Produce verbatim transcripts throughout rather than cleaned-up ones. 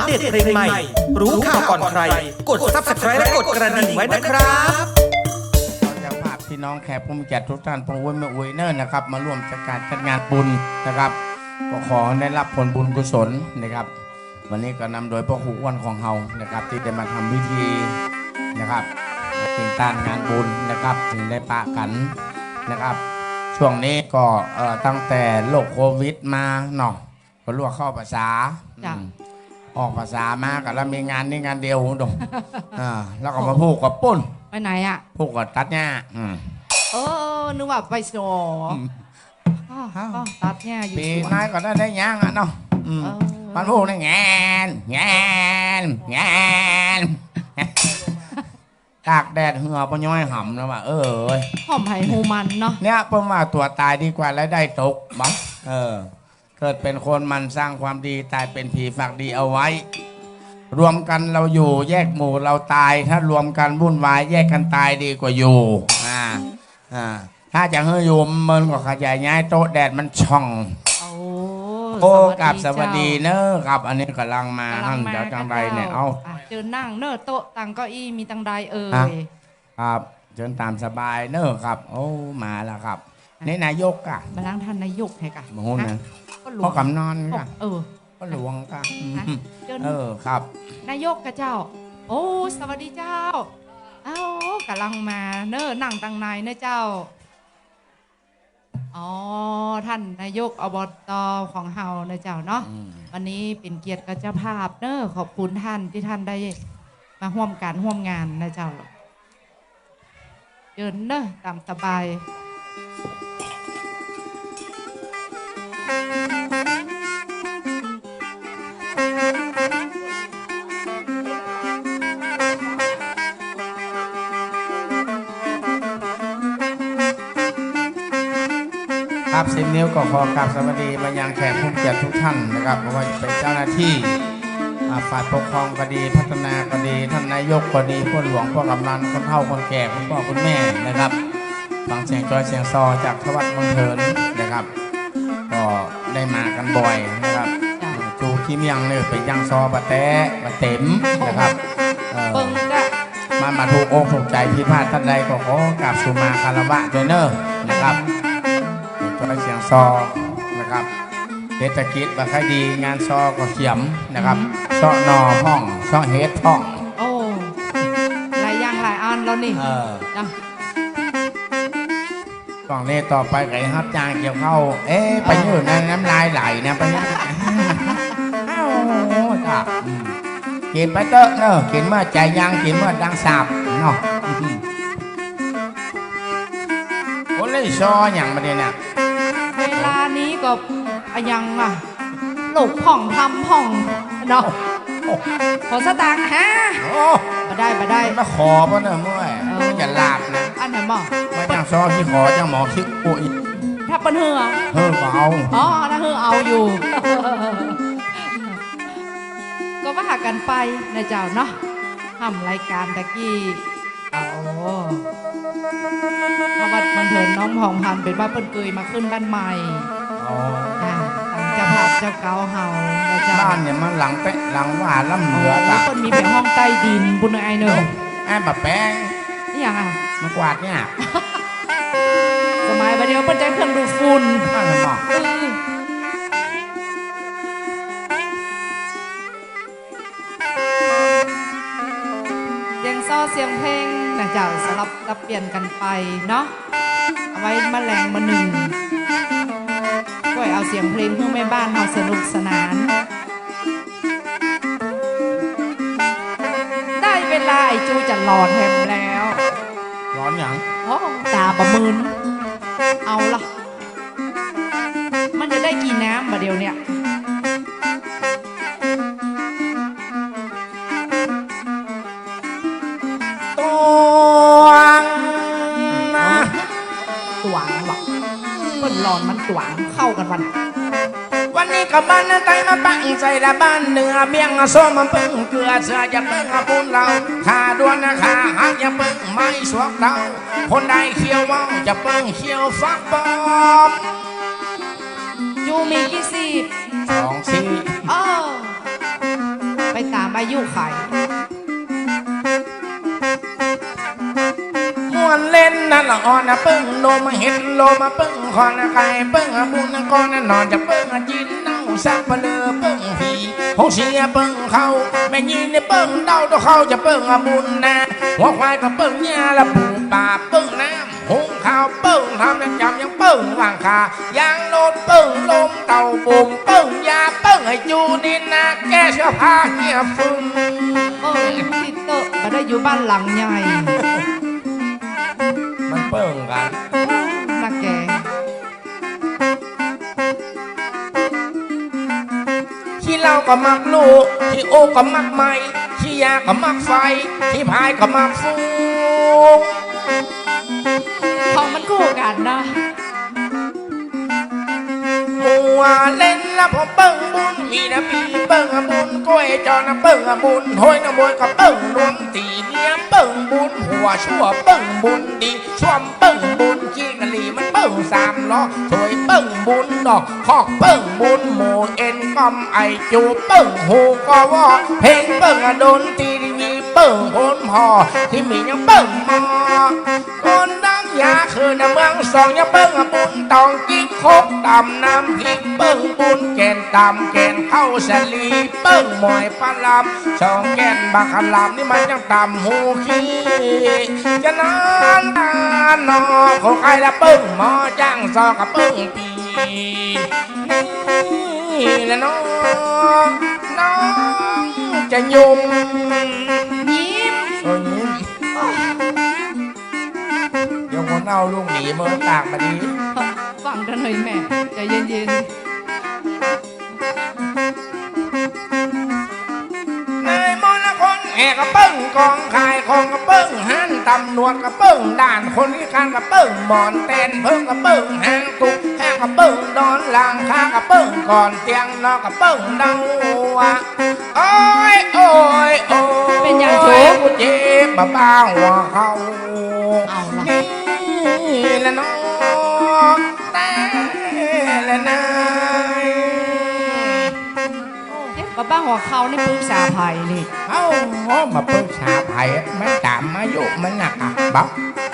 อัปเดตเพลงใหม่ รู้ข่าวก่อนใคร กด Subscribe และกดกระดิ่งไว้นะครับ เจ้าภาพพี่น้องแขกผู้มีเกียรติทุกท่าน ป้ออุ๊ยแม่อุ๊ยเน่อนะครับ มาร่วมจัดการจัดงานบุญนะครับ ก็ขอได้รับผลบุญกุศลนะครับ วันนี้ก็นำโดยป้อครูอ้วนของเฮานะครับ ตี้ได้มาทำพิธีนะครับ เป๋นตางานบุญนะครับ จึงได้ปะกั๋นนะครับ ช่วงนี้ก็ เอ่อ ตั้งแต่โรคโควิดมาเนาะ ก็ลวกเข้าพรรษา จ้ะ อืม ออกพรรษามาก็ละมีงานนี้งานเดียวดอก อ่า แล้วก็มาผูกกับปุ้น ไปไหนอะ ผูกกับตัดหญ้า อืม เออ นึกว่าไปสอ อืม อ้าว อ้าว ก็ตัดหญ้าอยู่ ปี๋ สวน น้อยก็ได้ ได้หยังอะเนาะ อืม เออ มันผูกในแงน แงน แงน ตากแดดเหื่อป้อย้อยหำนะว่า เออ หอมไหหูมันเนาะ เนี่ย เปิ้นว่าตั๋วต๋ายดีกว่ารายได้ตก บ่ เออ เกิดเป๋นคนหมั่นสร้างความดี ต๋ายเป๋นผีฝากดีเอาไว้ รวมกั๋นเราอยู่ แยกหมู่เราตาย ถ้ารวมกั๋นวุ่นวาย แยกกั๋นตายดีกว่าอยู่ อ่า อ่า ถ้าจะหื้ออยู่เมินก็ขยายย้ายโต๊ะ แดดมันส่อง โอ้ โอ้ สวัสดี กราบสวัสดี เจ้า เน่อครับ อันนี้ก่ำลังมา ก่ำลังมา หั้น เจ้า จังใดเนี่ย เจ้า เอา อ่ะ เจิญนั่งเน่อ โต๊ะตังเก้าอี้มีตังใดเอ่ย อ่ะ ครับ เจิญต๋ามสบายเน่อครับ โอ้ มาแล้วครับ อ่ะ นี่นายกอะ มาล้างท่านนายกให้กะ บ่ฮู้นะ ฮะ ป้อหลวง ป้อกำนันกะ เออ ป้อหลวงกะ ฮะ อืม เจิญ เออ ครับ นายกกะเจ้า โอ้ สวัสดีเจ้า อ้าว ก่ำลังมาเน่อ นั่งตังในเน่อเจ้า อ๋อ ท่านนายก อบต. ของเฮานะเจ้าเนาะ อืม วันนี้เป๋นเกียรติกับเจ้าภาพเน่อ ขอบคุณท่านตี้ท่านได้มาฮ่วมก๋านฮ่วมงานนะเจ้า เจิญเน่อ ต๋ามสบาย ครับ สิบนิ้วก็ขอกราบสวัสดีมายังแขกผู้เกียรติทุกท่านนะครับ บ่ว่าจะเป๋นเจ้าหน้าตี้ อ่า ฝ่ายปกครองก็ดี พัฒนาก็ดี ท่านนายกก็ดี ป้อหลวง ป้อกำนัน คนเฒ่าคนแก่ คุณป้อคุณแม่นะครับ ฟังเสียงจอยเสียงซอจากทวัดเมืองเถินนะครับ ก็ได้มากั๋นบ่อยนะครับ จ้ะ จู๊ขี้เมี่ยงเนี่ยไปย่างซอบ่แต๊บ่เต็มนะครับ เออ เบิ่งจ้ะ มา มาถูกอกถูกใจ๋ผิดพลาดต้านใดก็ขอกราบสุมาคารวะตวยเน่อนะครับ จอยเสียงซอนะครับ เศรษฐกิจบ่ค่อยดี งานซอก็เขียมนะครับ อืม เซาะหน่อพ่อง เซาะเห็ดพ่อง โอ้ หลายอย่างหลายอันแล้วนี่ เออ จ้ะ ต้องนี่ต่อไปก็ฮับจ้างเกี่ยวข้าว เอ๊ะ ไปอยู่ในน้ำลายไหลนะ ไปนะ เอ้า จ้ะ อืม กิ๋นไปเต๊อะเน่อ กิ๋นเมื่อใจ๋ยัง กิ๋นเมื่อดังสาบเนาะ อืม โอ้ เล่นซอหยังบ่าดเดี๋ยวนี้ เวลานี้ก็อะหยังอะ ลูกพ่องทำพ่องเนาะ โอ้ ขอสตางค์ฮะ โอ้ บ่ได้ บ่ได้ มาขอบ่าเน่อเมื่อย เออ จะหลาบนะ อันไหนหมอ มาจ้างซอขี้ขอ จ้างหมอขี้โอ้ย ถ้าเปิ้นหื้อ หื้อก็เอา อ๋อ ถ้าหื้อเอาอยู่ ก็ว่ากั๋นไปนะเจ้าเนาะ ทำรายก๋านตะกี้ โอ้ ถ้าวัดเมืองเถินน้องผ่องพันธุ์ เป๋นว่าเปิ้นเกยมาขึ้นบ้านใหม่ อ๋อ จ้ะ ต๋ามเจ้าภาพเจ้าเก๊าเฮานะเจ้า บ้านเนี่ยมันหลังเป๊ะหลังว่าล้ำเหลือ โอ้ จ้ะ เปิ้นมีเป๋นห้องใต้ดินปุ้นไอ้เน่อ โอ้ ไอ้บ่าแปง อะหยังอะ ไม้กวาดเนี่ย สมัยบ่าเดี่ยวเปิ้นใจ๊เครื่องดูดฝุ่น นั่นแหละเนาะ เออ เสียงซอเสียงเพลงนะเจ้า สลับสับเปลี่ยนกั๋นไปเนาะ เอาไว้มาแลงมื้อนึ่ง ก้วยเอาเสียงเพลงหื้อแม่บ้านเฮาสนุกสนาน ได้เวลาไอ้จูจะหลอนแหมแล้ว หลอนหยัง โอ้ ต๋าบ่มื่น เอาละ มันจะได้กี่น้ำบ่าเดี่ยวเนี่ย ตวงนะ ตวงว่ะ เปิ้นหลอนมันตวงเข้ากั๋นวัน วันนี้ก็บ้านใต้มาปักใส่ละบ้านเหนือ เมี่ยงส้มมันเปิ้งเกลือ เสื้อจะเปิ้งอาปูนเหล่า ขาด้วนนะขาหักจะเปิ้งไม้สวกเต้า คนใดเขี้ยวเว้าจะเปิ้งเขี้ยวฟักปลอม อยู่มีกี่สิบ สองสี่ เออ ไป อายุไข ม่วนเล่นนั่นละอ่อนนะเปิ้งโนมเห็นโลมาเปิ้งขอนไก่เปิ้งบุญก่อนนอนจะเปิ้งจีนเน่าสับเปลือเปิ้งผีหงเสียเปิ้งเขาแม่ยีนนี่เปิ้งเต้าตัวเขาจะเปิ้งบุญนะหัวควายก็เปิ้งเนี่ยละปูป่าเปิ้งน้ำ หุงข้าวเปิ้งทำน้ำยำยังเปิ้งวางขายางรถเปิ้งลมเต่าบุ่มเปิ้งยาเปิ้งไอ้จูนี่นะแก้เสื้อผ้าเหียฟึ่ง เออ ติดเตอะ บ่ได้อยู่บ้านหลังใหญ่ มันเปิ้งกั๋น นะแก ขี้เหล้าก็มักลู่ ขี้โอ๊กก็มักไหม้ ขี้ยาก็มักไฟ ขี้พายก็มักฟุ้ง ของมันคู่กั๋นนะ มัวเล่นละพอเปิ้งบุญ มีนะปีเปิ้งบุญ ก้วยจอนะเปิ้งบุญ ถ้วยนะมวยก็เปิ้งรวม ตีเนียเปิ้งบุญ หัวชั่วเปิ้งบุญดี ส้วมเปิ้งบุญ ขี้กะหรี่มันเปิ้งสามล้อ ถ้วยเปิ้งบุญ ดอกคอกเปิ้งบุญ หมูเอ็นก้อมไอจูเปิ้ง ฮูก็ว่าเพลงเปิ้งดนตรี ทีวีเปิ้งโหนหม้อ ทีวียังเปิ้งหม้อ คนดำยาคืนเมืองสองยังเปิ้งบุญ ตองจิ๊กคกตำน้ำพริก เปิ้งบุญแกนตำแกนข้าวสาลี เปิ้งหมอยปลาลำ สองแก่นบักขะหล่ำนี่มันยังตำฮูขี้ จะนอนตานอของใครละเปิ้งหม้อ จ้างซอกับเปิ้งปี นี่แหละน้อง น้องจะยุม ยิ้ม เออ ยิ้ม เดี๋ยวหัวเน่าลุงหนีเมืองต่างมาดี ฟังกั๋นหน่อยแม่ ใจเย็นๆ นายมนต์คนแห่กระเปิ้ง กองขายของกระเปิ้ง หันตำรวจกระเปิ้ง ด่านคนพิการกระเปิ้ง หมอนแตนเพิ่งกระเปิ้ง หางตุกแหงกระเปิ้ง ดอนหลังคากระเปิ้ง ก่อนเตียงนอนกระเปิ้ง เดาว่า โอ๊ย โอ๊ย โอ๊ย เป๋นหยังโจ เจ็บบ่าบ่าหัวเข่า เอาละ นี่แหละน้อง แต่ละนาย เจ็บบ่าบ่าหัวเข่านี่ปรึกษาใผนี่ เอ้า มาปรึกษาใผ มันต๋ามอายุมันนักอะ บ่า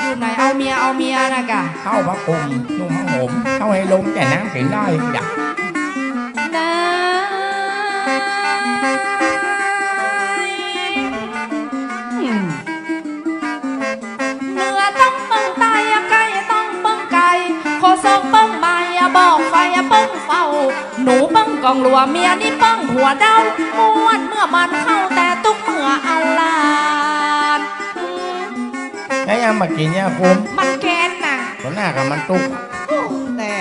อยู่ไหน เอาเมีย เอาเมียนะกะ เข้าผ้าคลุม นุ่งผ้าห่ม เข้าให้ลมแต่น้ำกิ๋นได้จ้ะ ได้ อืม เหนือต้องเปิ้งใต้ ใก้ต้องเปิ้งไก๋ โฆษกเปิ้งใหม่ บอกไฟเปิ้งเฝ้า หนูเปิ้งกองหลัว เมียนี่เปิ้งหัวเด้า ม่วนเมื่อมันเข้า แต่ตุ๊กเมื่อเอาหลาน แล้วยังมากิ๋นเนี่ยคุณ มันแกนน่ะ หัวหน้ากับมันตุ๊ก โอ้ แต่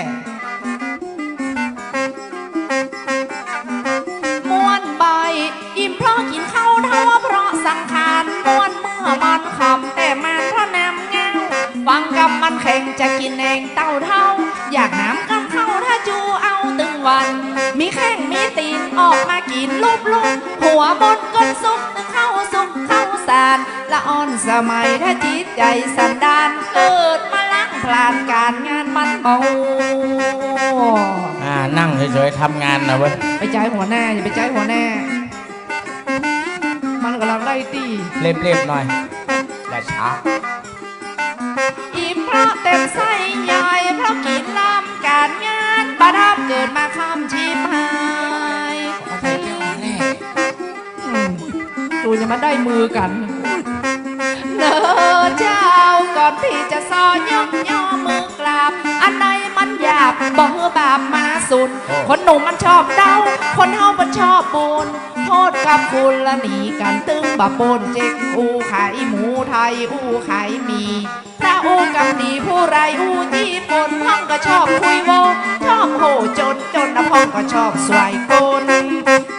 ม่วนบ่ายอิ่มเพราะกิ๋นข้าวเฒ่า เพราะสังขารม่วนเมื่อมันค่ำ แต่มันเพราะน้ำเง้า ฟังกำมันแข็งจะกิ๋นแหนงเต้าเฒ่า อยากน้ำกำข้าวถ้าจูเอาตึงวัน มีแข้งมีตี๋นออกมากิ๋นลุบๆ หัวบนก้นสุก ตึงข้าวสุกข้าวสาร ละอ่อนสมัยถ้าจิตใจ๋สันดาน เกิดมาล้างผลาญก๋านงานมันบ่ อ่า นั่งเฉยๆ ทำงานนะเว้ย ไปใจ๊หัวหน้า อย่าไปใจ๊หัวหน้า มันก่ำลังได้ตี้ เรียบๆ หน่อย อย่าช้า อิ่มเพราะเต็มไส้ย่อย เพราะกิ๋นล้ำก๋านงาน บ่าดำเกิดมาค่ำชิบหาย เอาใส่แก้วมาแน่ อืม ตูยังมาได้มือกั๋น เน้อเจ้า ก่อนตี้จะซ้อยกย่อมือกราบ อันใดมันหยาบ บ่หื้อบาปมาสุน โอ้ คนหนุ่มมันชอบเดา คนเฒ่ามันชอบบุญ โทษกับคุณละหนีกั๋น ตึงบ่าปนเจ๊ก อู้ขายหมูไทย อู้ขายหมี่ พระอู้กำดี ผู้ไรอู้จี้ปน พ่องก็ชอบคุยโว ชอบโห่จน จนนะพ่องก็ชอบสวยกล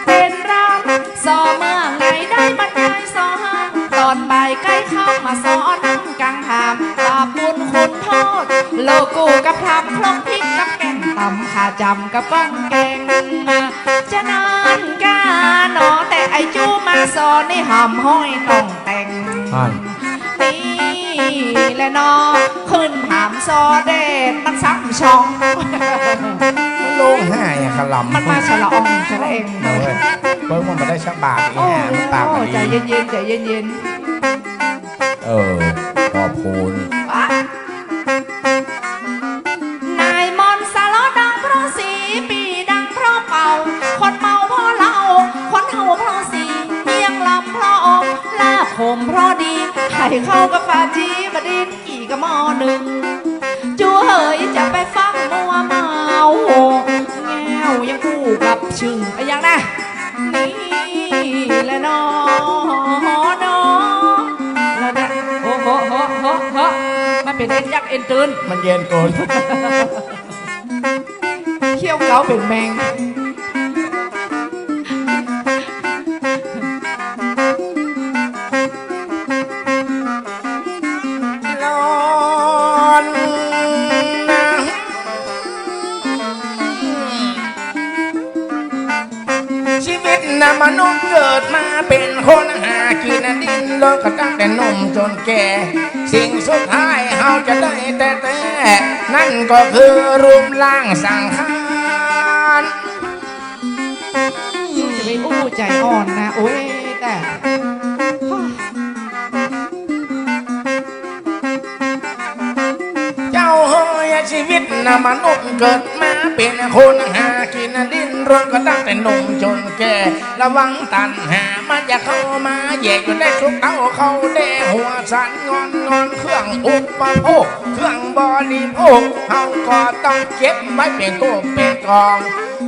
เป๋นรำส่อเมืองไหนได้บรรยายส่อห้าม ต๋อนบ่ายใก้ค่ำมาส่อนั่งกังหาม บาปบุญคุณโทษ โลกูกับธรรม ครกพริกกับแกงต๋ำ ข่าจ๋ำกับก้องแกง จะนานกาหนอ แต่ไอ้จูมาส่อนี่ห้ามห้อยต้องแต่ง อ่า นี่แหละเนาะ ขึ้นหามซอแดดมันซ้ำช่อง มันร้องไห้อะ ขะหล่ำ มันมาชะละอองชะละแอง เอาเว้ย เปิ้นมันบ่ได้สักบาท โอ้ อีห่ามันปากบ่ดี ใจ๋เย็นๆ ใจ๋เย็นๆ เออ ขอบคุณ นายมนต์สะเลาะดังเพราะสี ปี่ดังเพราะเป่า คนเมาเพราะเหล้า คนเฮาเพราะสี เมี่ยงลำเพราะอม ลาบขมเพราะดี ไข่เข้ากับฝาจี๋ บ่าดินกี่ก็หม้อนึ่ง จู๋เหยจะไปฟั่งมัวเมา แง้วยังกู้กับชึ่ง อะหยังนะ นี่แหละเนาะ เนาะ แล้วเนี่ย โห โห โห โห โห มันเป๋นเอ็นยักษ์เอ็นตื่น มันเย็นเกิน เขี้ยวเก๊าเป๋นแมง ร้อนนะ ชีวิตนะมนุษย์เกิดมาเป๋นคนหากิ๋น ดิ้นรนก็ตั้งแต่หนุ่มจ๋นแก่ สิ่งสุดท้ายเฮาจะได้แต๊ๆ นั้นก็คือรูปร่างสังขาร จะไปอู้ใจ๋อ่อนนะ โอ๊ย แต่ เจ้าเฮย ชีวิตนะมนุษย์เกิดมาเป๋นคนหากิ๋น ดิ้นรนก็ตั้งแต่หนุ่มจ๋นแก่ ระวังตัณหามันจะเข้ามาแย่ อยู่ได้สุขเต้าเข้าแด่ หัวสั่นงอนๆ เครื่องอุปโภค เครื่องบริโภค เฮาก็ต้องเก็บไว้เป๋นกู้เป๋นกอง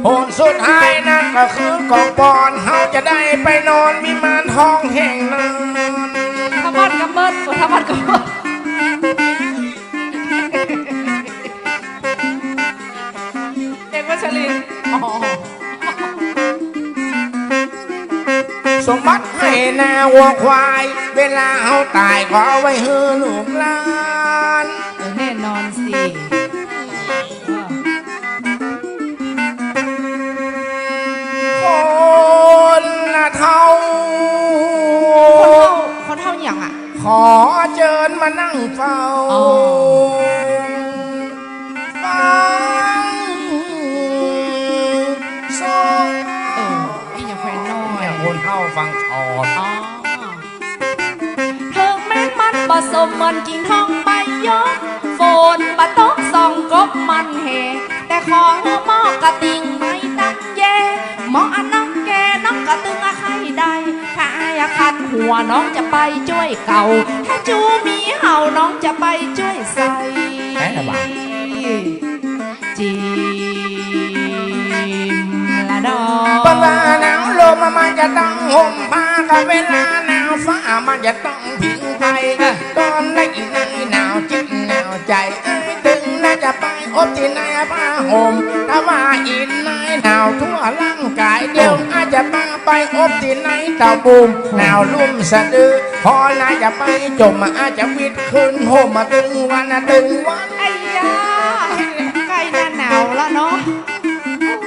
ผลสุดท้ายนั้นก็คือกองปอน เฮาจะได้ไปนอนวิมานทองแห่งนั้น ทำวัดกำเมิด ทำวัดกำเมิด เอกวัชรินทร์ อ๋อ สมบัติไฮ่นาวัวควาย เวลาเฮาต๋ายก็เอาไว้หื้อลูกหลาน เออ แน่นอนสิ คนละเฒ่า คนเฒ่า คนเฒ่าหยังอะ ขอเจิญมานั่งเฝ้า อ๋อ ฟังสง เออ นี่ยังแควนน้อย เนี่ย คนเฒ่าฟังสอน อ๋อ เถิงแม้นมันบ่สมเหมือนกิ่งทองใบหยก ฝนบ่ตกส่องกบมันแห่ แต่ขอหื้อมอกกระติ่งไม้ตั้งแย มอกอันน้องแก่น้องก็ตึงอะใค่ได้ ถ้าอ้ายอะคันหัวน้องจะไปจ้วยเก่า ถ้าจู๋มีเห่าน้องจะไปจ้วยใส่ แหม จิมละดอ เปิ้นว่าหนาวลมมันจะต้องห่มผ้า กับเวลาหนาวฟ้ามันจะต้องผิงไฟ อ่ะ ต๋อนนี้อีนายหนาวจิตหนาวใจ๋ อ้ายตึงน่าจะไปอบตี้ไหนผ้าห่ม ถ้าว่าอีนายหนาวทั่วร่างก๋าย เดี๋ยว โอ้ อ้ายจะปาไปอบตี้ไหนตะบุ่ม หนาวลุ่มสะดือ พอน่าจะไปจม อ้ายจะวิดขึ้นห่มมาตึงวันนะตึงวัน ไอ้ยา ใก้หน้าหนาวละเนาะ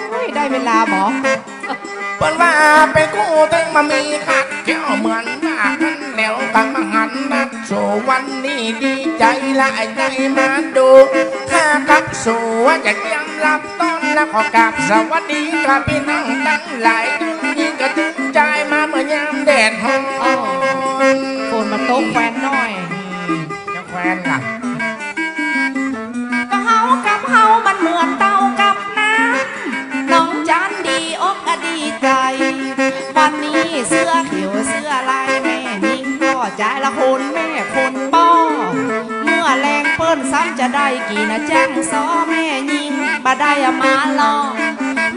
โอ๊ย ได้เวลาหมอ เปิ้นว่าเป๋นกู้ตึงบ่มีขัดเขี้ยวเหมือนว่ากัน แล้วกั๋นบ่หันนัด สู่วันนี้ดีใจ๋ละได้มาดู ข้ากับสูจะเกียมรับต้อน แล้วขอกราบสวัสดีกับปี้น้องตังหลาย ตึงญิงกับตึงจายมาเมื่อยามแดดฮ้อน อ๋อ ฝนมาตกแควนน้อย อืม จะแควนก่ะ ก็เฮากับเฮามันเหมือนเต้ากับน้ำ น้องจันดีอกอะดีใจ๋ วันนี้เสื้อเขียวเสื้อลายแม่ญิง ก็จายละคนแม่คนป้อ เมื่อแลงเปิ้นซ้ำจะได้กิ๋นอะแจ้งซ้อแม่ญิง บ่ได้อะมาลอ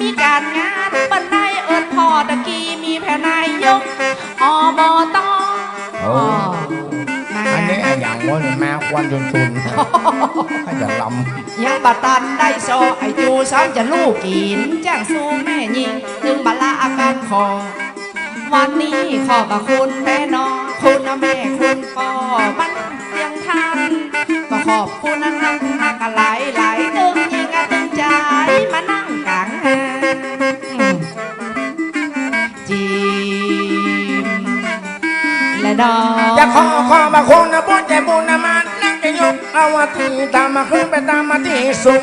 มีก๋านงานเปิ้นได้เอิ้นผ่อ ตะกี้มีแผ่นนายก อบต โอ้ อ๋อ มา อันนี้อะหยังวะเนี่ย มาควันชุนๆ ใค่จะลำ ยังบ่ตันได้ซ้อ ไอ้จู๋ซ้ำจะลู่กิ๋น แจ้งสู่แม่ญิง ตึงบ่ละอาก๋านขอ วันนี้ขอบพระคุณแต๊เนาะ คุณแม่คุณป้อ มันเตียงท่าน ก็ขอบคุณนักๆ หลายๆ ตึงญิงอะตึงจายมานั่งก๋างหน้า อืม จิม และดอ จะขอขอบพระคุณนะ ผู้ใจ๋บุญนะ มานักจะยกเอาตี้ต่ำมาขึ้นไปตามตี้สู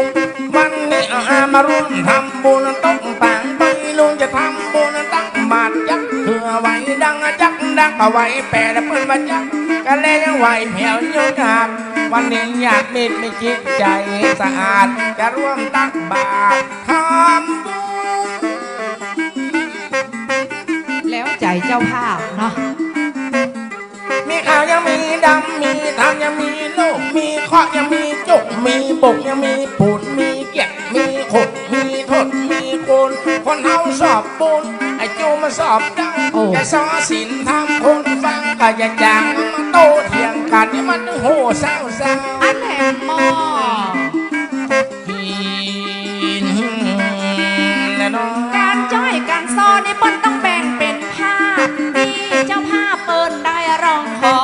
ง วันนี้เอามาร่วมทำบุญตกปางไป ลุงจะทำบุญตั้ง มาดจักเถื่อไหวดังจักดักก็ไหวแปดเปิ้นว่าจักก็เลยยังไหวแผวอยู่ยาก วันนี้อยากมีมีจิตใจ๋สะอาด จะร่วมตักบาตรทำบุญ แล้วใจ๋เจ้าภาพเนาะ มีขาวยังมีดำ มีธรรมยังมีโลก มีเคราะห์ยังมีจุก มีบุกยังมีปูด มีเกียรติ มีขด มีทด มีคูณ คนเฮาชอบบุญ ไอ้จูมันชอบดัง โอ้ จะสอนศีลธรรมคนฟังก็อย่าจางมาโต้เถียงกั๋น นี่มันโหเศร้าๆ อันแหมหม้อ กิ๋นแลเนาะ ก๋านจ้อยก๋านซ้อนี่เปิ้นต้องแบ่งเป๋นภาค ตี้เจ้าภาพเปิ้นได้ร้องขอ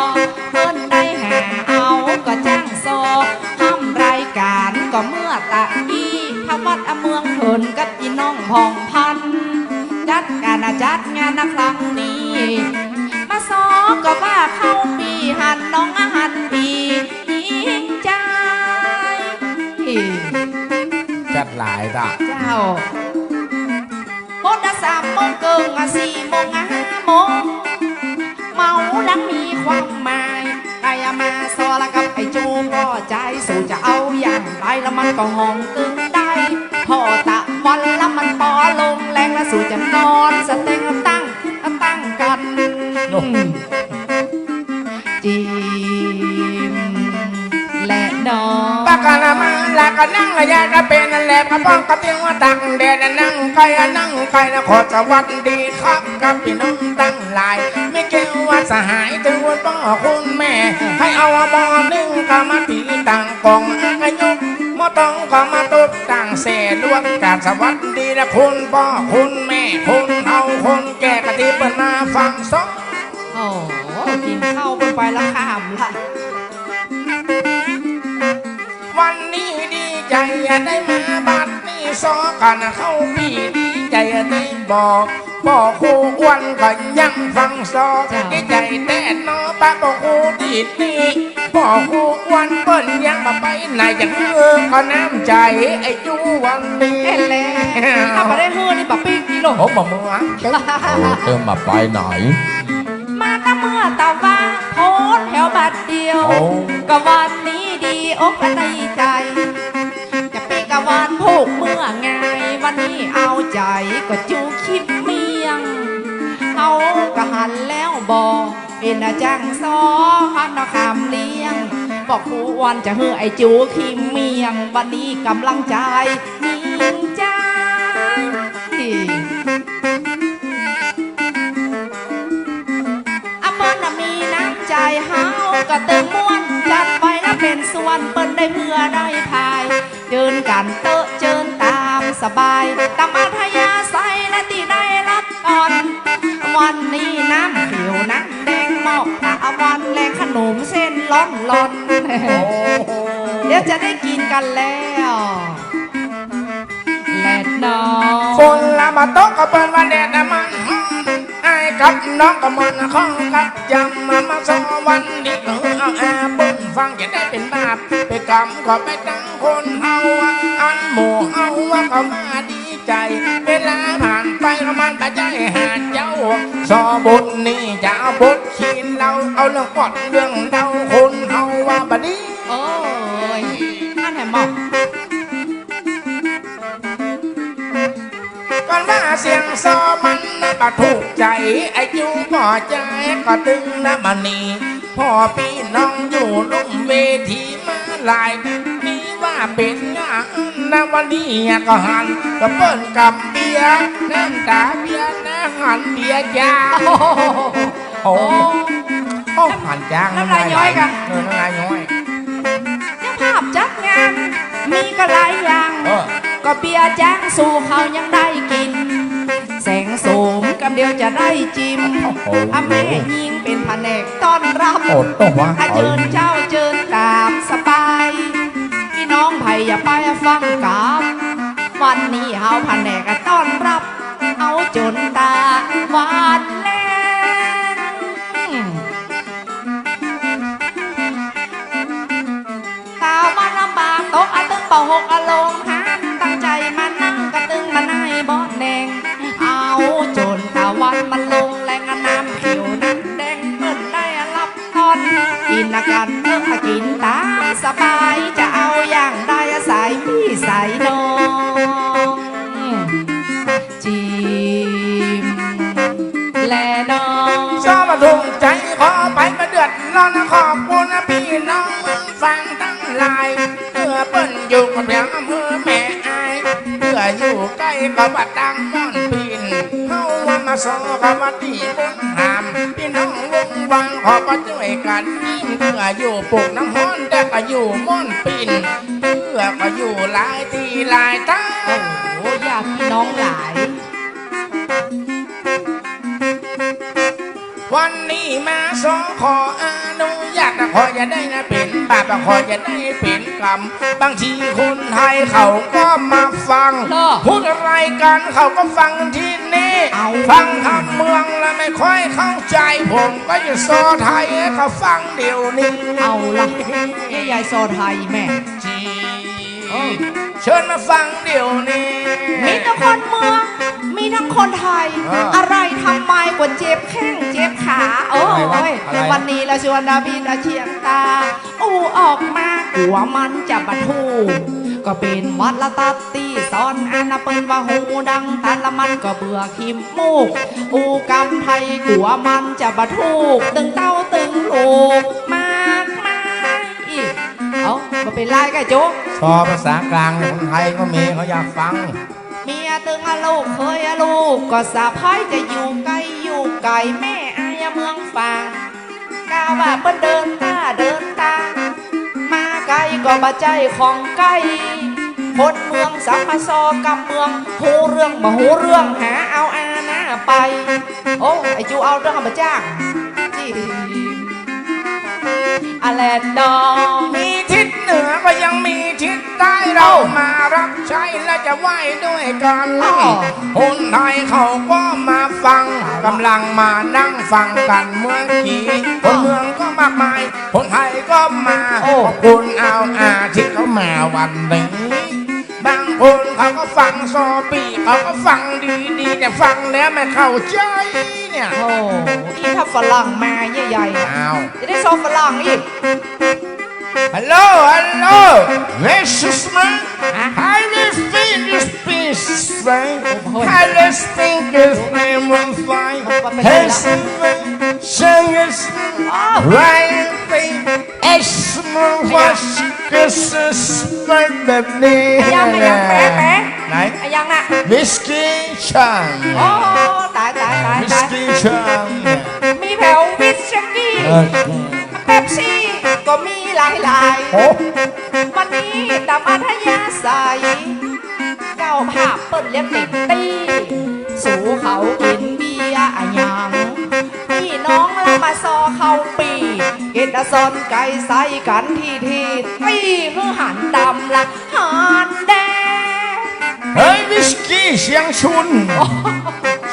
เปิ้นได้หาเอาก็จ้างซ้อ ทำรายก๋านก็เมื่อตะกี้ ทวัดอำเมืองเถินกับอีน้องผ่องพันธุ์ จัดก๋านน่ะจัดงานนะครั้งนี้ มาซ้อก็ว่าเข้าปี๋หันน้องหันปี๋ หญิงจาย จัดหลายตะ เจ้า โพดสามโมงเกิ่งอะ สี่โมงอะ ห้าโมง เมาแล้วมีความหมาย ใครอะมาซ้อละกับไอ้จูบ่ใจ๋ สูจะเอาอย่างใดละมันก็ห้องตึงได้ พอตะวันละมันปอลงแลงละสูจะนอนสะเต็งตั้ง ตั้งกั๋น โน่ จิมแลเนาะ ปะกะละมาละกะนั่งละยะกะเป๋นนั่นแหละ กะป้องกะเตียงว่าตากแดดนั่งใก้นั่งใก้นะ ขอสวัสดีครับกับปี้น้องตังหลาย มีแก้วว่าสหายเถิงคุณป้อคุณแม่ ให้เอาหม้อนึ่งกะมาตี๋ต่างก๋อง อายุหม้อต้องกะมาตบต่างแส่ รวมกั๋นสวัสดีนะคุณป้อคุณแม่ คนเฒ่าคนแก่กะตี้เปิ้นมาฟังซ้อ โอ้โห กิ๋นข้าวเปิ้นไปละข้ามละ วันนี้ดีใจ๋อะได้มาบัดนี้ซ้อกั๋นเข้าปี๋ ดีใจ๋อะได้บอก ป้อครูอ้วนก็ยังฟังซ้อ เจ้า ดีใจ๋แต๊เนาะ ปะป้อครูตี้นี่ ป้อครูอ้วนเปิ้นยังบ่ไปไหน อย่างเออ ก็น้ำใจ๋ไอ้จูวันนี้ เอ็นแล้ว ถ้าบ่ได้หื้อนี่บ่ปิ๊กนี่ลูก โอ้ บ่เมือ เออ เออ บ่ไปไหน มาตะเมื่อตะวา โพดแถวบัดเดียว โอ้ ก็วันนี้ดีอกดีใจ๋ จะปี้กะวันผูกเมื่อไง วันนี้เอาใจ๋ก็จูคิมเมียง เฮาก็หันแล้วบ่ เอ็นอะจ้างซ้อหันเอาคำเลี้ยง บอกครูอ้วนจะหื้อไอ้จูคิมเมียง วันนี้ก๋ำลังใจ๋หญิงจาย อะเปิ้นน่ะมีน้ำใจ๋ เฮาก็ตึงม่วน จัดไปละเป๋นส่วน เปิ้นได้เผื่อได้พาย เจิญกั๋นเต๊อะ เจิญต๋ามสบาย ต๋ามอัธยาศัยละตี้ได้รับก่อน วันนี้น้ำเขียวน้ำแดง มอบตะวันแลขนมเส้นร้อนๆ โอ้โห เดี๋ยวจะได้กิ๋นกั๋นแล้ว แลเนาะ ฝนละบ่ตกก็เปิ้นว่าแดดน่ะมันฮ้อน อ้ายกับน้องก็มันข้องกับจำ มันมาซ้อวันนี้ เออ เอาอาเปิ้นฟังจะได้เป๋นบาปเป๋นกรรม ก็ไปตั้งคนเฮา อันหมู่เฮาก็มาดีใจ๋ เวลาผ่านไปก็มันบ่ใจ้หาเจ้า ซ้อบทนี้จะเอาบทเขียนเล่า เอาเรื่องปอดเรื่องเล่า คนเฮาว่าบ่ดี โอ้ย อันแหมหม้อ ก่อนว่าเสียงซ้อมันน่ะบ่ถูกใจ๋ ไอ้จูบ่ใจ๋ก็ตึงนะมานี่ พ่อปี้น้องอยู่ลุ่มเวทีมาหลาย มีว่าเป๋นงานนะวันนี้ก็หัน ก็เปิ้นกำเบียร์ น้ำต๋าเบียร์ น้ำหันเบียร์จ้า โอ้โห โอ้ โอ้ หันจ้าง น้ำลายย้อยก่ะ เออ น้ำลายย้อย เจ้าภาพจัดงานมีก็หลายอย่าง เออ ก็เบียร์จ้างสูเขายังได้กิ๋น แสงโสมกำเดียวจะได้จิม โอ้โห อะแม่ญิงเป๋นผนกต้อนรับ โอ้ ต้องว่า อะเจิญเจ้าเจิญต๋ามสบาย ปี้น้องใผอย่าไปฟังกำ วันนี้เฮาผนกอะต้อนรับ เอาจ๋นต๋าวันแลง ต๋าวันละบ่าตกอะตึงปอหกอะลงหัน ตั้งใจ๋มานั่งกะตึงมาในบ่แน่ง เอาจ๋นต๋าวัน มันลงแลงน้ำเขียวน้ำแดงเปิ้นได้รับต้อน กิ๋นอาหารเต๊อะกิ๋นต๋ามสบาย จะเอาอย่างใดสายปี้สายน้อง จิ๋มแลน้อง ซ้อบ่ถูกใจ๋ขออภัยบ่เดือดร้อน ขอบคุณนะปี้น้องเมืองฝางตังหลาย เตื้อเปิ้นอยู่ก็เปียงอำเภอแม่อาย เตื้ออยู่ใก้ก็บ่ต่างม่อนปิ้น เฮาว่ามาซอก็ว่าตี้บนหาม ปี้น้องวงวางขอมาจ้วยกั๋น ยิ่งเตื้ออยู่ปุกน้ำฮ้อน แต่ก็อยู่ม่อนปิ้น เตื้อก็อยู่หลายตี้หลายตาง โอ้โห ญาติพี่น้องหลาย วันนี้มาซอขออนุญาต ขออย่าได้นะเป๋นบาป ขออย่าได้เป๋นกรรม บางทีคนไทยเขาก็มาฟัง เหรอ พูดอะไรกั๋นเขาก็ฟังตี้นี่ เอา ฟังทางเมืองแล้วไม่ค่อยเข้าใจ๋ ผมก็จะซอไทยให้เขาฟังเดี๋ยวนี้ เอาละ เย้ยายซอไทยแม่ จี เออ เชิญมาฟังเดี๋ยวนี้ มีแต่คนเมือง มีทั้งคนไทย เออ อะไรทำไมกว่าเจ็บแข้งเจ็บขา โอ้ย อะไรวะ อะไร วันนี้ละชวนนะพี่นะเชียงตา อู้ออกมากั๋วมันจะบ่ถูก ก็เป๋นวัดละตัดตี้ซ้อน อันนะเปิ้นว่าฮูดังตัน ละมันก็เบื่อขี้มูก อู้กำไทยกั๋วมันจะบ่ถูก ตึงเต้าตึงลูกมากมาย เอ้า บ่เป๋นไรก้าโจ๊ก ซอภาษากลางคนไทยก็มี เขาอยากฟัง เมียตึงอะลูก เขยอะลูก ก็สะใภ้จะอยู่ใก้อยู่ไก๋ แม่อายเมืองฝาง กาว่าเปิ้นเดินต๋าเดินต๋า มาไก๋ก็บ่ใจ้ของใก้ คนเมืองสามซอกำเมือง ฮู้เรื่องบ่ฮู้เรื่อง หาเอาอาณาไป โอ้ ไอ้จูเอาเรื่องบ่จ้าง จิ๋ม อะแลดอง มีทิศเหนือก็ยังมีทิศใต้ เอ้า เรามารับใช้และจะไหว้ด้วยกั๋น อ้อ คนไทยเขาก็มาฟัง กำลังมานั่งฟังกั๋นเมื่อกี้ คนเมืองก็มากมาย คนไทยก็มา โอ้ ขอบคุณเอาอาที่เขามาวันนี้ บางคนเขาก็ฟังซอปี้ เขาก็ฟังดีๆ แต่ฟังแล้วไม่เข้าใจ๋เนี่ย โอ้ อีถ้าฝรั่งมาเย้ยาย อ้าว จะได้ซอฝรั่งอีก Hello, hello. This is me. ฮะ I will speak this piece, right? โอ้โห I will speak this name on fire. โอ้โห Hey, sing it. อ้าว Right, right. It's my first Christmas birthday. อะหยัง อะหยัง แปล แปล ไหน อะหยังน่ะ วิสกี้ชัน โอ้ ต๋าย ต๋าย ต๋าย วิสกี้ชัน มีแผววิสกี้ เออ เป๊ปซี่ก็มีหลายๆ โอ้ วันนี้ต๋ามอัธยาศัย เจ้าภาพเปิ้นเลี้ยงเต็มตี้ สู่เขากิ๋นเบียร์อะหยัง ปี้น้องละมาซอเข้าปี้ เกตสอนไก๋ใส่กั๋นทีๆ ตี้หื้อหันดำละหันแดง เฮ้ย วิสกี้เสียงชุน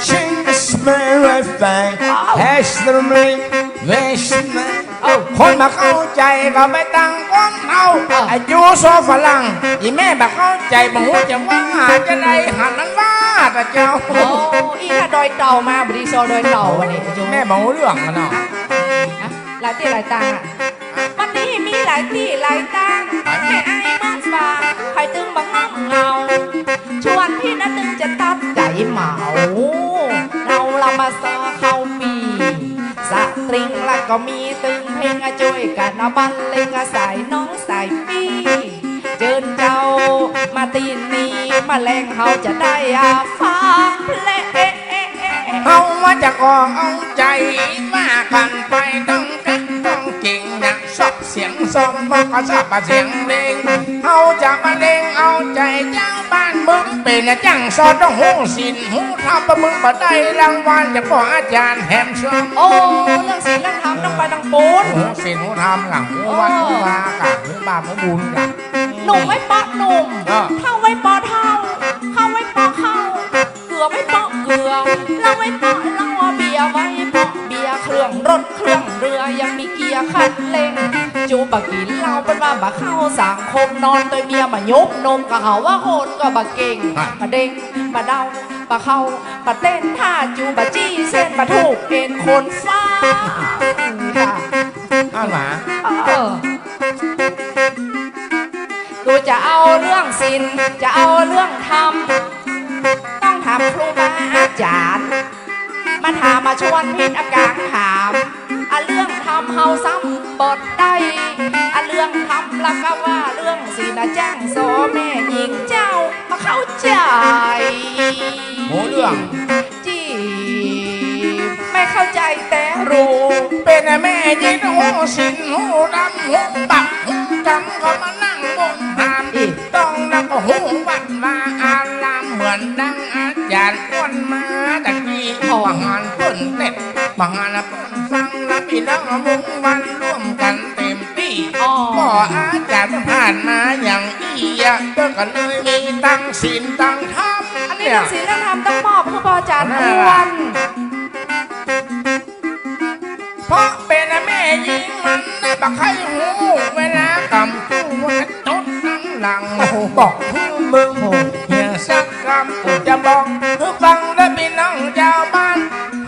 ชิงสเปรย์แฟง อ้าว แฮสเตอร์เมย์ เวสเมย์ เอ้า คนบ่เข้าใจ๋ก็ไปตั้งคนเอา เอ้า ไอ้จูซอฝรั่ง อีแม่บ่เข้าใจ๋ บ่ฮู้จะว่าจะใด หันมันว่าตะเจ้า โอ้ อีถ้าดอยเต่ามา บ่ดีซอดอยเต่าวันนี้ แม่บ่ฮู้เรื่องมันเนาะ ฮะ หลายตี้หลายตางอะ วันนี้มีหลายตี้หลายตาง แม่อายเมืองฝาง ใผตึงบ่ง่วงเหงา ชวนพี่นะตึงจะตัดใจ๋เหมา เฮาละมาซอเข้าปี้ สตริงละก็มีตึงเพลง อะจ้วยกั๋นอะบรรเลง อะสายน้องสายปี้ เจิญเจ้ามาตี้นี่ มาแลงเฮาจะได้อะฟังเพลง เฮาว่าจะก่อเอาใจ๋ ว่ากั๋นไปต้องกักต้องเก๋ง อยากชอบเสียงซอมบอกก็ชอบเสียงเพลง เฮาจะมาเลงเอาใจ๋เจ้าบ้านเมืองเป๋น จ้างซอต้องฮู้ศีลฮู้ธรรม บ่มึงบ่ได้รางวัล จะป้ออาจ๋ารย์แหมซอม โอ้ เรื่องศีลเรื่องธรรมต้องไปตางปู๊น ฮู้ศีลฮู้ธรรมก่ะ ฮู้วัดฮู้วาก่ะ ฮู้บาปฮู้บุญก่ะ หนุ่มไว้เปาะหนุ่ม เออ เฒ่าไว้เปาะเฒ่า เข้าไว้เปาะเข้า เกลือไว้เปาะเกลือ เหล้าไว้เปาะเหล้า เบียร์ไว้เปาะเบียร์ เครื่องรถเครื่องเรือ ยังมีเกียร์คันเร่ง จูบ่กิ๋นเหล้าเปิ้นว่าบ่เข้าสังคม นอนตวยเมียบ่ยุบนม ก็เขาว่าโหดก็บ่เก่ง ฮะ บ่เด้งบ่เด้า บ่เข้า บ่เต้นท่าจู บ่จี้เส้น บ่ถูกเอ็นคนฟังค่ะ อั้นหว่า เออ กูจะเอาเรื่องศีล จะเอาเรื่องธรรม ต้องถามครูบาอาจ๋ารย์ มาถามมาชวนผิดอากางถาม อะเรื่องธรรมเฮาซ้ำบ่ได้ อะเรื่องธรรมละก็ว่า เรื่องศีลอะแจ้งสอแม่ญิงเจ้ามาเข้าใจ๋ ฮู้เรื่อง จีบไม่เข้าใจ๋แต่ฮู้ เป๋นแม่ญิงฮู้ศีลฮู้ธรรมฮู้บาปฮู้กรรม ก็มานั่งบนธรรม อีก ต้องแล้วก็ฮู้วัดวาอาราม เหมือนดังอาจ๋ารย์อ้วนมาตะกี้ อ๋อ บ่หันเปิ้นเต้น บ่หันเปิ้นฟัง แล้วปี้น้องมุ่งมั่นร่วมกั๋นเต็มตี้ อ๋อ บ่อาจ๋ารย์ผ่านมาอย่างอี้อะ เปิ้นก็เลยมีตังศีลตังธรรม อันนี้ เนี่ย ตังศีลตังธรรมต้องมอบหื้อป้อจ๋ารย์อ้วน เพราะเป๋นแม่ญิงมันได้บ่ใค่ฮู้ เวลากำตู้ว่าจดตังหลัง โอ้โห บอกหื้อมึง โอ้โห เหียสักกำ จะบอกหื้อฟังเน่อปี้น้องจาวบ้าน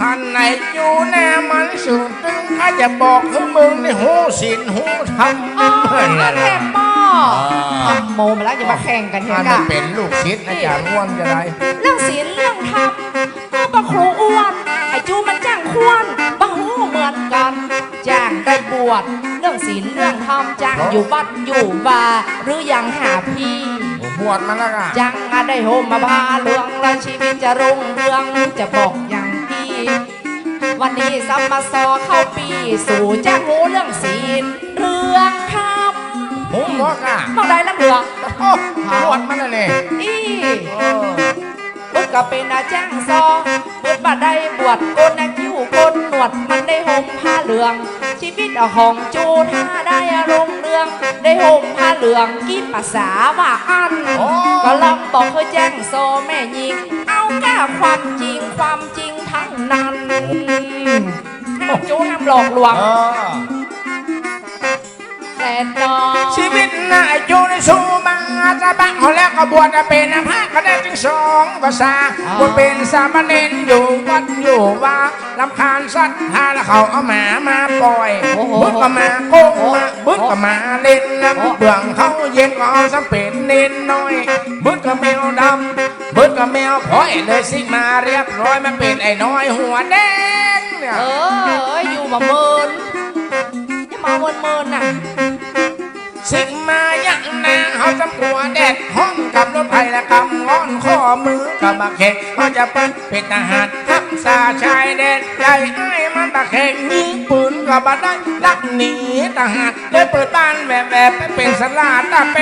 หันไหนอยู่แน่มันสูงตึง ข้าจะบอกหื้อมึงนี่ฮู้ศีลฮู้ธรรม อ๋อ อันแหมป้อ อ่า ธรรมโมมาแล้ว อย่ามาแข่งกั๋นเหีย อันนี้ ก้า เป๋นลูกศิษย์อาจ๋ารย์อ้วนจะได้ เรื่องศีลเรื่องธรรม ก็บ่ครูอ้วน ไอ้จูมันจ้างควร บ่ฮู้เหมือนกั๋น จ้างได้บวช เรื่องศีลเรื่องธรรม จ้างอยู่วัดอยู่วา หรือยังหาพี่ บวชมาแล้วก้า จังอะได้ห่มมาผ้าเหลือง แล้วชีวิตจะรุ่งเรือง จะบอกอย่างอี้ วันนี้ซ้ำมาซอเข้าปี้ สูจะฮู้เรื่องศีลเรื่องธรรม ฮู้บ่ก้า บ่ได้ละเหลือ โอ้ บวชมาแล้วนี่ อี้ เออ บึดก็เป๋นอาจ้างซอ บึดบ่ได้บวช โกนคิ้วโกนหนวด มันได้ห่มผ้าเหลือง ชีวิตของจูถ้าได้รุ่งเรือง ได้ห่มผ้าเหลือง กี่ภาษาว่าอั้น โอ้ ก็ลองบอกหื้อแจ้งซอแม่ญิง เอาก้าความจริง ความจริงทั้งนั้น จูห้ามหลอกลวง เออ แต่ตอน ชีวิตน่ะอยู่ในสู่มาสะบะ เอาแล้วก็บวชเป๋นพระก็ได้ตึงสองภาษา อ๋อ บวชเป๋นสามเณรอยู่วัดอยู่วา รำคาญศรัทธาแล้วเขาเอาหมามาปล่อย โอ้โห บึดก็มาโก้งมา โอ้ บึดก็มาเล่นนะ โอ้ เบื้องเขาเย็นก็เอาซ้ำเป๋นเณรน้อย บึดก็แมวดำ บึดก็แมวพลอย เลยสิมาเรียบร้อย มาเป๋นไอ้น้อยหัวแดงเนี่ย เออ อยู่บ่เมิน อย่ามาเมินๆ น่ะ สิมายังนาเฮาจำกั๋วแดดฮ้อน กำรถไถและกำง้อน ข้อมือก็บ่แข็ง เฮาจะไปเป๋นทหารฮักษาชายแดน ใหญ่อ้ายมันบ่แข็ง ยิงปืนก็บ่ได้ ลักหนีทหาร เลยเปิดบ้านแหวบๆ ไปเป๋นสลาต้าแป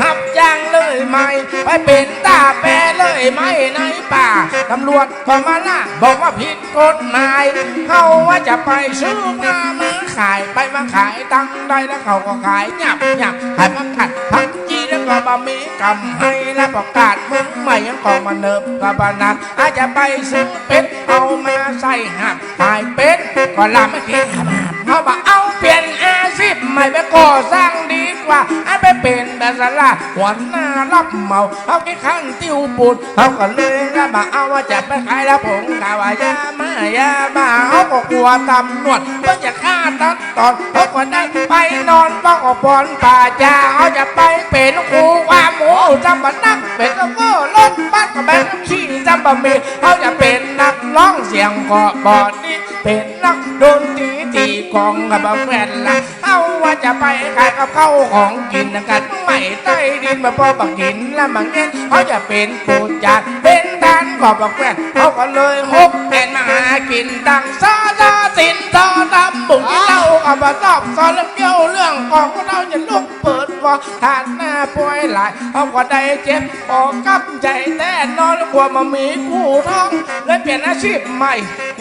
ฮับจ้างเลื่อยไม้ ไปเป๋นต้าแปเลื่อยไม้ในป่า ตำรวจก็มาล่า บอกว่าผิด กฎหมาย เฮาว่าจะไปซื้อผ้ามาขาย ไปมาขายตังใด แล้วเขาก็ขายหยับหยับ ขายผักกัดผักจีแล้วก็บ่มีกำไร แล้วประกาศเมืองใหม่ยังก็มาเนิบก็บ่นาน อาจจะไปซื้อเป็ดเอามาใส่หาบขายเป็ด ก็ลำไม่คิดหาบ เฮาบ่เอาเปลี่ยนอาชีพใหม่ไปก่อสร้างดีกว่า อันไปเป๋นแบบสลา หัวหน้ารับเหมา เฮาขี้คร้านติ้วปูน เฮาก็เลยละบ่เอา ว่าจะไปขายละผงขายยาบ้า ยาบ้า เฮาก็กั๋วตำรวจ เปิ้นจะฆ่าตัดตอน เฮาก็ได้ไปนอนเฝ้าก็ปอนป่าจ๋า เฮาจะไปเป๋นครูความรู้ จำบ่นักเป๋นโชเฟอร์รถบัส ก็ใบขับขี่จำบ่มี เฮาจะเป๋นนักฮ้องเสียงก็บ่ดี เป๋นนักดนตรีตีกลองก็บ่แม่นละ เฮาว่าจะไปขายกับข้าวของกิ๋นกั๋น ไม่ใต้ดินมาพอบ่กิ๋นละบ่เงิน เฮาจะเป๋นผู้จ๋าร เป๋นต้านก็บ่แม่น เฮาก็เลยฮบแหนมาหากิ๋นตังสอสอศีลสอธรรม บุญกิ๋นเหล้าก็บ่ชอบ สอนเรื่องเกี้ยวเรื่องของ เฮาจะลุกเปิดวา ฐานะป่วยหลาย เฮาก็ได้เจ็บ ขอกำใจ๋แต๊นอน กลัวบ่มีกู้ฮ้อง เลยเปลี่ยนอาชีพใหม่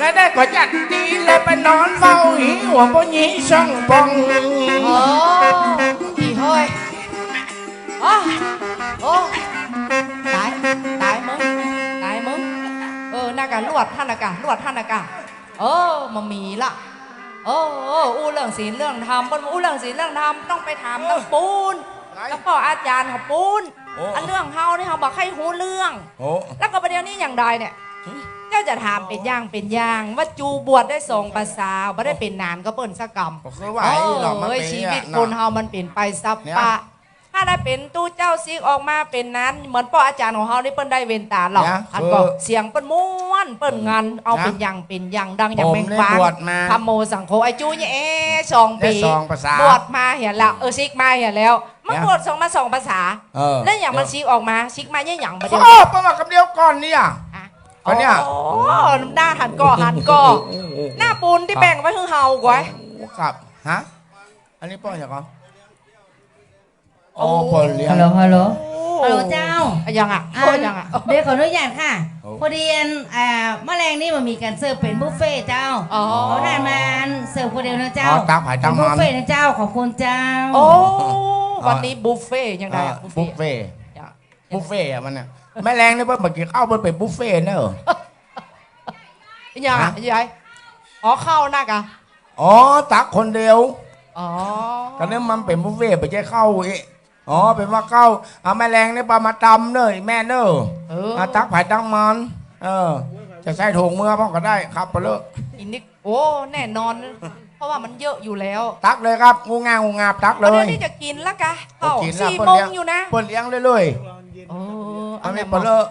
รายได้ก็จัดดี เลยไปนอนเฝ้าหีหัวผู้หญิงช่องป่อง โอ้ อีเฮ้ย โอ้ โอ้ ต๋าย ต๋ายมึง ต๋ายมึง เออ น่ากะลวดหั้นน่ะกะ ลวดหั้นน่ะกะ เออ บ่มีละ เออ เออ อู้เรื่องศีลเรื่องธรรม เปิ้นอู้เรื่องศีลเรื่องธรรม ต้องไปถามตังปู๊น เออ แล้วก็อาจ๋ารย์เขาปู๊น โอ้ อันเรื่องเฮานี่เฮาบ่ใค่ฮู้เรื่อง โอ้ แล้วก็ประเดี๋ยวนี้อย่างใดเนี่ย เจ้าจะถามเป๋นอย่างเป๋นอย่าง ว่าจูบวชได้สองพรรษา บ่ได้เป๋นหนานกับเปิ้นสักกำ ก็คือว่าไอ้นี่เนาะ มันเป๋นอย่างเนาะ เอ้ย ชีวิตคนเฮามันเป๋นไปสับปะ เนี่ย ถ้าได้เป๋นตุ๊เจ้าสิกออกมาเป๋นหนาน เหมือนป้ออาจ๋ารย์ของเฮานี่เปิ้นได้เวนต๋าหรอก เนี่ย อันก็ คือ เสียงเปิ้นม่วน เปิ้นงัน เอา เนี่ย เป๋นอย่างเป๋นอย่าง ดังอย่างแมงปาน ผมนี่บวชมา ธัมโมสังโฆ ไอ้จูเนี่ย เอ๊ะ สองปี๋ ได้สองพรรษา บวชมาเหียแล้ว เออ สิกมาเหียแล้ว มัน เนี่ย บวชสอง มาสองพรรษา เออ แล้วอย่างมัน เดี๋ยว สิกออกมา สิกมาเนี่ยอย่างบ่ โอ้ เปิ้นว่ากำเดียวก่อนเนี่ย อ่ะ อันเนี้ย โอ้ หน้าหันก่อหันก่อ โอ้โห หน้าปูนตี้แบ่งไว้หื้อเฮาก๋วย ครับ ฮะ อันนี้ป้ออย่างก่อ โอ้ ป้อเลี้ยง ฮัลโหล ฮัลโหล ฮัลโหลเจ้า อะหยังอะ อะ โอ้ อะหยังอะ เดี๋ยวขออนุญาตค่ะ โอ้ พอดีอัน อ่า เมื่อแลงนี่มันมีก๋านเสิร์ฟเป๋นบุฟเฟ่ต์เจ้า อ๋อ ขอท่านมาเสิร์ฟคนเดียวนะเจ้า อ๋อ ตั๊กผายตั๊กมัน เป๋นบุฟเฟ่ต์นะเจ้า ขอบคุณเจ้า โอ้ อ๋อ วันนี้บุฟเฟ่ต์ยังไงอะ อ่า บุฟเฟ่ต์ บุฟเฟ่ต์ จ้ะ บุฟเฟ่ต์อะมันน่ะ แม่แลงนี่เปิ้นบ่กิ๋นข้าว เปิ้นไปบุฟเฟ่ต์เน่อ อะหยังอะ ฮะ ยาย อ๋อ ข้าวนักอะ อ๋อ ตั๊กคนเดียว อ๋อ ก็นึกมันเป๋นบุฟเฟ่ต์ บ่ใจ้ข้าวอีก อ๋อ เป๋นว่าข้าว เอาแม่แลงนี่ปามาตำเน่อ อีแม่เน่อ เออ อ่ะ ตั๊กผายตั๊กมัน เออ จะใส่ถุงมือพ่องก็ได้ ครับ ไปเลย อีกนิด โอ้ แน่นอน เพราะว่ามันเยอะอยู่แล้ว ตักเลยครับ งูงา งูงา ตักเลย วันนี้จะกิ๋นแล้วกะ โอ้ กิ๋นแล้ว สี่โมงอยู่นะ เปิ้นเลี้ยงเรื่อยๆ เออ อันนี้ อันนี้ เปิ้นเลิก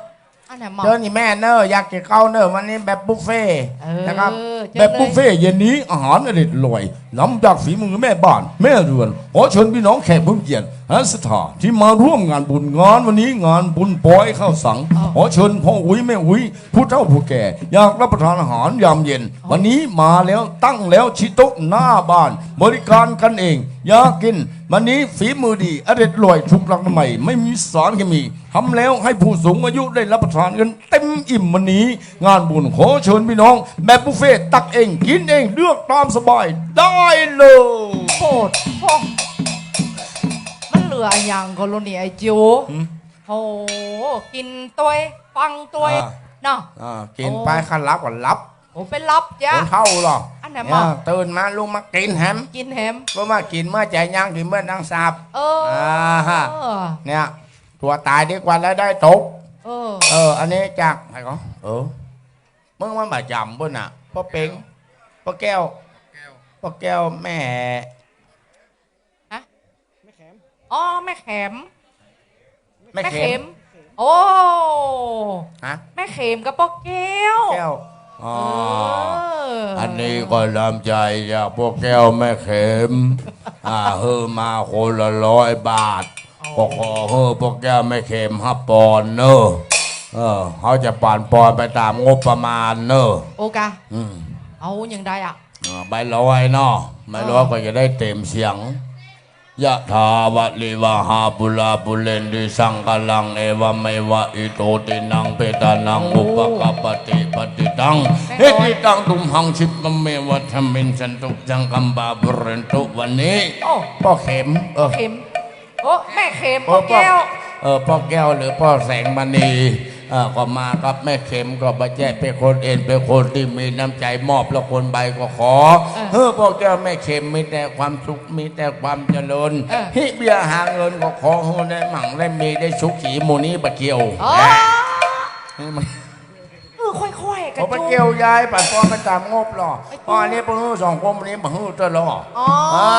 อันไหนหม่อม เจิญอีแม่เน่อ อยากกิ๋นข้าวเน่อ วันนี้แบบบุฟเฟ่ต์ เออ นะครับ เจิญเลย แบบบุฟเฟ่ต์เย็นนี้ อาหารอร่อย ล้ำจากฝีมือแม่บ้าน แม่เรือน ขอเชิญพี่น้องแขกผู้มีเกียรติ และศรัทธาที่มาร่วมงานบุญงานวันนี้ งานบุญปอยข้าวสัง อ๋อ ขอเชิญพ่ออุ๊ยแม่อุ๊ย ผู้เฒ่าผู้แก่ อยากรับประทานอาหารยามเย็น อ๋อ วันนี้มาแล้ว ตั้งแล้ว ชิโต๊ะหน้าบ้าน บริการกันเอง อยากกิ๋น วันนี้ฝีมือดี อร่อย ถูกหลักอนามัย ไม่มีสารเคมี ทำแล้วให้ผู้สูงอายุได้รับประทานกันเต็มอิ่ม วันนี้งานบุญ ขอเชิญพี่น้อง แบบบุฟเฟ่ต์ ตักเอง กิ๋นเอง เลือกตามสบายได้เลย โอ้โห มันเหลืออะหยังก่อนลูกนี่ไอ้จิ๋ว หืม โอ้โห กิ๋นตวย ฟังตวย อ่า เนาะ อ่า กิ๋นไป โอ้ ข้าหลับก็หลับ โอ้ ไปหลับจ้ะ คนเฒ่าเหรอ อันไหนหม่อม เนี่ย ตื่นมาลุกมากิ๋นแหม กิ๋นแหม เพราะว่ากิ๋นเมื่อใจ๋ยัง กิ๋นเมื่อนังสาบ เออ อ่าฮะ เนี่ย ตั๋วต๋ายดีกว่าแล้วได้ตก เออ เออ อันนี้จากใผก่อ เออ มึงมันบ่จ๋ำปุ้นน่ะ ป้อเป๋ง ป้อแก้ว ป้อแก้วแม่ ฮะ อ๋อ แม่แขม แม่เข็ม แม่เข็ม โอ้ ฮะ แม่เข็มกับป้อแก้ว แก้ว อ๋อ เออ อันนี้ก็น้ำใจ๋จากป้อแก้วแม่เข็ม อ่า หื้อมาคนละร้อยบาท โอ้ ก็ขอหื้อป้อแก้วแม่เข็มฮับปอนเน่อ เออ เฮาจะปั๋นปอนไปต๋ามงบประมาณเน่อ โอกะ อืม เอาอย่างใดอะ อ่า ใบร้อยเนาะ ใบร้อย เออ ก็จะได้เต็มเสียง ยะถาวะริวะหาปูราปูเรนติสังกะรัง เอวะเมวะอิโตตินังเปตานัง โอ้ อุปะกัปปะติ ปัตติตัง แม่ร้อย อิทธิตัง ตุมหัง คิปปะเมวะสะมิชฌันตุ สังคัปปะปูเรนตุ วันนี้ โอ้ ป้อเข็ม เออ เข็ม โอ้ แม่เข็ม เออ ป้อแก้ว ป้อ เออ ป้อแก้วหรือป้อแสงมณี เออ ก็มากับแม่เข็ม ก็บ่ใจ้เป๋นคนอื่น เป๋นคนตี้มีน้ำใจ๋มอบ แล้วคนใบก็ขอ เออ หื้อป้อแก้วแม่เข็มมีแต่ความสุข มีแต่ความเจริญ เออ ฮิเบียหาเงินก็ขอหื้อได้มั่งได้มี ได้สุขี หมู่นี้บ่เกี่ยว อ๋อ นี่มัน เออ ค่อยๆ กะ โอ้ บ่เกี่ยวยาย ปั๋นปอนไปต๋ามงบหรอ ไอ้ อ๋อ อันนี้ป้อหื้อสองคนนี้ บ่หื้อตลอด อ๋อ อ่า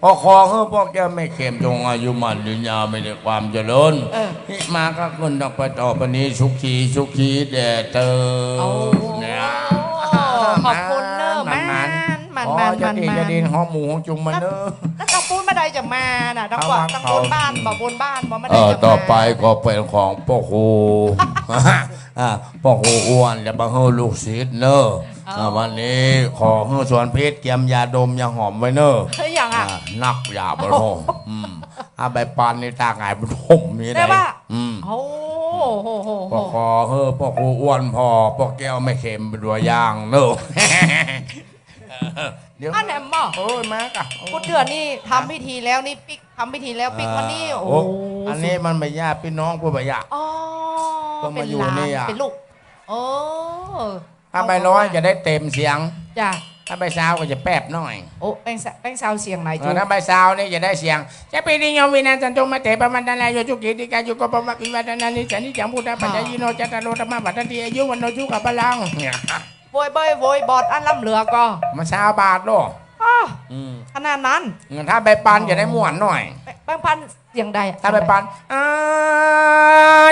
ก็ขอหื้อป้อแก้วแม่เข็มจงอายุมั่นยืนยาว มีแต่ความเจริญ เออ ฮิมาก็ขึ้นดอกไปต่อไปนี้ สุขี สุขีแด่เตอ โอ้ เนี่ย ขอบคุณเน่อ มัน มัน มัน มัน อ๋อ มัน จะดี มัน จะดี หอมหมูหอมจุ่มมันเน่อ แล้ว แล้วตางปู๊นบ่าใดจะมาน่ะ ตางกว่า ตางปู๊นบ้านบ่ ปู๊นบ้านบ่ บ่าใดจะมา เออ ต่อไปก็เป๋นของป้อครู อ่า ป้อครูอ้วนจะมาหื้อลูกศิษย์เน่อ เออ อ่า วันนี้ขอหื้อสอนเพชรเกียมยาดมยาหอมไว้เน่อ เฮ้ย อย่างอะ อ่า นักยาบ่โห อืม เอาใบปานนี่ตาหงายบ่ถมนี่ แต่ว่า อืม โอ้โห โห โห โห ก็ขอหื้อป้อครูอ้วนผ่อป้อแก้วแม่เข็มเป๋นตั๋วอย่างเน่อ เดี๋ยว อันแหนมบ่ เออ มากะ กูเดือนนี่ทำพิธีแล้วนี่ปิ๊ก ทำพิธีแล้วปิ๊กมานี่ อ่า โอ้ โอ้ อันนี้มันบ่ยาก ปี้น้องผู้บ่ยาก อ๋อ ก็มาอยู่นี่อะ เป๋นหลาน เป๋นลูก เออ ถ้าใบร้อยจะได้เต็มเสียง จ้ะ ถ้าใบซาวก็จะแป๊บหน้อย โอ้ แป้งซา แป้งซาวเสียงไหน เออ จุ๊ ถ้าใบซาวนี่จะได้เสียง จะปีติโยวินาศสันตุ มาเต ภวันตรายโย สุขี ทีฆายุโก ภวะ วิวัฒนานิสสะนิจัง พุทธัพพัญญายิโน จัตตาโร ธัมมาวัฑฒันติ อายุ วัณโณ สุขัง พลัง เนี่ย โวยเบ้ยโวยบอดอันล้ำเหลือก็ มันซาวบาทโลก อ้อ อืม ขนาดนั้น ถ้าใบปันจะได้ม่วนหน้อย แป้งปัน เสียงใดอะ ถ้าใบปัน อา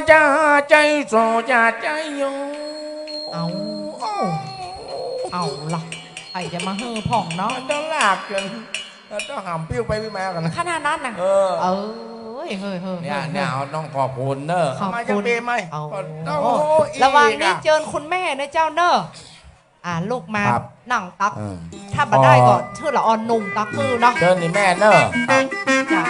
จาใจโสจาใจโย เอา เอาล่ะ ใผจะมาหื้อพ่องเนาะ ต้องลากจน ต้องหำปิ้วไปปิ้วมากั๋นนะ ขนาดนั้นน่ะ เออ เอ้ย เฮ้ย เฮ้ย เนี่ย เฮ้ย เนี่ย เฮาต้องขอบคุณเนอะ ขอบคุณ มาจากปีใหม่ เอา โอ้ โอ้ ระหว่างนี้ อีกอะ เจิญคุณแม่นะเจ้าเนอะ อ่า ลุกมา ครับ นั่งตัก เออ ถ้าบ่ได้ก็ อ๋อ หื้อละอ่อนนุ่งตักหื้อเนาะ เจิญนี่แม่เนอะ ครับ จ้ะ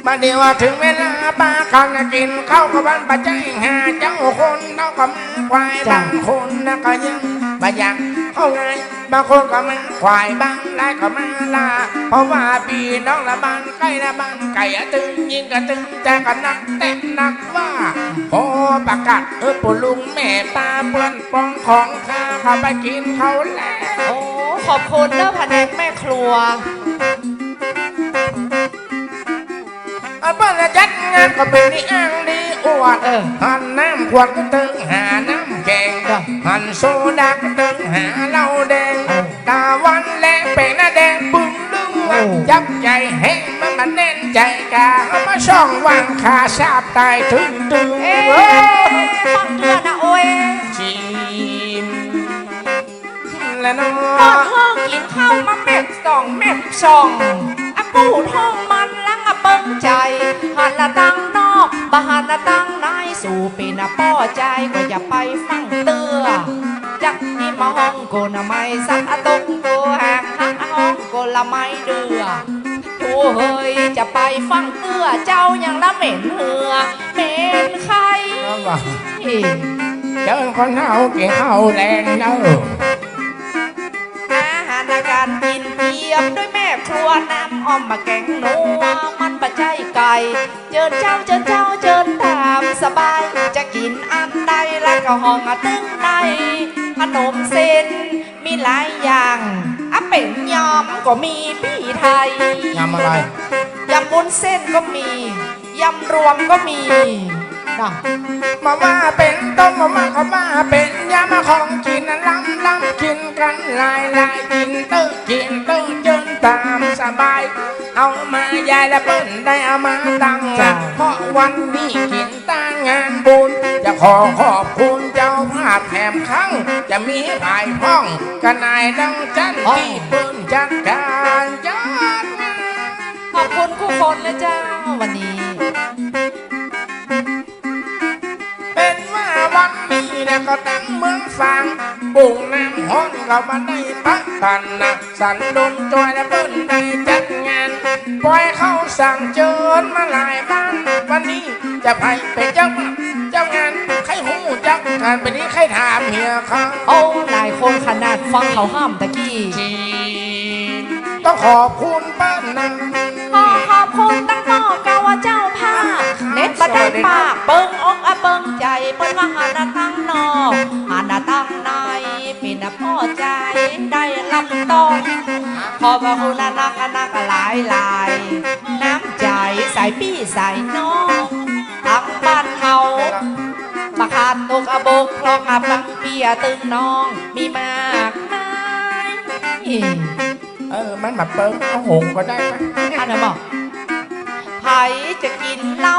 บัดนี้ว่าเถิงเวลาปากั๋นกิ๋นข้าว ก็วันบ่ใจ้หาเจ้าคน เฮาก็มาควาย จ้ะ บางคนนะก็ยังบ่อยากเข้าง่าย บางคนก็มาควาย บางรายก็มาล้า เพราะว่าปี้น้องละบ้านใก้ละบ้านไก๋ ตึงยิงก็ตึง แต่ก็นักแต๊นักว่า ขอประกาศ เออ ปู่ลุงแม่ป้าเปื้อนป๋องของข้า เข้าไปกิ๋นข้าวแล้ว โอ้ ขอบคุณเนอะ ผนกแม่ครัว เปิ้นจัดงานก็เป๋นตี้อ้างตี้อวด เออ หันน้ำขวดก็ตึงหาน้ำแก๋ง จ้ะ หันโซดาก็ตึงหาเหล้าแดง เออ ต๋าวันแลเป๋นหน้าแดงปึ้ง โอ้ จับใจ๋แฮงมันบ่แน่นใจ๋กา เอามาส่องวางขาสาบต๋ายตึงตึง เอ๊ะ เออ ฟังเตื้อนะโอ้ย จีม และน้อง ต๋อนเฮากิ๋นข้าวมาแมบสองแมบสอง อะปู่ท้องมันลังอะเปิงใจ๋ หันละตังนอก บ่หันละตังใน สู่เป๋นอะป้อใจ๋ ก็จะไปฟังเตื้อ จักตี้มาฮ้องโกนอะไม้สักอะตกโกหาง ฮักอะฮ้องโกนละไม้เดือ โอ้เฮย จะไปฟังเตื้อ เจ้ายังละเหม็นเหือ เหม็นไข่ นั่นว่ะ เจ้าคนเฮากิ๋นข้าวแลงเนอะ อาหารการกิ๋นเตรียมโดยแม่ครัว น้ำอ่อมบ่าแก๋งนัว มันบ่ใจ้ไก่ เจิญเจ้า เจิญเจ้า เจิญต๋ามสบาย จะกิ๋นอันใดละก็ฮ้องอะตึงใน ขนมเส้น มีหลายอย่าง อะเป๋นยำก็มีปี้ไทย ยำอะไร ยำวุ้นเส้นก็มี ยำรวมก็มี เนาะ บ่ว่าเป๋นต้ม บ่ว่าก็ว่าเป๋นยำ ของกิ๋นล้ำๆ กิ๋นกั๋นหลายๆ กิ๋นเต๊อะ กิ๋นเต๊อะ เจิญต๋ามสบาย เอามาใหญ่ละเปิ้นได้เอามาตั้ง จ้ะ เพราะวันนี้กิ๋น ตางานบุญ จะขอขอบคุณเจ้าภาพแถมครั้ง จะมีผายพ่อง กะนายดังจั้น อ๋อ ตี้เปิ้นจัดก๋านจัดงาน ขอบคุณกู้คนนะเจ้า วันนี้ เป๋นว่าวันนี้แลก็ตังเมืองฝาง บุ้งน้ำฮ้อนก็บ่ได้ปะตันนะ สันดนจ้อยและเปิ้นได้จัดงาน ปอยเข้าสั่งเจิญมาหลายบ้าน วันนี้จะใผเป๋นเจ้าภาพเจ้างาน ใค่ฮู้จักกั๋น บัดนี้ใค่ถามเหียเขา โอ้ หลายคนขนาดฟังเขาห้ามตะกี้ จีน ต้องขอบคุณเปิ้นนะ ขอขอบคุณตังหม้อเก่าเจ้าภาพ เน็ตบ่ได้ปาก เปิงอกอะเปิงใจ๋ เปิ้นว่าหันหน้าตังนอก หันหน้าตังใน เป๋นอะป้อใจ๋ ได้รับต้อง ขอบพระคุณนักๆ หลายๆ น้ำใจ๋สายปี้สายน้อง ตังบ้านเฮา บ่ขาดตกอะบกพร่องอะ ตังปี้อะตึงน้อง มีมากมาย เออ มันบ่เปิง เอาหงส์ก็ได้นะ อันนั้นบอก ใผจะกิ๋นเหล้า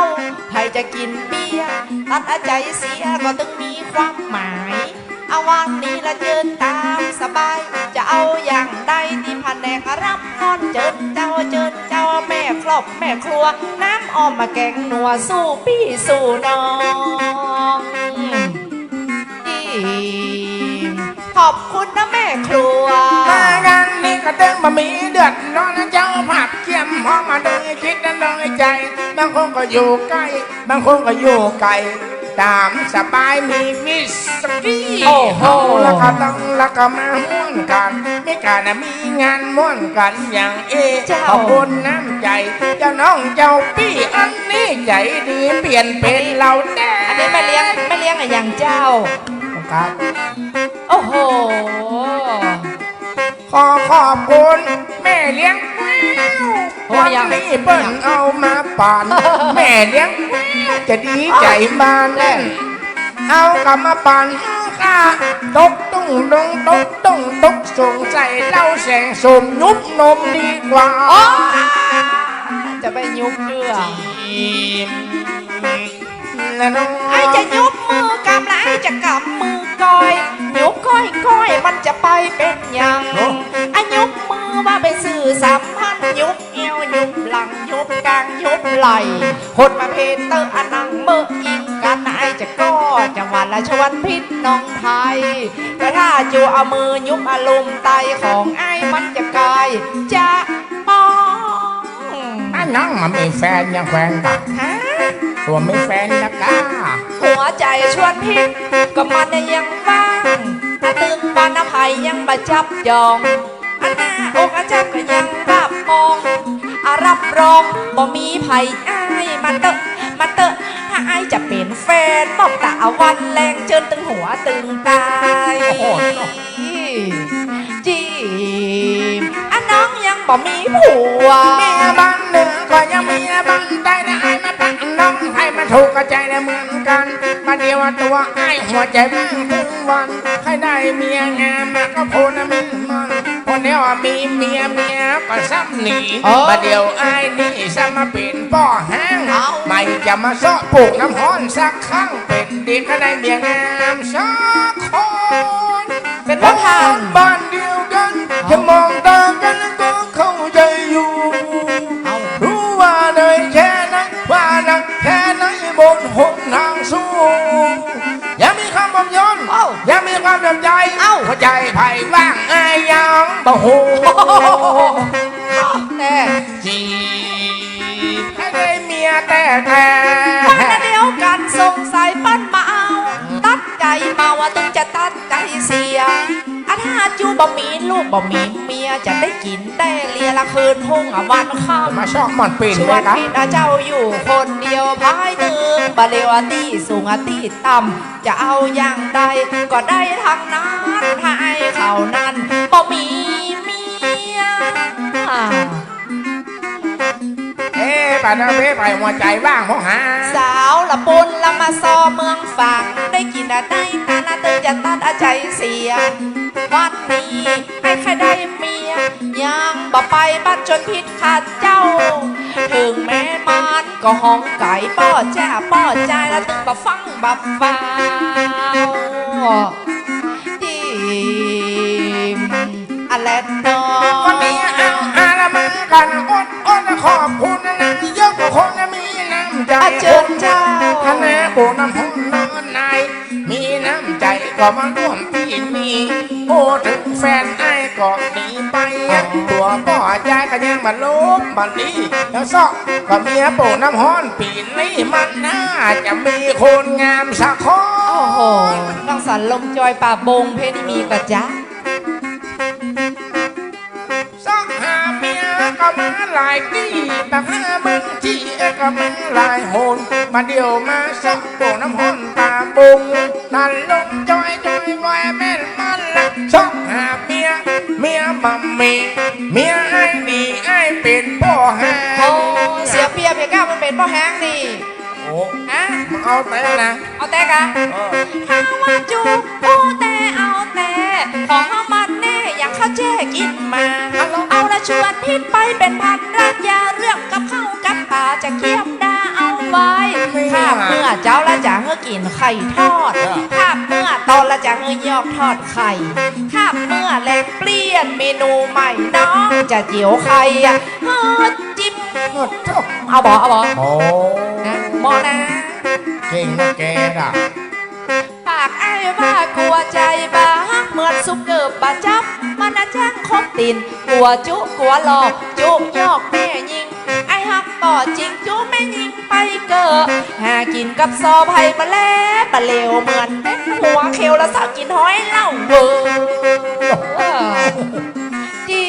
ใผจะกิ๋นเบียร์ ตัดอะใจ๋เสียก็ตึงมีความหมาย อะ วันนี้ละเจิญต๋ามสบาย จะเอาอย่างใดตี้ผนกรับฮ้อน เจิญเจ้า เจิญเจ้า แม่ครอบแม่ครัว น้ำอ่อมบ่าแก๋งนัว สู่ปี้สู่น้อง ขอบคุณนะแม่ครัว มางานนี้ก็ตึงบ่มีเดือดร้อนนะ เจ้าภาพเกียมพร้อมมาโดยจิตและโดยใจ๋ บางคนก็อยู่ใก้ บางคนก็อยู่ไก๋ ต๋ามสบาย มีวิสกี้ โอ้โห แล้วก็ต้อง แล้วก็มาม่วนกั๋น มีก๋านมีงานม่วนกั๋นอย่างอี้ เจ้า ขอบคุณน้ำใจ๋ เจ้าน้องเจ้าปี้อันนี้ใจ๋ดี เปลี่ยนเป๋นเหล้าแต๊ อันนี้แม่เลี้ยง แม่เลี้ยงอะหยังเจ้า ครับ โอ้โห ขอขอบคุณแม่เลี้ยงแมว โอ้ วันนี้เปิ้นเอามาปั๋น แม่เลี้ยงแมวจะดีใจ๋มาแน่น เอากลับมาปั๋นข้า ตกตุ้งลงตกตุ้งตกส่งใส่เหล้าแสงส้ม ยุบนมดีกว่า โอ้ จะไปยุบเตื้อ จีบ นะน้อง ไอ้จะยุบมือกำละ ไอ้จะกำมือก้อย ยุบก้อยก้อย มันจะไปเป๋นหยัง โอ้ ไอ้ยุบมือว่าไปสื่อสัมพันธ์ ยุบเอว ยุบหลัง ยุบกาง ยุบไหล่ คนประเภทเต๊อะ อะนังเมอะอิงกั๋น ไอ้จะก้อ จะหวันละชวนพิษน้องไทย ก็ถ้าจูเอามือยุบอารมณ์ไตของไอ้ มันจะกายจะปอง ไอ้น้องมันมีแฟนยัง แฟนก่ะ ฮะ ตั๋วมีแฟนนะก้า หัวใจ๋ชวนพิษ ก็มันเนี่ยยังว่าง ถ้าตึงปานอภัยยังบ่จับจอง อันหน้าอกอาจารย์ก็ยังรับมอง อ่ะ รับรองบ่มีไผอ้าย มาเต๊อะ มาเต๊อะ ถ้าอ้ายจะเป๋นแฟน มอบตะวันแลง เจิญตึงหัวตึงตาย โอ้โห จีบ อะน้องยังบ่มีผัว เมียบ้านเหนือก็ยังเมียบ้านใต้นะ อ้ายมาปักน้องไทย มาถูกกับใจ๋ได้เหมือนกั๋น มาเดี๋ยวตั๋วอ้ายหัวใจ๋บ้างครึ่งวัน ใค่ได้เมียงามมาก็โพนมินมัน พอแล้วมีเมีย เมียก็ซ้ำหนี เออ บ่าเดี่ยวอ้ายนี่ซ้ำมาเป๋นป้อฮ้าง เอ้า ไม่จะมาเซาะปลูกน้ำฮ้อนสักครั้ง เป๋นดีก็ได้เมียงามสักคน เป๋นว่าผ่าน บ้านเดียวกั๋น เอ้า จะมองตากั๋นก็เข้าใจ๋อยู่ เอ้า รู้ว่าเหนื่อยแค่ไหน ว่าหนักแค่ไหนบนหนทางสู้ ยังมีความอดทน เอ้า ยังมีความเต็มใจ๋ เอ้า หัวใจ๋ใผว่างอ้ายยังบ่ฮู้ แต่ จีบ ใค่ได้เมียแต่แต่ วันเดียวกั๋นสงสัยเปิ้นมาเอา ตัดใจ๋เมาอะ ตึงจะตัดใจ๋เสีย อะถ้าจูบ่มีลูกบ่มีเมีย จะได้กิ๋นได้เลียละคืนฮุ่งอะวันค่ำ มาซอกม่อนปิ้น ชวนพิษอะเจ้าอยู่คนเดียวภายนึ่ง บ่าเลียวอะตี้สูงอะตี้ต่ำ จะเอาอย่างใดก็ได้ทั้งนั้น ถ้าไอ้เขานั้นบ่มีเมีย เอ๊ะ ป่านนั้นเว้ย ไปหัวใจ๋ว่างมองหา สาวละปูนละมาซอเมืองฝาง ได้กิ๋นอะได้นานอะ ตึงจะตัดอะใจ๋เสีย วันนี้ไอ้ใค่ได้เมีย ยังบ่ไปบ้านชวนพิษข้าเจ้า เถิงแม่มันก็ฮ้องไก๋ป้อแจ้ป้อจาย ละตึงบ่ฟังบ่ฟัง จีบ อะแลดน้อง วันนี้เอาอาละมังกั๋นอดอดขอบคุณนายกคนมีน้ำใจ๋ อาเจิญเจ้า คณะผู้นำผู้นอนนาย มีน้ำใจ๋ก็มาร่วมพิธี โอ้ เถิงแฟนอ้ายก็หนีไป ตั๋วป้อจายก็ยังบ่ลบบ่ดี แล้วเซาะก็เมียโป่งน้ำฮ้อน ปี๋นี้มันน่าจะมีคนงามสักคน โอ้โห น้องสันลมจอยป่าบงเพชรนี่มีก่อจ๊ะ เซาะหาเมียก็มาหลายตี้ แต่หาเมืองจี้ก็มาหลายหน มาเดี่ยวมาเซาะโป่งน้ำฮ้อนป่าบง นั่นลมจอยจอยไว้แม่นมันละ เซาะหาเมีย เมียบ่มี เมียอ้ายหนีอ้ายเป๋นป้อฮ้าง โอ้ เสียเปรียบเหียก้า มันเป๋นป้อฮ้างนี่ โอ้ ฮะ มึงเอาแต่นะ เอาแต่กะ เออ ถ้าว่าจูโอ้แต่เอาแต่ ของเฮามันแน่ อย่างข้าวแจ้กิ๋นมา เอาละ เอาละชวนพิษไปเป๋นภรรยา เรื่องกับข้าวกับป๋าจะเกียมดาเอาไว้ เมีย คาบเมื่อเจ๊าละจะหื้อกิ๋นไข่ทอด เออ คาบเมื่อตอนละจะหื้อยอกทอดไข่ คาบเมื่อแลงเปลี่ยนเมนูใหม่ น้องจะเจียวไข่อะ หื้อ จิ้ม โอ้โธ่ เอาบ่ เอาบ่ โอ้ นะ เหมาะนะ เก่งนะแกน่ะ ปากอ้ายว่ากั๋วใจ๋บ่ฮัก เหมือนสุกเกิบบ่จับ มันน่ะจ้างคบตี๋น กั๋วจุกั๋วหลอก จุยอกแม่ญิง อ้ายฮักบ่จริง จุแม่ญิงไปเกอะ หากิ๋นกับซอไผบ่แลบ่เหลว เหมือนเม็ดหัวเขียว ละเซาะกิ๋นฮ้อยเหล้าเวอ จี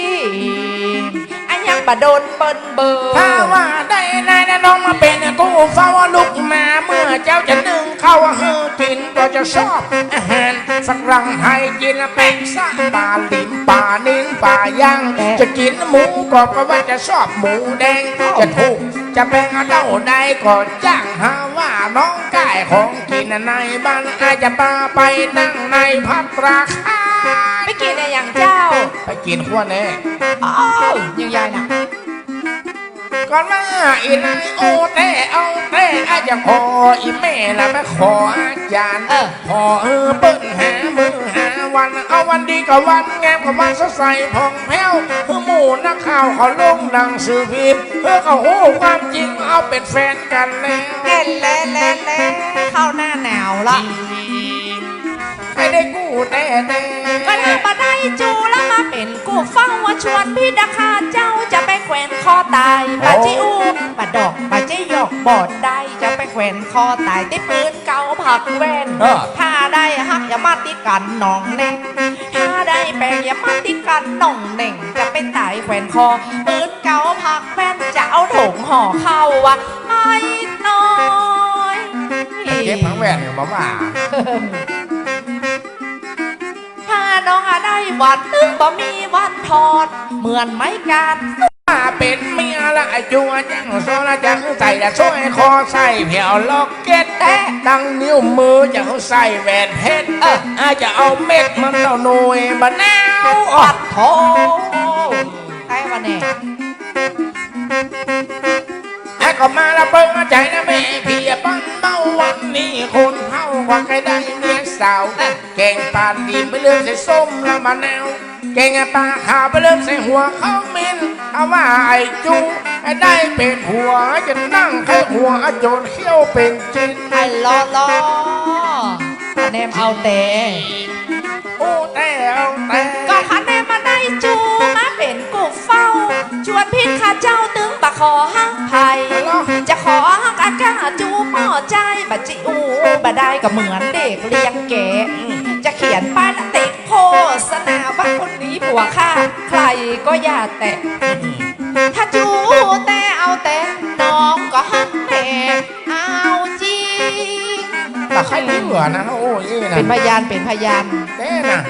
บ อะยังบ่โดนเปิ้นเบอ ถ้าว่าได้นายน้องมาเป๋นกู้เฝ้าลูกหมา เมื่อเจ๊าจะนึ่งข้าวหื้อกิ๋น ก็จะชอบอาหาร สักรัง หื้อกิ๋นแป้งสาปลาลิมปลานิลปลาย่าง จะกิ๋นหมูกรอบก็ว่าจะชอบหมูแดง จะถูกจะแปงเต้าใดก็จ้าง หาว่าน้องก้ายของกิ๋นในบ้าน อาจจะปาไปนั่งในภัตตาคาร ไปกิ๋นอะหยังเจ้า ไปกิ๋นขั้วแหน อ้าว ยังใหญ่นะ ก่อนมาอีนายโอแต๊เอาแต๊ อาจจะขออีแม่ละมาขออาจ๋ารย์ เออ ขอหื้อเปิ้นหามื้อหาวัน เอาวันดีก็วันงามก็วันสดใสผ่องแผ้ว หื้อหมู่นักข่าวเขาลงหนังสือพิมพ์ หื้อเขาฮู้ความจริงเอาเป๋นแฟนกั๋นแล้ว แล่นแล่นแล่นแล่น เข้าหน้าหนาวละ ใค่ได้กู้แต๊แต๊ ก็ถ้าบ่ได้จูละมาเป๋นกู้เฝ้า ว่าชวนพิธาข้าเจ้าจะไปแขวนคอต๋าย โอ้ บ่าจิอู้ บ่าดอก บ่าจิหยอก บ่ได้ จะไปแขวนคอต๋ายตี้ปื๊นเก๋าผักแว่น เออ ถ้าได้ฮักอย่ามาติดกั๋นหน่องแหน่ง ถ้าได้แปงอย่ามาติดกั๋นหน่องแหน่ง จะไปต๋ายแขวนคอปื๊นเก๋าผักแว่น จะเอาถุงห่อข้าวว่า ไอ้น้อย เก็บผักแว่นก็บ่ว่า ถ้าน้องอะได้วันตึงบ่มีวันถอด เหมือนไม้กาด ถ้าเป๋นเมียละไอ้จูยังสอละจะหื้อใส่ละสร้อยคอ ใส่แผวล็อกเก็ต แต๊ะดังนิ้วมือ จะหื้อใส่แหวนเพชร เออ อาจจะเอาเม็ดมันเต้าหน่วยบ่หนาว ปัดโธ่ ใครวะเนี่ย แอะ ก็มาละเปิ้งใจ๋นะแม่พี่อะ ปันเบาวันนี้คนเฮาว่าใค่ได้เมียสาว แกงปลาดีไปเลือกใส่ส้มละมะนาว แกงปลาขาวไปเลือกใส่หัวข้าวเหม็น เอาว่าไอ้จุงได้เป๋นผัว จะนั่งใค่หัวโจรเขี้ยวเป๋นจิน ไอ้ล้อล้อ คะแนนเอาแต่ อู้แต่เอาแต่ ก็คะแนนมาได้จูมาเป๋นกู้เฝ้า ชวนพิธาข้าเจ้าตึงบ่ขอฮักใผ จะขอฮักอะก้าจูหม้อใจ๊ บ่าจิอู้บ่ได้ก็เหมือนเด็กเลี้ยงแกะ จะเขียนป้ายและติดโฆษณาว่าคนนี้ผัวข้า ใครก็อย่าแตะ ถ้าจูแต่เอาแต่ น้องก็ฮักแน่ เอาจริง แต่ใค่เจื้อนะ โอ้ยนะ เป๋นพยาน เป๋นพยาน แต๊นะ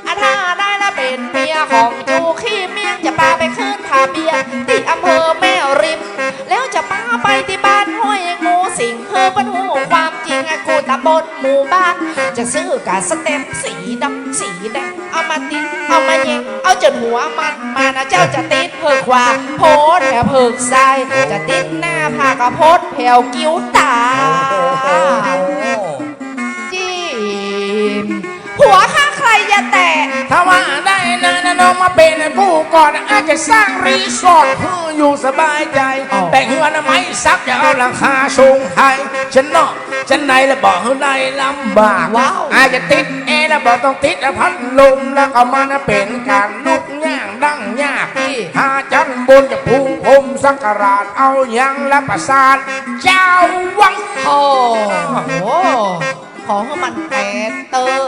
อะ ถ้าได้ละเป๋นเมียของจูขี้เมี้ยง จะปาไปขึ้นทะเบียนตี้อำเภอแม่ริม แล้วจะปาไปตี้บ้านห้วยงูสิง หื้อเปิ้นฮู้ความจริงอะกู้ตำบลหมู่บ้าน จะซื้อก๋าสแตมป์สีดำสีแดง เอามาติด เอามาแยง เอาจ๋นหัวมันมานะเจ้า จะติดเผิกขวา โพสแผวเผิกซ้าย จะติดหน้าผากก็โพสแผวกิ้วต๋า โอ้โห จีน ผัวข้าใครอย่าแตะ ถ้าว่าได้นะ นะน้องมาเป๋นกู้ก่อน อาจจะสร้างรีสอร์ทหื้ออยู่สบายใจ๋ อ๋อ แป๋งเฮือนไม้สัก จะเอาหลังคาทรงไทย ฉันเนาะ ฉันในละบ่หื้อได้ลำบาก ว้าว อาจจะติดแอร์ละบ่ต้องติดพัดลม แล้วก็มันเป๋นก๋านลุกย่างดั้งยาก อี หาจันบนจะพุงพรมสักราช เอาหยังละประสาทเจ้าวัง โอ้โห ขอหื้อมันแตกเตอะ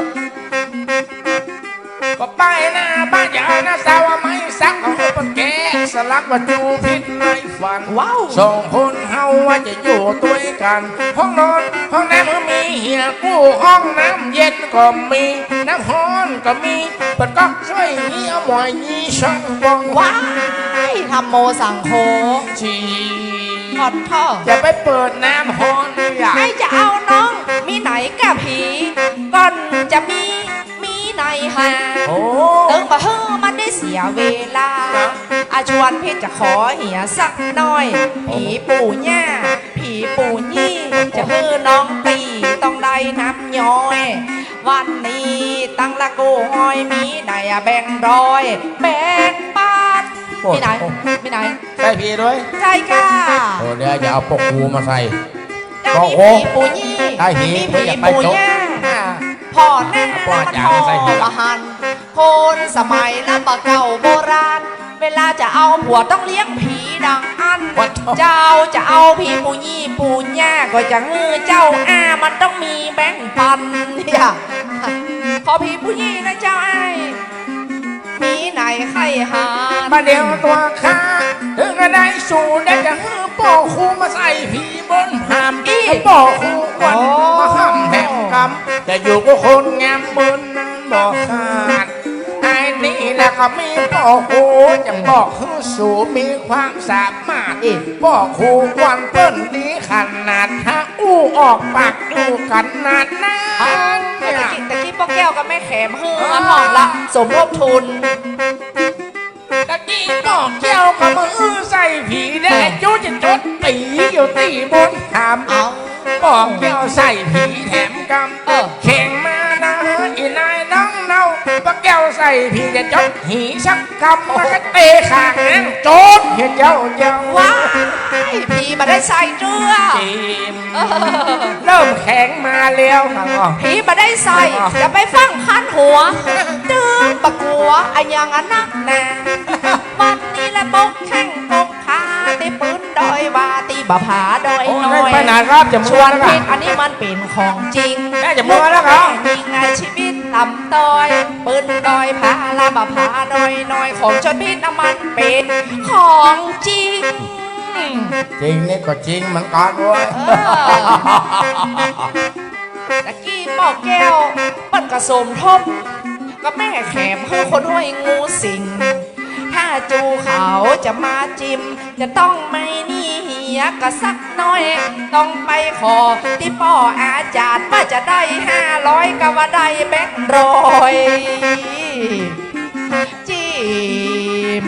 ก็ไปหน้าบ้านอย่าเอาหน้าสาวไม้สัก เอาหื้อเปิ้นแกะสลักว่าจูผิดในฝัน ว้าว สองคนเฮาว่าจะอยู่ตวยกั๋น ห้องนอนห้องน้ำมีเหียกู้ ห้องน้ำเย็นก็มี น้ำฮ้อนก็มี เปิ้นก๊อกช่วยนี้เอาหมอยนี้ช่องกอง ว้าย ธัมโมสังโฆ จี ขอโทษ อย่าไปเปิดน้ำฮ้อนอย่า ใผจะเอาน้อง มีไหนก้าผี ก่อนจะมี มีไหนหา โอ้ ตึงบ่หื้อมันได้เสียเวลา ครับ อะ ชวนพิธาจะขอเหียสักหน้อย โอ้ ผีปู่ย่า ผีปู่ยี่ จะหื้อน้องตี้ต้องได้นับย้อย วันนี้ตังละกู้ฮ้อย มีไหนอะแบ่งร้อย แบ่งบาท โอ้ มีไหน โอ้ มีไหน ใส่ผีด้วย ใส่ก้า โอ้ เดี๋ยวจะเอาปกครูมาใส่ เจ้ามี ปกครู ผีปู่ยี่ ใส่ผี มีผีปู่ย่า อย่าไปจก พ่อหน้า พ่อจ๋า มาทอ ใส่ผี มาหัน คนสมัยนั้นบ่าเก่าโบราณ เวลาจะเอาผัวต้องเลี้ยงผีดังอั้น ขอโทษ เจ้าจะเอาผีปู่ยี่ปู่ย่าก็จะหื้อเจ้าอ้า มันต้องมีแบ่งปันเนี่ย ขอผีปู่ยี่นะเจ้าอ้าย มีไหนใค่หา บ่าเดี๋ยวตั๋วข้า ถึงจะได้สูตรได้จะหื้อป้อครูมาใส่ผีบนหาม อี้ ป้อครูอ้วน โอ้ มาห้ามแหม กำ จะอยู่กู้คนงามบุญนั้นบ่ขาด ไอ้นี่แหละก็มีป้อครูจะบอกหื้อสูมีความสามารถ เอ๊ะ ป้อครูกวนเปิ้นดีขนาด ถ้าอู้ออกปากอยู่ขนาดนั้น อ๋อ เนี่ย ตะกี้ ตะกี้ป้อแก้วกับแม่แขมหื้อ เออ มาห้องละ สมทบทุน ตะกี้ป้อแก้วก็มาอื้อใส่ผีได้ เออ อายุจะจดปี๋อยู่ตี้บนขาม เอ้า ป้อแก้วใส่ผีแถมกำ เออ แขมมานะอีนายน้องเนา ป้อแก้วใส่ผีจะจดหีสักกำ มันก็เตะขางแห้งจดเหียเจ้าเจ้า ว้าย ผีบ่ได้ใส่เตื้อ จีม เออ เริ่มแขมมาแล้วครับ ผีบ่ได้ใส่ อ๋อ จะไปฟั่งคันหัว ตึงบ่กั๋วอะหยังอะนักหนา วันนี้ละปกแข้งปกขาตี้ปื๊นดอยว่าตี้บ่าผาดอยน้อย โอ้ ไปไหนครับ จะมัวแล้วครับ ชวนพิษ อันนี้มันเป๋นของจริง แม่จะมัวแล้วครับ ยิงในชีวิตต่ำต้อย ปื๊นดอยผาละบ่าผาดอยน้อย ของชวนพิษน่ะมันเป๋นของจริง จริงนี่ก็จริงเหมือนกันเว้ย เออ ตะกี้ป้อแก้วเปิ้นก็สมทบกับแม่แขมหื้อคนห้วยงูสิง ถ้าจูเขาจะมาจิม จะต้องไม่หนีเหียก็สักหน้อย ต้องไปขอตี้ป้ออาจ๋ารย์ว่าจะได้ห้าร้อยก็ว่าได้แบงค์ร้อย จีม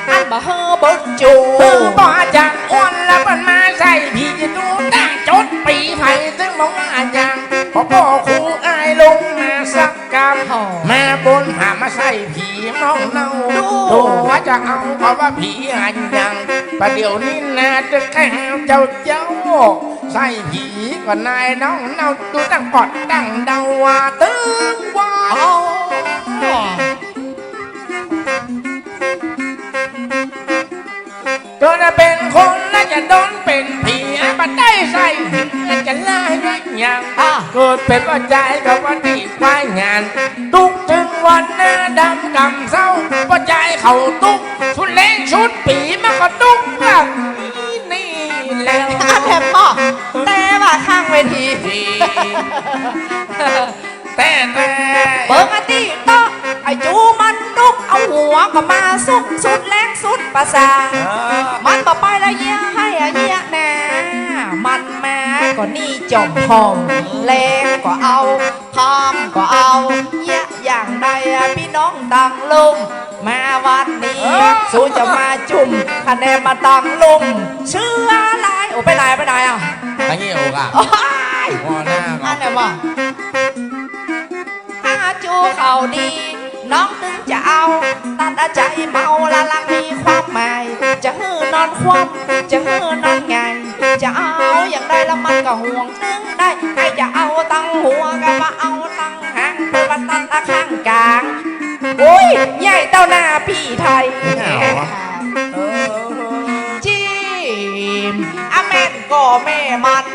อันบ่หื้อเปิ้นจู หื้อป้ออาจ๋ารย์อ้วนแล้วเปิ้นมาใส่ผีจะดูตั้งจดปี๋ใผ ซึ่งบอกว่าอาจ๋ารย์ พอป้อครูอ้ายลงมาสักกำ โอ้ มาบนหามาใส่ผีน้องเนา ดู ดูว่าจะเอา เพราะว่าผีหันยัง ประเดี๋ยวนี้นาจะแกล้งเจ้าเจ้า ใส่ผีก็นายน้องเนา ดูตั้งกอดตั้งเดาว่าตึงว่า อ๋อ เกิดมาเป๋นคนแล้วจะโดนเป๋นผี บ่ได้ใส่ผีจะไล่ได้หยัง อ่ะ เกิดเป๋นป้อจายก็ว่าตี้ควายงาน ตุ๊กตึงวันหน้าดำกำเศร้า ป้อจายเขาตุ๊ก สุดแลงสุดปี๋มันก็ตุ๊กแบบนี้แหละ อันแหมป้อ แต่ว่าข้างเวที แต่ แต่ เปิ้นอะตี้เต๊อะ ไอ้จูมันตุ๊ก เอาหัวก็มาสุก สุดแลงสุดประสา เออ มันบ่ไปละเยียะให้อะเยียะนา มันมาก็นี่จ่อมผ่อม แลงก็เอา ค่ำก็เอา เยียะอย่างใดอะปี้น้องตังลุ่ม มาวันนี้ เออ สูจะมาจุ่ม คะแนนมาตังลุ่ม เชื่อหลาย โอ้ ไปไหน ไปไหนอะ อันนี้โอ้กะ โอ๊ย หัวหน้าก็ อันไหนวะ ถ้าจูเขาดี น้องตึงจะเอา ตัดอะใจ๋เมาละลังมีความหมาย จะหื้อนอนคว่ำ จะหื้อนอนหงาย จะเอาอย่างใดละมันก็ห่วงตึงได้ ใผจะเอาตังหัวก็ว่าเอาตังหาง ไปว่าตัดอะข้างกลาง อุ๊ย ใหญ่เต้าหน้าปี้ไทย ไม่เอาวะ เออ จีม อะแม่นก็แม่มัน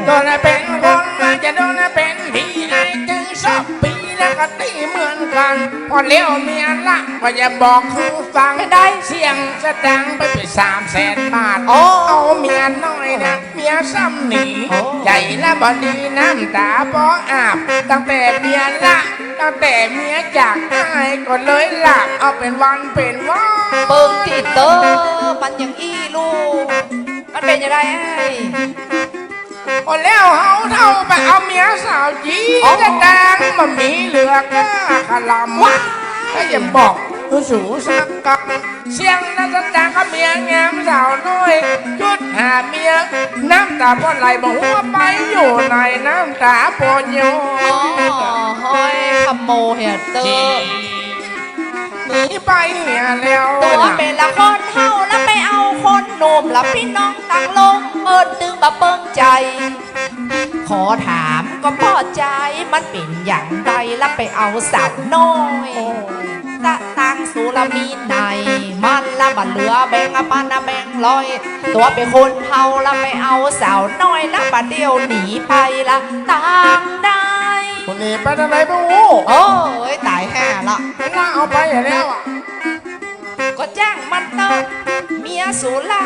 โดนเป๋นคนว่าจะโดนเป๋นผี ไอ้จึงชอบปี๋แล้วก็ตี้เหมือนกั๋น พอแล้วเมียละว่าจะบอกหื้อฟัง ได้ เสี้ยงสตางค์ไปเป๋นสามแสนบาท โอ้ เอาเมียน้อยนะ เมียซ้ำหนี โอ้ ใหญ่ละบ่ดีน้ำต๋าป้ออาบ ตั้งแต่เมียละ ตั้งแต่เมียจากอ้ายก็เลยหลับ เอาเป๋นวันเป๋นวัน เปิ้งตี้เต๊อะ มันอย่างอี้ลูก มันเป๋นอย่างใดไอ้ พอแล้วเฮาเฒ่าไปเอาเมียสาวจี๋ โอ้ สตางค์บ่มีเหลือก้าขะลำ ว้าย ใผจะบอกหื้อสูสักกำ เสี้ยงนั้นสตางค์ก็เมียงามสาวน้อย จุดหาเมีย น้ำต๋าป้อไหลบ่ฮู้ว่าไปอยู่ไหน น้ำต๋าป้อย้อย อ๋อ ห้อยขโมยเหียเต๊อะ หนีไปเหียแล้ว ตั๋วเป๋นละคนเฒ่าแล้วไปเอาคนหนุ่มละปี้น้องตังลุ่ม เปิ้นตึงบ่เปิ้งใจ๋ ขอถามก็ป้อจาย มันเป๋นอย่างใดละไปเอาสาวน้อย โอ้ สตางค์สูละมีไหน มันละบ่เหลือแบงค์อะปันอะแบงค์ร้อย ตั๋วเป๋นคนเฒ่าละไปเอาสาวน้อยละ บ่าเดี่ยวหนีไปละตางใด คนนี้ไปตางใดบ่ฮู้ โอ้ย ต๋ายห่าละ เป๋นว่าเอาไปแล้วอะ ก็จ้างมันเต๊อะ เมีย สุรา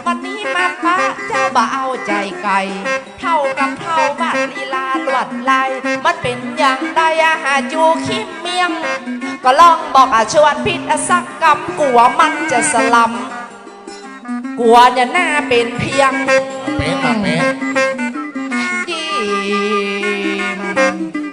วันนี้มาปะเจ้าบ่เอาใจ๋ใค่ เฒ่ากับเฒ่าบ้านลีลาลวดลาย มันเป๋นอย่างใดอะหาจู๋คิมเมียง ก็ลองบอกอะชวนพิษอะสักกำ กั๋วมันจะสลำ กั๋วจะหน้าเป๋นเพียง เป๋นมาเป๋น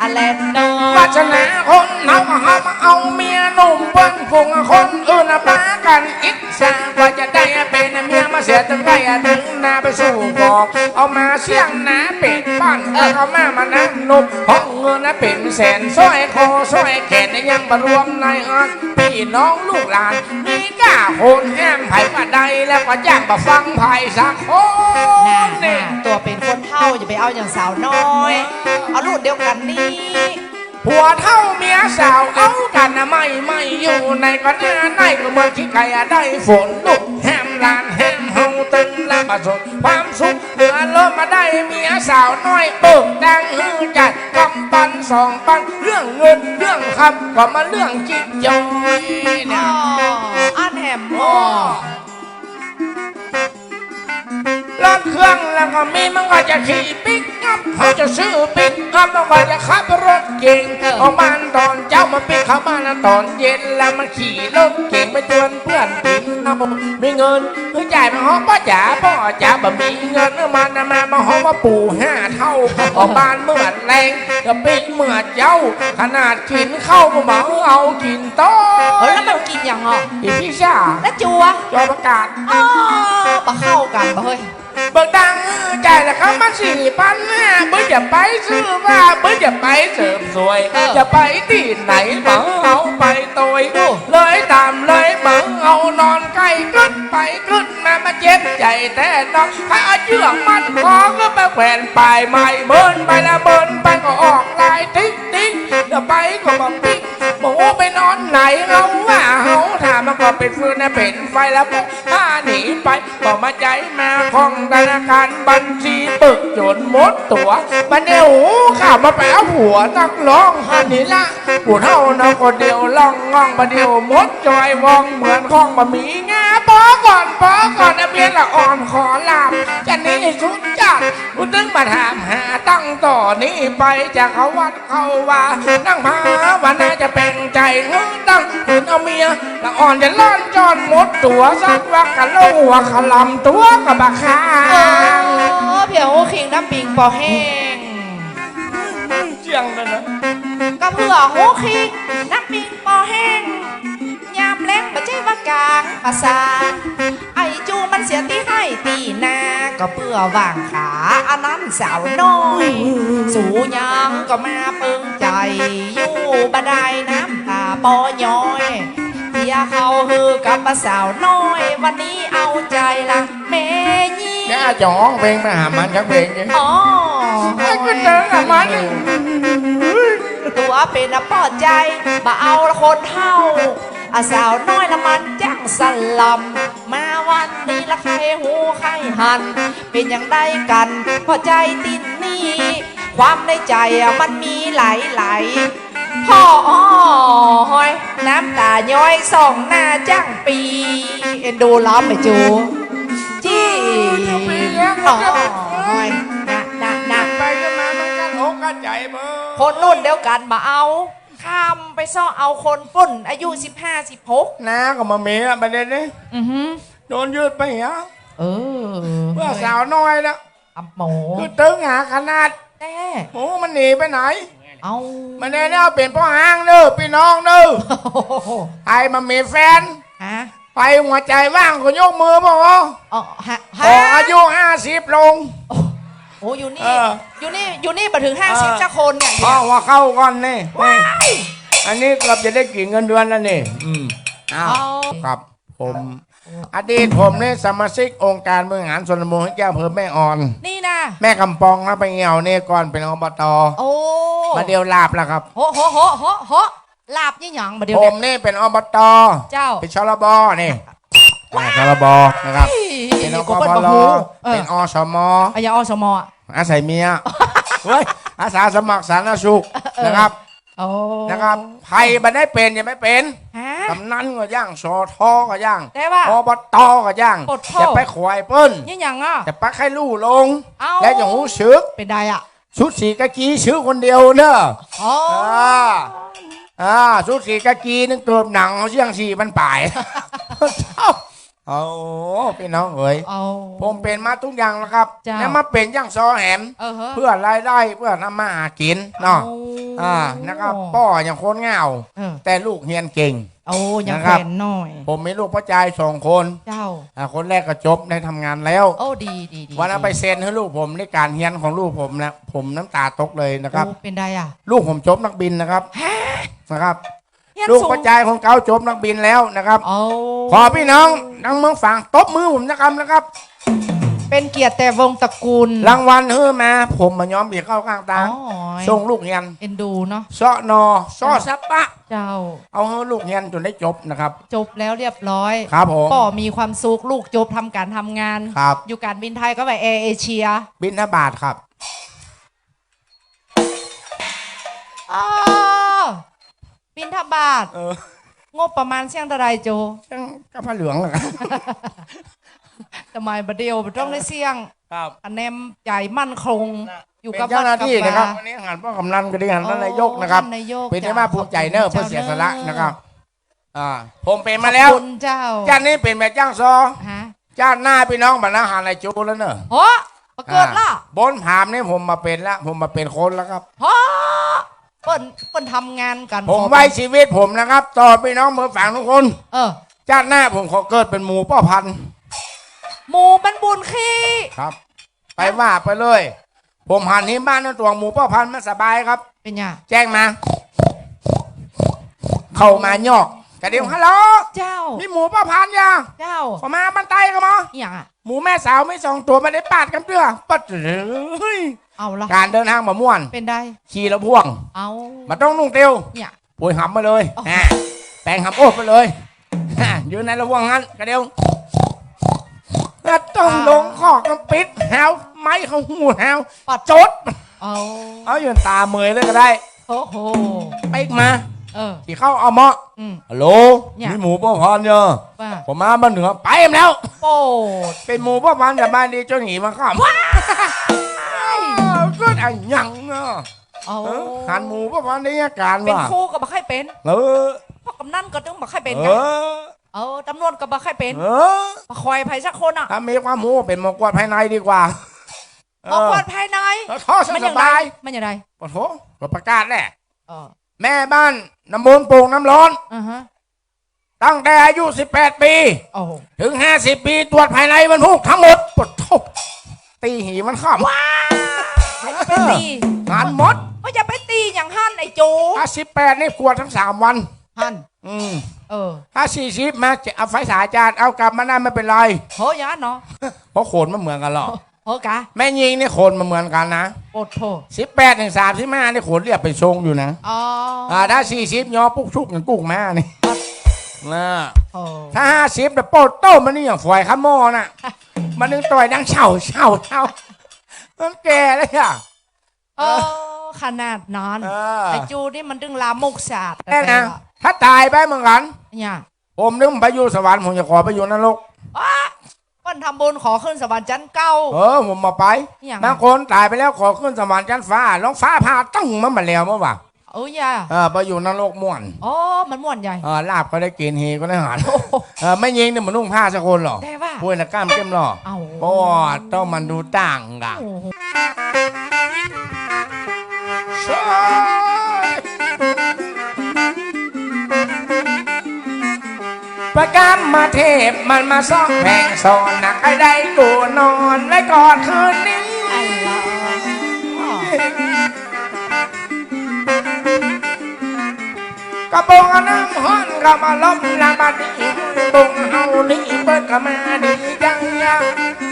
อะแลเนาะ วาสนาคนเฮา เฮามาเอาเมียหนุ่มเปิ้น ฝูงคนอื่นน่ะปากั๋นอิจฉา กว่าจะได้เป๋นเมียมาเสียตึงได้ตึงนาไปสู่ขอ เอามาเสี้ยงนาเป๋นบ้าน เออ แล้วก็มา มานับนบ เพราะเงินน่ะเป๋นแสน สร้อยคอสร้อยแขนน่ะยังบ่รวมในอัน ปี้น้องลูกหลาน มีก้าคนแหม ใผบ่ได้แล้วก็จ้างบ่ฟังใผสักคน น่ะ นี่ น่ะ ตั๋วเป๋นคนเฒ่า อย่าไปเอาอย่างสาวน้อย เอารุ่นเดียวกั๋นนี่ ผัวเฒ่าเมียสาวเอากั๋นน่ะใหม่ๆ อยู่ในก็หน้าในก็เหมือนขี้ไก่อะได้ฝน ลูกแหมหลานแหมเฮาตึงละประสบความสุข เหลือล้นมาได้เมียสาวน้อย เปิดดังหื้อจัดกำปันสองปัน เรื่องเงินเรื่องคำก็มาเรื่องจิ๊บจอยเนี่ย อ๋อ อันแหม อ๋อ รถเครื่องแล้วก็มี มันก็จะขี่ปิ๊กอัพ เขาจะซื้อปิ๊กอัพ มันก็จะขับรถเก๋ง เออ ออกบ้านต๋อนเจ๊ามาปิ๊กเข้าบ้านต๋อนเย็น แล้วมันขี่รถเก๋งไปชวนเปื้อนกิ๋นเหล้า มีเงินหื้อจ่ายบ่ฮ้องป้อจ๋า ป้อจ๋าบ่มีเงินหื้อมัน มาบ่ฮ้องว่าปู่ห้าเฒ่า ออกบ้านเมื่อแลง ก็ปิ๊กเมื่อเจ๊า ขนาดกิ๋นข้าวก็บ่เอากิ๋นต่อ เฮ้ย แล้วมันกิ๋นหยังอ่ะ กิ๋นพิซซ่า แล้วจั๊ว จั๊วผักกาด อ๋อ บ่เข้ากั๋นบ่เฮ้ย เบิกตังค์จ่ายแล้วเข้ามาสี่ปันห้า เปิ้นจะไปซื้อว่า เปิ้นจะไปเสริมสวย เออ จะไปตี้ไหนบ่เอาไปตวย โอ้ เลยต๋ามเลยบ่เอานอนใก้ กึ๊ดไปกึ๊ดมา มาเจ็บใจ๋แต๊เนาะ ถ้าเอาเจื้อกมัดคอก็ไปแขวนป้ายไม้ เมินไปละเมินไปก็ออกลายติ๊กติ๊ก จะไปก็บ่ปิ๊ก บ่ฮู้ไปนอนไหน เฮาว่าเฮา ถ้ามันก็เป๋นฟืนน่ะเป๋นไฟแล้ว บ่พาหนีไป บ่มาใจ๊มาของธนาคารบัญชีเปิ้นจ๋นหมดตั๋ว บ่าเดี่ยวข้ามาไปเอาผัวนักร้องหั้นนี่ละ ผู้เฒ่าเนาะก็เดี่ยวร้องง่อง บ่าเดี่ยวหมดจอยว่อง เหมือนของบ่มีงา ปอก่อน ปอก่อนนะ เมียละอ่อนขอลาบ จะหนีสุดจัด กูตึงมาถามหาตั้งต่อนี้ไป จะเข้าวัด เข้าวา นั่งภาวนาจะแป๋งใจ๋ ตั้งคืนเอาเมียละอ่อนจะล่อนจ้อนหมดตั๋ว สักวักกะโหลหัวขะหล่ำตั๋วกะบ่าคาง เออ เผื่อฮู้คิงน้ำปิงปอแห้ง เจียงเลยนะ ก็เผื่อฮู้คิงน้ำปิงปอแห้ง ยามแลงบ่ใจ้ว่ากลางป่าช้า ไอ้จูมันเสียตี้ไฮ่ตี้นา ก็เปื้อหว่างขา อันนั้นสาวน้อย สูยังก็มาเปิงใจ๋ อยู่บ่ได้น้ำต๋าปอย้อย เตียเขาหื้อกับบ่าสาวน้อย วันนี้เอาใจ๋ละแม่ญิง เนี่ยจะฮ้องเพลงไปหามันสักเพลงสิ อ๋อ ให้กูเจอกับมัน ตั๋วเป๋นอะป้อใจ๋ บ่เอาคนเฒ่า อะสาวน้อยละมันจั้งสะหล่ำ มาวันนี้ละใค่ฮู้ใค่หัน เป๋นอย่างใดกั๋น ป้อใจ๋ตี้นี่ ความในใจ๋อะมันมีหลายๆ พ่ออ้อย น้ำต๋าย้อยส่องหน้าจั้งปี เอ็นดูล้ำไปจู จี้ เออ เจ้าปีแล้ว อ้อย นะ นะ นะ ไปกันมามันกันอกกันใจ๋เบ้อ คนรุ่นเดียวกั๋นบ่เอา ข้ามไปเซาะเอาคนปุ้นอายุสิบห้า สิบหก นะ ก็บ่มีอะประเด็นนี้ อือหือ โดนยืดไปเหีย เออ เปื้อสาวน้อยละ อ่ะหมอ คือตึงหาขนาด แน่ โอ้ มันหนีไปไหน เอ้า มันแน่ๆ เป๋นป้อฮ้างเน่อ ปี้น้องเน่อ โอ้โห ใผบ่มีแฟน ฮะ ใผหัวใจ๋ว่างก็ยกมือบอกว่า อ๋อ ฮะ ขออายุห้าสิบลง โอ้ โอ้ อยู่นี่ เออ อยู่นี่ อยู่นี่บ่เถิงห้าสิบ เออ จักคนเนี่ย พ่อหัวเข้าก่อนนี่ ว้าย อันนี้เกือบจะได้กิ๋นเงินเดือนแล้วนี่ อืม อ้าว เอา ครับ ผม อดีตผมนี่สมาชิกองค์การบริหารส่วนตำบลห้วยแก้ว อำเภอแม่อ่อน นี่นะ แม่กำปองนะ ไปเอี่ยวนี่ก่อนเป๋น อบต. โอ้ บ่าเดี่ยวหลาบแล้วครับ โห โห โห โห โห หลาบนี่หยัง บ่าเดี่ยว ผมนี่เป๋น อบต. เจ้า เป๋น ชลบ. นี่ อ่า ชลบ นะครับ เฮ้ย เป๋น อปพล. เป๋น อสม. เออ อ่ะ อย่า อสม. อาศัยเมีย เฮ้ย อาสาสมัครสาธารณสุข เออ นะครับ โอ้ นะครับ ใผบ่ได้เป๋นอย่าไปเป๋น ฮะ กำนันก็ยัง สอทอก็ยัง แต่ว่า อบตก็ยัง ปะโถ อย่าไปขวายเปิ้น นี่หยังอะ อย่าไปใค่ลู่ลง เอ้า แล้วจะฮู้สึก เป๋นใดอะ ชุดสีกากีซื้อคนเดียวเน่อ อ๋อ อ่า อ่า ชุดสีกากีนึ่งเกิบหนังเอาเสี้ยงสี่พันป๋าย โอ้ ปี้น้องเอ๋ย เอา ผมเป๋นมาตุ๊กอย่างแล้วครับ เจ้า แล้วมาเป๋นอย่างซอแหม เออเฮ้อ เปื้อรายได้ เปื้อทำมาหากิ๋นเนาะ เอา อ่า นะครับ ป้ออย่างคนเหงา เออ แต่ลูกเฮียนเก่ง โอ้ ยัง นะครับ แขวนหน่อย ผมมีลูกป้อจายสองคน เจ้า อ่า คนแรกก็จบ ได้ทำงานแล้ว โอ้ ดี ดี ดี วันนั้น ดี ไปเซ็นหื้อลูกผมในก๋านเฮียนของลูกผมนะ ผมน้ำต๋าตกเลยนะครับ โอ้ เป๋นใดอะ ลูกผมจบนักบินนะครับ ฮะ นะครับ เฮียนสูง ลูกป้อจายคนเก่าจบนักบินแล้วนะครับ โอ้ ขอปี้น้องตังเมืองฝางตบมือผมนะครับ นะครับ เป๋นเกียรติแก่วงตระกูล รางวัลหื้อมา ผมบ่ยอมเปียเข้าข้างตาง อ๋อ ส่งลูกเฮียน เอ็นดูเนาะ ซอนอ ซอสะปะ เจ้า เอาหื้อลูกเฮียนจ๋นได้จบนะครับ จบแล้วเรียบร้อย ครับผม ป้อมีความสุข ลูกจบทำก๋านทำงาน ครับ อยู่ก๋านบินไทยก็ว่าแอร์เอเชีย บิณฑบาตครับ อ้อ บิณฑบาต เออ งบประมาณเสี้ยงเต้าใดโจ เสี้ยงกับผ้าเหลืองเหรอครับ สมัยบ่าเดี่ยวบ่ต้องได้เสี้ยง ครับ อันแนมใจ๋มั่นคง น่ะ อยู่กับ เป๋นเจ้าหน้าตี้นะครับ วัดกับวา วันนี้หันป้อกำนันก็ดี หันต้านนายกนะครับ โอ้ ท่านนายก เป๋นที่น่าภูมิใจ๋เน่อ เจ้า เปื้อเสียสละนะครับ เน่อ อ่า ผมเป๋นมาแล้ว ขอบคุณเจ้า จ้าดนี้เป๋นแบบจ้างซอ ฮะ จ้าดหน้าปี้น้องบ่าหน้าหาไอ้โจแล้วเน่อ โอ้ บ่เกิดละ อ่า บนผามนี่ผมบ่าเป๋นละ ผมบ่าเป๋นคนแล้วครับ โอ้ เปิ้น เปิ้นทำงานกั๋น ผมไว้ชีวิตผมนะครับ ต่อปี้น้องเมืองฝางทุกคน เออ จ้าดหน้าผมขอเกิดเป๋นหมูป้อพันธุ์ หมูมันบุญขี้ ครับ ไปว่าไปเลย ผมหันเหียบ้านนั่น ตั๋วหมูป้อพันธุ์มันสบายครับ เป๋นหยัง แจ้งมา เข้ามายอก กะเดี่ยว ฮัลโหล เจ้า มีหมูป้อพันธุ์ยัง เจ้า เข้ามาบ้านใต้ก็มา หยังอะ หมูแม่สาวมีสองตั๋ว บ่ได้ปาดกำเตื้อ ปัด เฮ้ย เอาละ ก๋านเดินตางบ่ม่วน เป๋นใด ขี่รถพ่วง เอา บ่ต้องนุ่งเตียว เนี่ย โผยหำมาเลย อ๋อ ฮะ แป๋งหำโอ๊บมาเลย ฮะ อยู่ในระหว่างนั้นกะเดี่ยว แล้วต้อง อ่า ลงคอกน้ำปิด หาวไม้เข้าหูหาว ปัด จด เอา เอาอยู่ต๋าเหมยเลยก็ได้ โอ้โห ปิ๊กมา เออ ตี้เข้าเอาเมาะ อืม ฮัลโหล เนี่ย มีหมูป้อพันธุ์เยอะ ว่า ผมมาบ้านเหนือ ไปแล้ว โปด เป๋นหมูป้อพันธุ์ สบายดี จ้องหนีมาข้าม ว้าย อ้าว เกิดอะหยังเนาะ เอา เออ หันหมูป้อพันธุ์ได้อาก๋าน เป๋น ว่า ครูก็บ่ใค่เป๋น เออ ป้อกำนันก็ตึงบ่ใค่เป๋น เออ เออ ต๋ำรวจก็บ่ใค่เป๋น เออ บ่ค่อยใผสักคนอะ ถ้ามีความฮู้เป๋นหมอกวาดภายในดีกว่า หมอกวาดภายใน เออ มันอย่างใด สบาย มันอย่างใด โอ้โห ก็ประกาศแหละ เออ แม่บ้านต๋ำบลโป่งน้ำร้อน อ่าฮะ ตั้งแต่อายุสิบแปดปี๋ โอ้โห เถิงห้าสิบปี๋ ตรวจภายในวันพุธทั้งหมด ปัดโธ่ ตี้หีมันข้าม ว้าย ไปตี้ หันหมด ว่าจะไปตี้อย่างหั้นไอ้โจ ถ้าสิบแปดนี่กวดทั้งสามวัน หั้น อืม เออ ถ้าสี่สิบมาจะเอาไฟฉายจาด เอากลับมาได้ไม่เป๋นไร โห อย่างนั้นเนาะ เพราะขนมันเหมือนกั๋นหรอ โหกะ แม่ญิงนี่ขนมันเหมือนกั๋นนะ โอ้โธ่ สิบแปดเถิงสามสิบห้านี่ขนเรียบเป๋นทรงอยู่นะ อ๋อ อ่า ถ้าสี่สิบยอปุ๊กชุกอย่างกุ๊กม้านี่ น่ะ โอ้ ถ้าห้าสิบเนี่ยโป๊ดโต้มันนี่อย่างฝอยข้าวหม้อน่ะ มันนึ่งต่อยดังเช่าเช่าเช่า มันแก่แล้วอะ เออ ขนาดนั้น เออ ไอ้จูนี่มันตึงลามกศาสตร์ แน่นะ แต่ว่า ถ้าต๋ายไปเหมือนกั๋น เนี่ย ผมนึ่งไปอยู่สวรรค์ ผมจะขอไปอยู่นรก อ๊ะ เปิ้นทำบุญขอขึ้นสวรรค์ชั้นเก้า เออ ผมบ่ไป อย่าง บางคนต๋ายไปแล้วขอขึ้นสวรรค์ชั้นฟ้า ลองฟ้าผ่าตึ้งมันมาแล้วเมื่อวะ โอ้ยา เออ ไปอยู่นรกม่วน อ๋อ มันม่วนใหญ่ เออ ลาบก็ได้กิ๋น หีก็ได้หัน โอ้โห เออ แม่ญิงนี่บ่นุ่งผ้าสักคนหรอ แต่ว่า ป่วยนะกล้ามเข้มหรอ เอ้า โอ้ ต้องมันดูต่างกั๋น โอ้โห พระกามเทพมันมาสอนแผลงสอน หากใครได้กูนอนไว้ก่อนคืนนี้ กระโปรงน้ำฮ้อนก็มาล้มละบัดนี้ บงเฮานี่เปิ้นก็มาดีจัง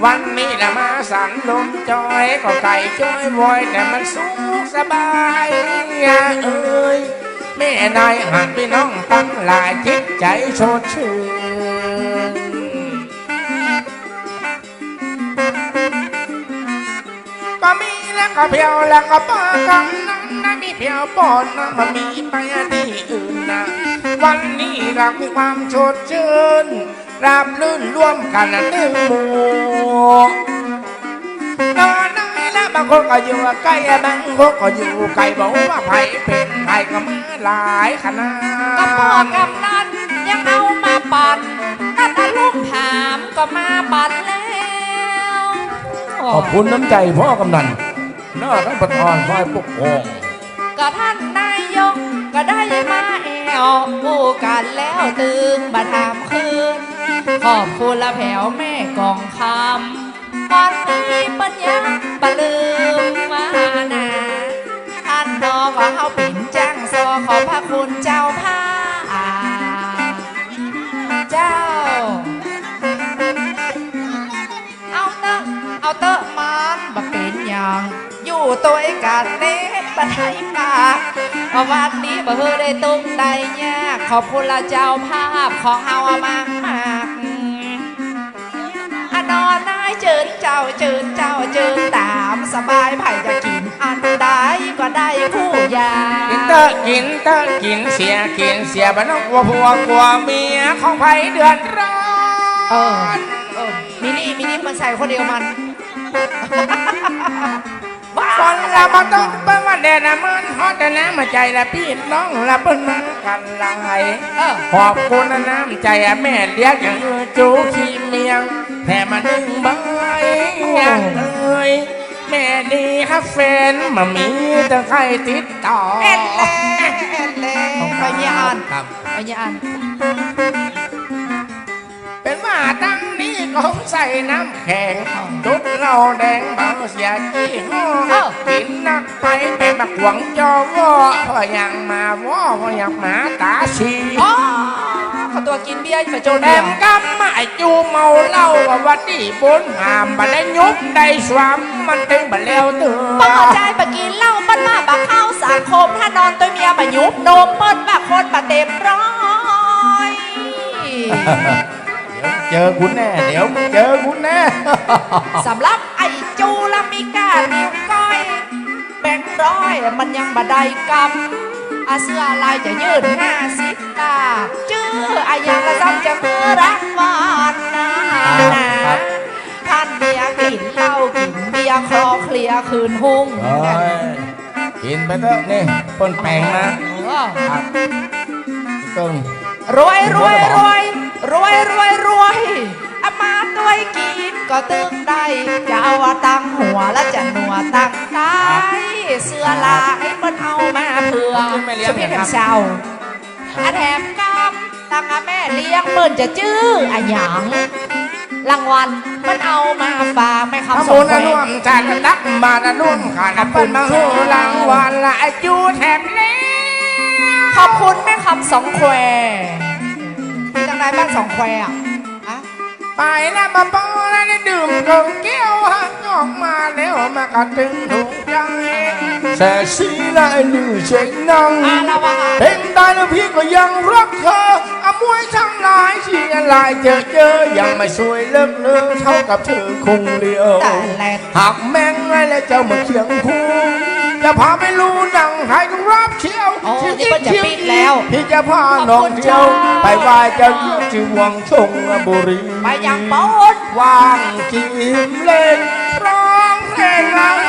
วันนี้ละมาสันลมจอย ก็ไก่จ้อยวอย แต่มันสุขสบาย เอ้ย แม่นายหากพี่น้องตังหลาย จิตใจ๋สดชื่น ก็มีแล้วก็เพียวแล้วก็ป้อกำนัน มีเปียวป้อนนะ บ่มีไปตี้อื่นนะ วันนี้เรามีความสดชื่น ราบรื่นร่วมกั๋นตึงหมู่ ตอนนั้นนะ บางคนก็อยู่ใก้ บางคนก็อยู่ไก๋ บ่ฮู้ว่าใผเป๋นใผก็มาหลายขนาด ก็ป้อกำนันยังเอามาปั่น นัดอารมณ์ถามก็มาปั่นแล้ว ขอบคุณน้ำใจ๋ป้อกำนัน เนาะ ต้านประธานฝ่ายปกครอง ก็ต้านนายกก็ได้มาแอ่ว อู้กั๋นแล้วตึงบ่ถามคืน ขอบคุณละแผวแม่กองคำ วันนี้เปิ้นยังบ่ลืมมานา ต้านนอก็เฮาเป๋นจ้างซอ ขอบพระคุณเจ้าภาพ เจ้า เอาเต๊อะ เอาเต๊อะ มันบ่เป๋นหยัง อยู่ตวยกั๋นเน่ บ่ได้ปาก วันนี้บ่หื้อได้ตุ๊กข์ได้ยาก ขอบคุณละเจ้าภาพของเฮาอะมากๆ อะนอนนายเจิญเจ้า เจิญเจ้า เจิญต๋ามสบาย ใผจะกิ๋นอันใดก็ได้กู้อย่าง กิ๋นเต๊อะ กิ๋นเต๊อะ กิ๋นเสีย กิ๋นเสีย บ่ต้องกั๋วผัวกั๋วเมียของใผเดือดร้อน เออ เออ มีนี่ มีนี่ มันใส่คนเดียวมัน คนละบ่ต้องเปิ้นว่าแดดนะ มันฮ้อนแต่น้ำใจ๋ละ ปี้น้องละเปิ้นมากั๋นหลาย เออ ขอบคุณน้ำใจ๋อะ แม่เลี้ยงอย่างจูขี้เมียง แถมมานึ่งใบ โอ้ อย่างเอ่ย แม่ดีฮักแฟน บ่มีเตื้อใผติดต่อ แอ่นแล แอ่นแล ไปเยียะอัน ครับ ไปเยียะอัน เป๋นว่าตังนี้ก็ใส่น้ำแข็ง จุ๊ดเหล้าแดงเบาเสียยี่ห้อ เออ กิ๋นนักไปแม่บักหวงจอวอ เพราะยังมาว้อ เพราะยังมาต๋าสี อ๋อ เขาตั๋วกิ๋นเบียร์อยู่ประจน แถมกำมาไอ้จูเมาเหล้า ว่าตี้บนหามบ่ได้ยุบได้สวม มันตึงบ่แล้วเตื้อ ป้อจายบ่กิ๋นเหล้า มันมาบ่เข้าสังคม ถ้านอนตวยเมียบ่ยุบนม เปิ้นบ่าคนบ่เต็มร้อย เดี๋ยวเจอกูแน่ เดี๋ยวเจอกูแน่ สำหรับไอ้จูละมีก้านิ้วก้อย แบงค์ร้อยมันยังบ่ได้กำ อะเสื้อลายจะยื่นห้าสิบตา จื้ออะหยังละซ้ำจะเมื่อรางวัลนะ ครับ ต้านเมียกิ๋นเหล้ากิ๋นเบียร์ คลอเคลียร์คืนฮุ่ง เอ้ย กิ๋นไปเต๊อะนี่ เปิ้นแป๋งมา เออ ครับ ตึง รวย รวย รวย รวย รวย รวย อะมาตวยกิ๋นก็ตึงได้ จะเอาอะตังหัวละจะหนัวตังต๋าย เสื้อลายเปิ้นเอามาเผื่อ ขอบคุณแม่เลี้ยง สุพิษ นะครับ แถมเจ้า อะแถมกำ ตังอะแม่เลี้ยงเปิ้นจะจื้ออะหยัง รางวัลเปิ้นเอามาฝากแม่คำสองแคว ทำบุญอะร่วมจัด ตักบาตรอะร่วมขัน เปิ้นมาหื้อรางวัลละ ไอ้จูแถมแล้ว ขอบคุณแม่คำสองแคว มีตังใดบ้านสองแควอะ ฮะ ไปแล้วบ่ปอแล้ว ได้ดื่มเกินแก้ว หักออกมาแล้วมากระตึงถูกใจ๋ แสสีและไอ้ลือเช็งนัง อาละวาด เพ็งต๋ายแล้วพี่ก็ยังฮักเธอ อะมวยทั้งหลายที่หลายเจอเจอ ยังไม่สวยเลิศเลอเท่ากับเธอคงเดียว ต๋ายแล้ว หากแม่งไงและเจ้ามาเคียงคู่ จะพาไปลู่หนังไทยรับเที่ยว โอ้ ที่ นี่เปิ้นจะปิดแล้ว พี่จะพาน้องเที่ยว ขอบคุณเจ้า ไปไหว้เจ้าเที่ยวที่วังชงบุรี ไปยังโป๊น ว่างกิ๋นเล่น ร้องเพลง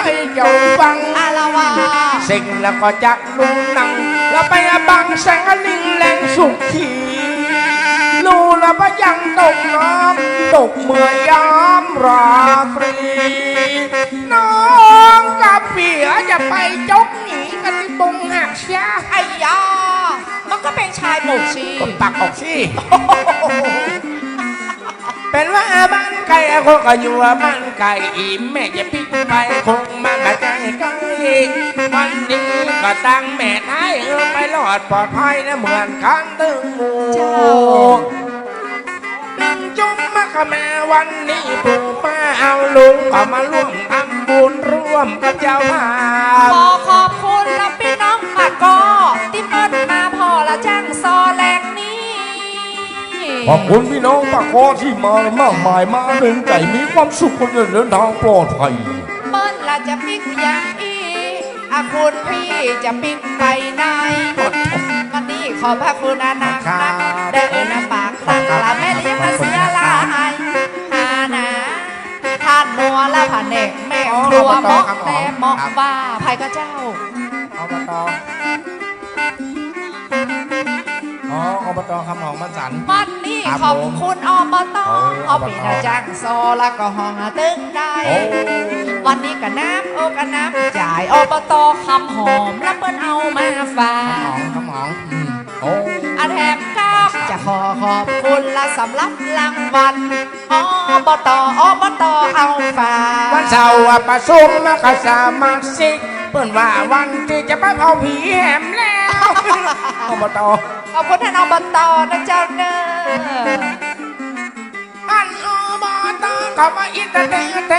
ให้เจ้าฟัง อาละวาด เสร็จแล้วก็จัก ลู่หนัง แล้วไปบางแสน ลิงแรงสุขี ลู่แล้วไปยังตกน้ำ ตกเมื่อยามราตรี น้องกะเปียจะไปจกหนีกันตี้ปงหักเสีย ไอ้ยา มันก็เป๋นชายหมกสิ ก็ปักออกสิ เป็นว่าบ้านไก๋ คนก็อยู่บ้านไก๋ อีแม่จะปิ๊กไปคงมาบ่ใจ้ใก้ วันนี้ก็ตังแม่ไท้ เออ ไปรอดปลอดภัยนะเหมือนกั๋นตึงหมู่ เจ้า ตึงจุ๊มมาขะแม่วันนี้ปู่ป้าเอาลุงก็มาร่วมทำบุญร่วมกับเจ้าภาพ ขอขอบคุณนะปี้น้องปากก้อ ตี้เปิ้นมาผ่อละจ้างซอแหล่งนี้ ขอบคุณปี้น้องปากก้อตี้มามากมาย มาเดินไก๋มีความสุข คนจะเดินทางปลอดภัย เปิ้นละจะปิ๊กอย่างอี้ อ คุณพี่จะปิ๊กไปไหน วันนี้ขอบพระคุณนะนัก ครับ ได้เอ่ยนามปากตักกะละแม่เลี้ยงมาเสียหลาย หานะ ท่านนัวและผนกแม่ครัว อบต เหมาะ ครับผม แต่เหมาะ ครับ ว่า ใผก็เจ้า อบต อ๋อ อบต คำหอมบ้านสัน วันนี้ ครับ ขอบคุณ ผม อบต โอ้ อบต ขอบคุณนะจ้างซอ แล้วก็ห้องตึงได้ โอ้ วันนี้กะน้ำอกกะน้ำใจ๋ อบต คำหอม แล้วเปิ้นเอามาฝาก คำหอม คำหอม อืม โอ้ อะแถมก็จะขอขอบคุณละสำหรับรางวัล อบต อบต เอาฝาก วันเสาร์อะประชุมกับสมาชิก เปิ้นว่าวันตี้จะไปเผาผีแหมแล้ว อบต ขอบคุณท่าน อบต นะเจ้าเน่อ อัน อบต ก็ว่าอิตาเตเต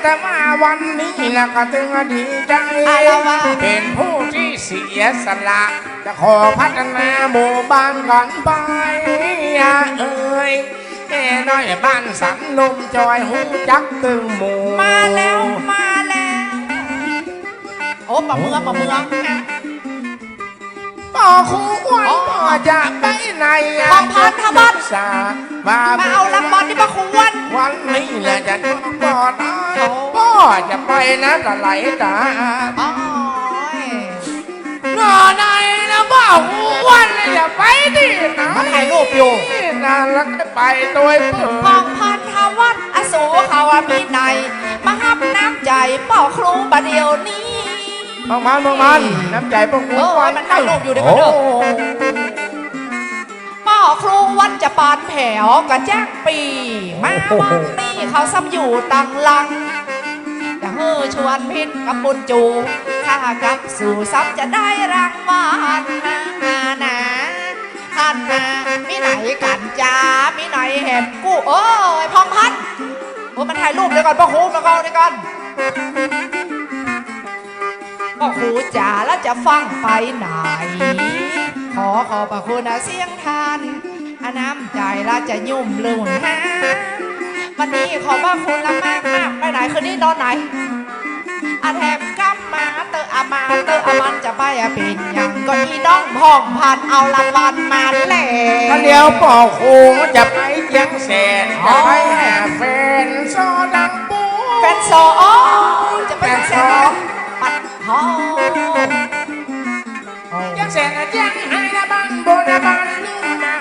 แต่ว่าวันนี้นะก็ตึงดีใจ๋ อาละวาด เป๋นผู้ตี้เสียสละ จะขอพัฒนาหมู่บ้านก่อนไป เอ่ย แม่น้อยบ้านสันนมจอยฮู้จักตึงหมู่ มาแล้ว มาแล้ว โอ้ ปะเมือง ปะเมือง ป้อครูอ้วน อ๋อ ป้อจะไปไหนอะ ของพันธวัฒน์ จะปรึกษา มา มาเอารางวัลตี้ป้อครูอ้วน วันนี้แหละจะป้อนะ โอ้ ป้อจะไปนะตะไหลตา โอ้ย เมื่อไหร่นะป้อครูอ้วนจะไปตี้ไหน มาถ่ายรูปอยู่ นั่นละไปโดยเปิด ของพันธวัฒน์ อสูรเขาอะมีไหน มาฮับน้ำใจ๋ป้อครูบ่าเดี่ยวนี้ พวกมัน พวกมัน น้ำใจ๋ป้อครู เออ อ้วน มันถ่ายรูปอยู่ เดี๋ยวก่อนเด้อ โอ้ ป้อครูอ้วนจะปานแผวกะแจ๊กปี้ มา โอ้โห วันนี้เขาซ้ำอยู่ตังหลัง จะหื้อชวนพินกับบุญจู ข้ากับสูซ้ำจะได้รางวัลนะ นะ ท่านนะ มีไหนกั๋นจ๊า มีไหนแหมกู้ โอ้ย พองพัน โอ้ มันถ่ายรูป เดี๋ยวก่อน ป้อครู มาก่อน เดี๋ยวก่อน ป้อครูจ๋า แล้วจะฟั่งไปไหน ขอขอบพระคุณนะเสี้ยงท่าน อะน้ำใจ๋ละจะยุ่มลุ่มหา วันนี้ขอบพระคุณละมากมาก ไปไหนคืนนี้นอนไหน อะแถมกำมาเต๊อะ อะมาเต๊อะ อะมันจะไปอะเป๋นหยัง ก็อีน้องผ่องพันเอารางวัลมาแล้ว ก็เดี๋ยวป้อครูจะไปเจียงแสน จะไปหาแฟนซอดังปู แฟนซอ อ๋อ จะไปหาแฟนซอ แฟนซอ ปัด อ๋อ เจียงแสนเจียงไฮ้นะบ้านบนนะบ้านลุ่มนะ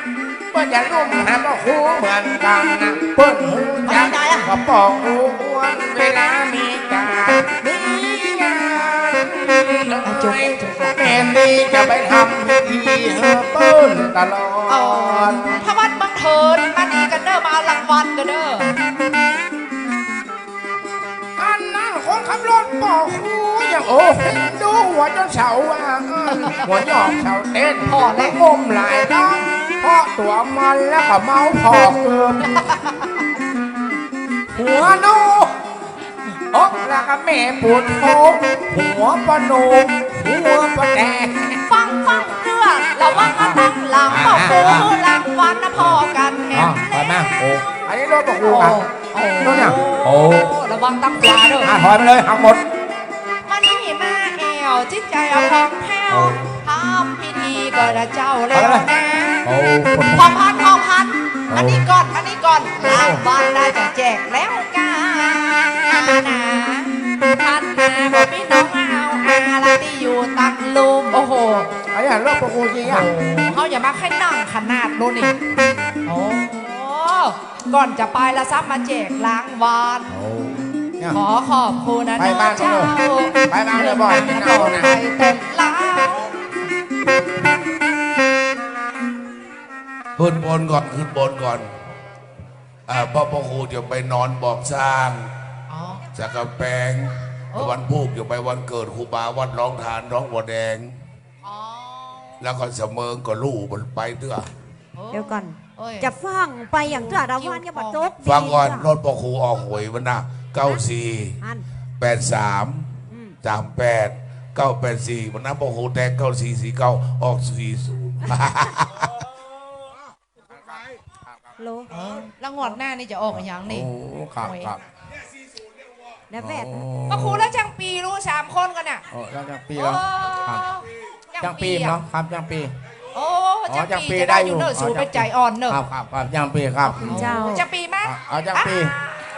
เปิ้นจะลุ่มหาป้อครูเหมือนกั๋นนะ เปิ้นฮู้จัก ไปไหนอะ กับป้อครูอ้วนเวลามีก๋านมีงาน อ่ะ จบ จบละ แม่นี่จะไปทำพิธีหื้อเปิ้นตลอด อ๋อ ถ้าวัดบังเถินมานี่กั๋นเน่อ มาเอารางวัลกั๋นเน่อ อันนั้นคนขับรถป้อครูยังโอ้เห็นดูหัวจนเสาอ่ะ หัวหยอกเสาเต้น พอแล้ว งมหลายน้อง เพราะตั๋วมันแล้วก็เมาผ่อเกิน หัวโนอกแล้วก็แม่ปวดท้อง หัวปะโนม หัวปะแตก ฟัง ฟังเตื้อ ระวังมาตังหลัง ป้อครูรางวัลนะ ผ่อกั๋นแหม อ่ะ ไปมา โอ้ อันนี้รถป้อครูอ่ะ โอ้ โน่นเนี่ย โอ้ ระวังตังขวาเด้อ อ่ะ ถอยไปเลย หักหมด มานี่มาแอ่ว จิตใจ๋อะผ่องแผ้ว โอ้ ทำพิธีก็ละเจ้าแล้วนะ โอ้ ผ่องพัน ผ่องพัน โอ้ มานี่ก่อน มานี่ก่อน โอ้ รางวัลละจะแจกแล้วก้านะ ท่านนาก็มีน้องเอาอาละตี้อยู่ตังลุ่ม โอ้โห อันนี้หันรอบป้อครูจริงอ่ะ โอ้โห เขาอย่ามาแค่นั่งขนาดนู้นนี่ โอ้ ก่อนจะไปละซ้ำมาแจกรางวัล โอ้ เนี่ย ขอขอบคุณนะ ไปบ้าน เจ้า เลย ไปบ้านเลยบ่อย ไปเต้นลาว ขึ้นบนก่อน ขึ้นบนก่อน อ่า ป้อ ป้อครูจะไปนอนบอกสร้าง อ๋อ สักกะแปง โอ้ วันพูกจะไปวันเกิดครูบาวัดหนองทาน หนองบัวแดง อ๋อ แล้วก็เสมิงก็ลู่มันไปเตื้อ โอ้ เดี๋ยวก่อน โอ้ย จะฟั่งไปอย่างเตื้อ ระวังอย่าบาดตก ฟั่งก่อน ดีจ้ะ รถป้อครูออกหวยวันน่ะ เก้าสี่ อัน แปดสาม อืม สามแปด เก้าแปดสี่ วันนั้นป้อครูแตง เก้าสี่สี่เก้า ออกสี่ศูนย์ ฮัลโหล เออ แล้วงวดหน้านี่จะออกอย่างนี้ โอ้ ครับ หวย ครับ แล้วแวด โอ้ พระครูแล้วจังปีลูก สามคนกั๋นน่ะ โอ้ แล้วจังปีเหรอ โอ้ ครับ จังปี จังปี อะ เนาะ ครับ จังปี โอ้ อ๋อ จังปี จังปี จะได้อยู่ ได้อยู่เนอะ อ๋อ สูงเป็น จังปี ใจ๋อ่อนเนอะ ครับ ครับ ครับ จังปีครับ ขอบคุณเจ้า จังปีมะ อ่ะ เอาจังปี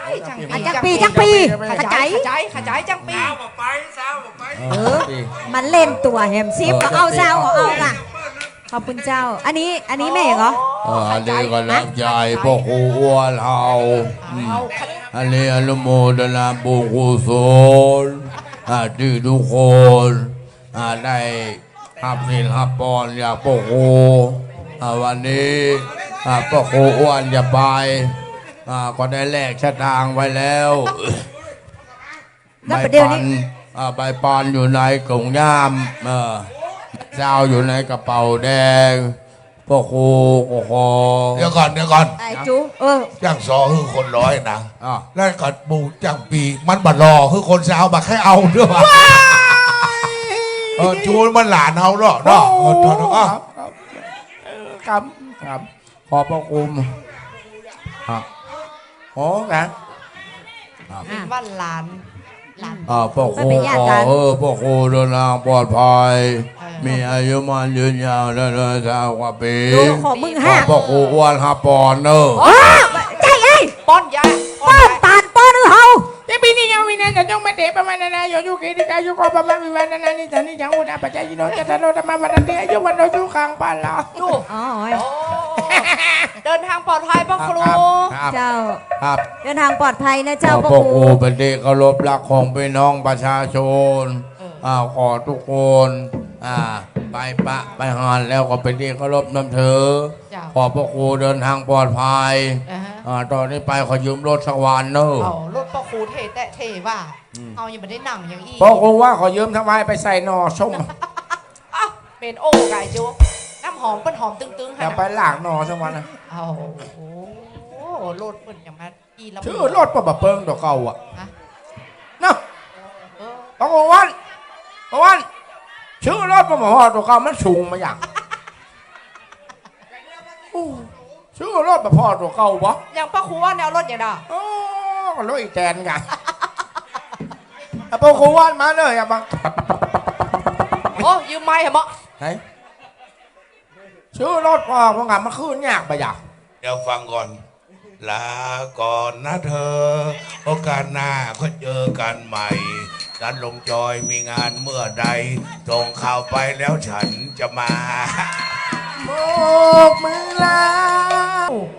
อ้าย จังปี อ่ะ จังปี จังปี จังปี ขจาย ขจาย ขจาย จังปี เออ เออ จังปี มันเล่นตั๋วแหม สิบ เออ ก็เอา จังปี เจ้า เอาล่ะ ขอบคุณเจ้า อันนี้ อันนี้แม่เหรอ เออ อันนี้ก็น้ำใจ๋พ่อครูอ้วนเฮา อืม อันนี้อนุโมทนาบุญกุศล อ่า ตี้ทุกคน อ่า ได้ฮับศีลฮับปอนจากพ่อครู อ่า วันนี้ อ่า พ่อครูอ้วนจะไป อ่า ก็ได้แลกสตางค์ไว้แล้ว แล้วประเดี๋ยวนี้ ใบปาน อ่า ใบปานอยู่ในก๋งย่าม เออ ซาวอยู่ในกระเป๋าแดง พ่อครูก็ขอ เดี๋ยวก่อน เดี๋ยวก่อน ไอ้จู เออ จังสอคือคนร้อยนะ อ่ะ แล้วก็บูจังปี มันบ่หล่อคือคนซาวบ่ใค่เอาด้วยวะ เออ จูมันหลานเฮาเนาะ เนาะ โอ้ เออ เออ ครับ ครับ ครับ ขอบพระคุณ ครับ โอ้ ครับ ครับ อ่ะ ว่าหลาน หลาน อ่า พ่อครู มันเป็นญาติกัน ขอ เออ พ่อครูเดินทางปลอดภัย เออ มีอายุมั่นยืนยาวได้ร้อยเก้ากว่าปี๋ ดูของมึง ขอ ห้า พ่อครูอ้วนฮับปอนเนอะ โอ้ ใจ๋เอ้ย ปอนยา ปอนยา ปอนตาน ปอนเฮา เจ้าปีนี้ยังวินาศจงมาเตะประมาณนานาโยยุกิติกายุโกปะมาวิวัฒนานิสานิจังอุตตาปัจจายิโนจัตตาโรธรรมาวัฒนติอายุวัณโนสุขังพะลัง ดู อ๋อ โอ้ เดินทางปลอดภัยพ่อครู ครับ ครับ เจ้า ครับ เดินทางปลอดภัยนะเจ้า ขอ พ่อครู พ่อครูเป็นที่เคารพรักของพี่น้องประชาชน เออ อ่า ขอทุกคน อ่า ไปปะไปหานแล้วก็เป็นที่เคารพนับถือ เจ้า ขอพ่อครูเดินทางปลอดภัย อ่าฮะ อ่า ต่อนี้ไปขอยืมรถสักวันเนอะ เอารถพ่อครูเท่แต๊ะเท่ว่า อืม เอายังบ่ได้นั่งอย่างอี้ พ่อครูว่าขอยืมสักวันไปใส่หน่อส้ม อ้าว เป๋นโอ้ไก่จุ น้ำหอมเปิ้นหอมตึงๆ เดี๋ยวไปล้างหน่อสักวันนะ เอา โอ้ รถเปิ้นยังมา ซื้อรถป้อบ่เปิงตั๋วเก่าอะ ฮะ เนาะ เออ ป้ออ้วน ป้ออ้วน ซื้อรถป้อบ่ผ่อตั๋วเก่า มันสูงมาอย่าง อู้ ซื้อรถป้อบ่ผ่อตั๋วเก่าบ่ อย่างป้อครูอ้วนเนี่ยเอารถอย่างใด โอ้ ก็รถอีแตนกะ เอาป้อครูอ้วนมาเลยอะบัง โอ้ ยืมไมค์เหอะเมาะ ไหน ซื้อรถป้อ ป้องกันมันขึ้นยากไปอย่าง เดี๋ยวฟังก่อน ลาก่อนนะเธอ โอกาสหน้าค่อยเจอกันใหม่ นัดลงจอยมีงานเมื่อใด ส่งข่าวไปแล้วฉันจะมา โบกมือลา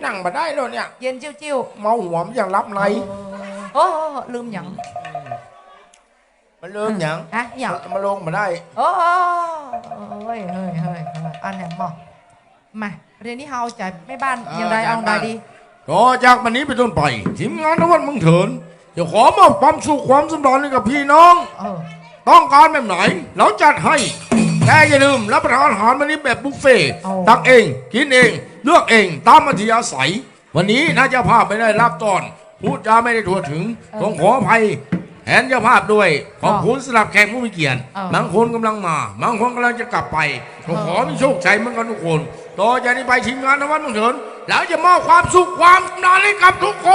นั่งบ่ได้แล้วเนี่ย เย็นจิ้วๆ เมาหัวมันยังหลับใน โอ้ ลืมหยัง มันลืมหยัง ฮะ หยัง มันลงบ่ได้ โอ้ เฮ้ย เฮ้ย เฮ้ย เฮ้ย อันเนี้ยหมอ มา เดี๋ยวนี้เฮาจะแม่บ้าน อ่า อย่างใด เอาไงดี ต่อจากบัดนี้เป็นต้นไป ทีมงานนวัดเมืองเถิน จะขอมอบความสุขความสำราญให้กับพี่น้อง เออ ต้องการแบบไหน เราจัดให้ แต่อย่าลืมรับประทานอาหารวันนี้แบบบุฟเฟ่ต์ เอา ตักเอง กินเอง เลือกเอง ตามอัธยาศัย วันนี้นะเจ้าภาพไม่ได้รับต้อน พูดจาไม่ได้ทั่วถึง เออ ต้องขออภัยแทนเจ้าภาพด้วย ขอบคุณสำหรับแขกผู้มีเกียรติ เออ บางคนกำลังมา บางคนกำลังจะกลับไป ก็ขอมีโชคชัยเหมือนกันทุกคน ต่อจากนี้ไปทีมงานนวัดเมืองเถิน เราจะมอบความสุขความสำราญให้กับทุกค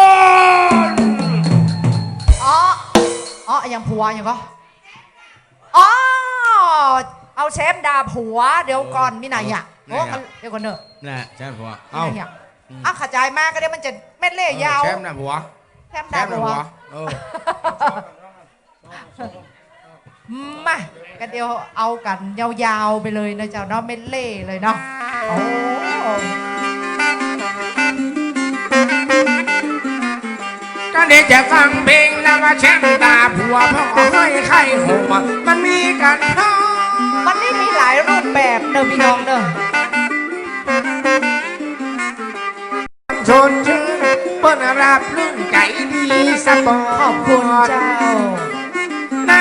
น อ๋อ อ๋อ อย่างผัวอย่างก็ อ๋อ เอาแชมป์ด่าผัว เดี๋ยวก่อน เออ มีไหนอ่ะ เออ โอ้ ไหนอ่ะ เดี๋ยวก่อนเนอะ น่ะ แชมป์ผัว เอ้า มีไหนอ่ะ อืม อ่ะ ขจายมาก็เดี๋ยวมันจะเม็ดเล่ยาว แชมป์ด่าผัว แชมป์ด่าผัว แชมป์ด่าผัว เออ มา ก็เดี๋ยวเอากันยาวๆไปเลยนะเจ้าเนาะ เม็ดเล่เลยเนาะ โอ้ ก็เดี๋ยวจะฟังเพลงแล้วก็แชมป์ด่าผัว เพราะว่าห้อยไข่หัวมันมีกันเนาะ วันนี้มีหลายรูปแบบเนอะพี่น้องเนอะ ชนชื่นเปิ้นรับรื่นใจ๋ดีสปอร์ต ขอบคุณเจ้า ใน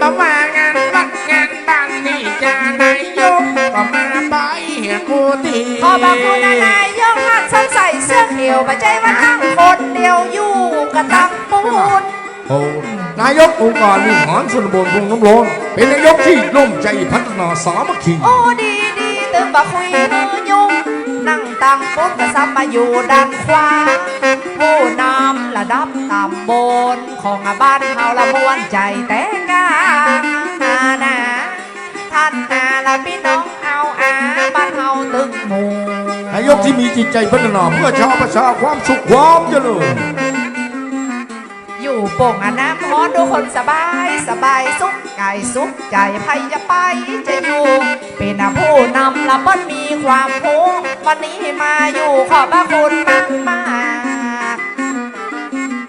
ประมาณงานวัดงานบ้านนี่จ้านายกก็มาไปกูตี ขอบพระคุณนายกท่านส้มใส่เสื้อเขียว บ่ใจ้ว่านั่งคนเดียวอยู่กะตังปูน โอ้ นายกองค์การบริหารส่วนตำบลทุ่งน้ำร้อน เป็นนายกที่ร่วมใจ๋พัฒนาสามัคคี โอ้ ดีดี ตึงบ่คุยหื้อยุ่ง นั่งตังปูนกะซ้ำมาอยู่ด้านขวา ผู้นำระดับต๋ำบลของบ้านเฮาละม่วนใจ๋แต๊กานา ต้านนาละปี้น้องเอาอา บ้านเฮาตึงหมู่ นายกตี้มีจิตใจ๋พัฒนาเพื่อชาวประชา ความสุขความเจริญ อยู่ป่งอะน้ำฮ้อน ดูคนสบาย สบายสุขก๋ายสุขใจ๋ ใผจะไปจะอยู่ เป๋นอะผู้นำละเปิ้นมีความฮู้ วันนี้มาอยู่ขอบพระคุณมากมาก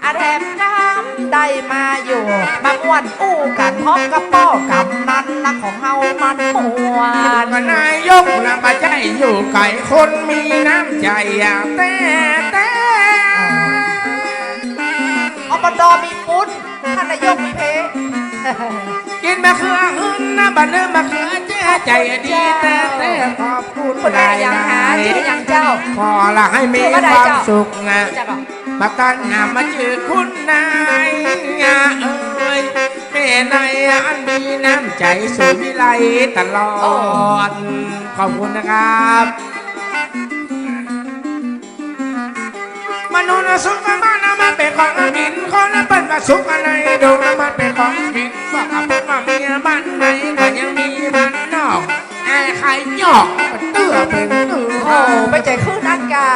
อะแถมกำได้มาอยู่ มาม่วนอู้กั๋นฮอบกับป้อกำนันละของเฮามันม่วน ก็นายกละบ่ใจ้อยู่ไก๋ คนมีน้ำใจ๋อะแต๊แต๊ อบต.มีปุ้น ต้านนายกมีเพ กิ๋นมะเขือหื้นนะ บ่ลืมมะเขือเจ๊ ใจ๋ดีแต๊แต๊ ขอบคุณ คุณนายหยังหา จื้อหยังเจ้า ขอละหื้อมีความสุขนะ จื้อว่าใดเจ้า จ้ะก็ บ่ากั๋นนะ มาจื้อคุณนายเอ๋ย แม่นายอันมีน้ำใจ๋สวยวิไลตลอด โอ้ ขอบคุณนะครับ มนุษย์สุขบ้านนะมันเป๋นของกิ๋น คนเปิ้นก็สุขในดงนะมันเป๋นของกิ๋น ว่ากับพวกเมียบ้านในก็ยังมีบ้านนอก ไอ้ไข่ยอกเตื้อเป๋นตื้อ โอ้ ไปใจ๋คือนั้นกา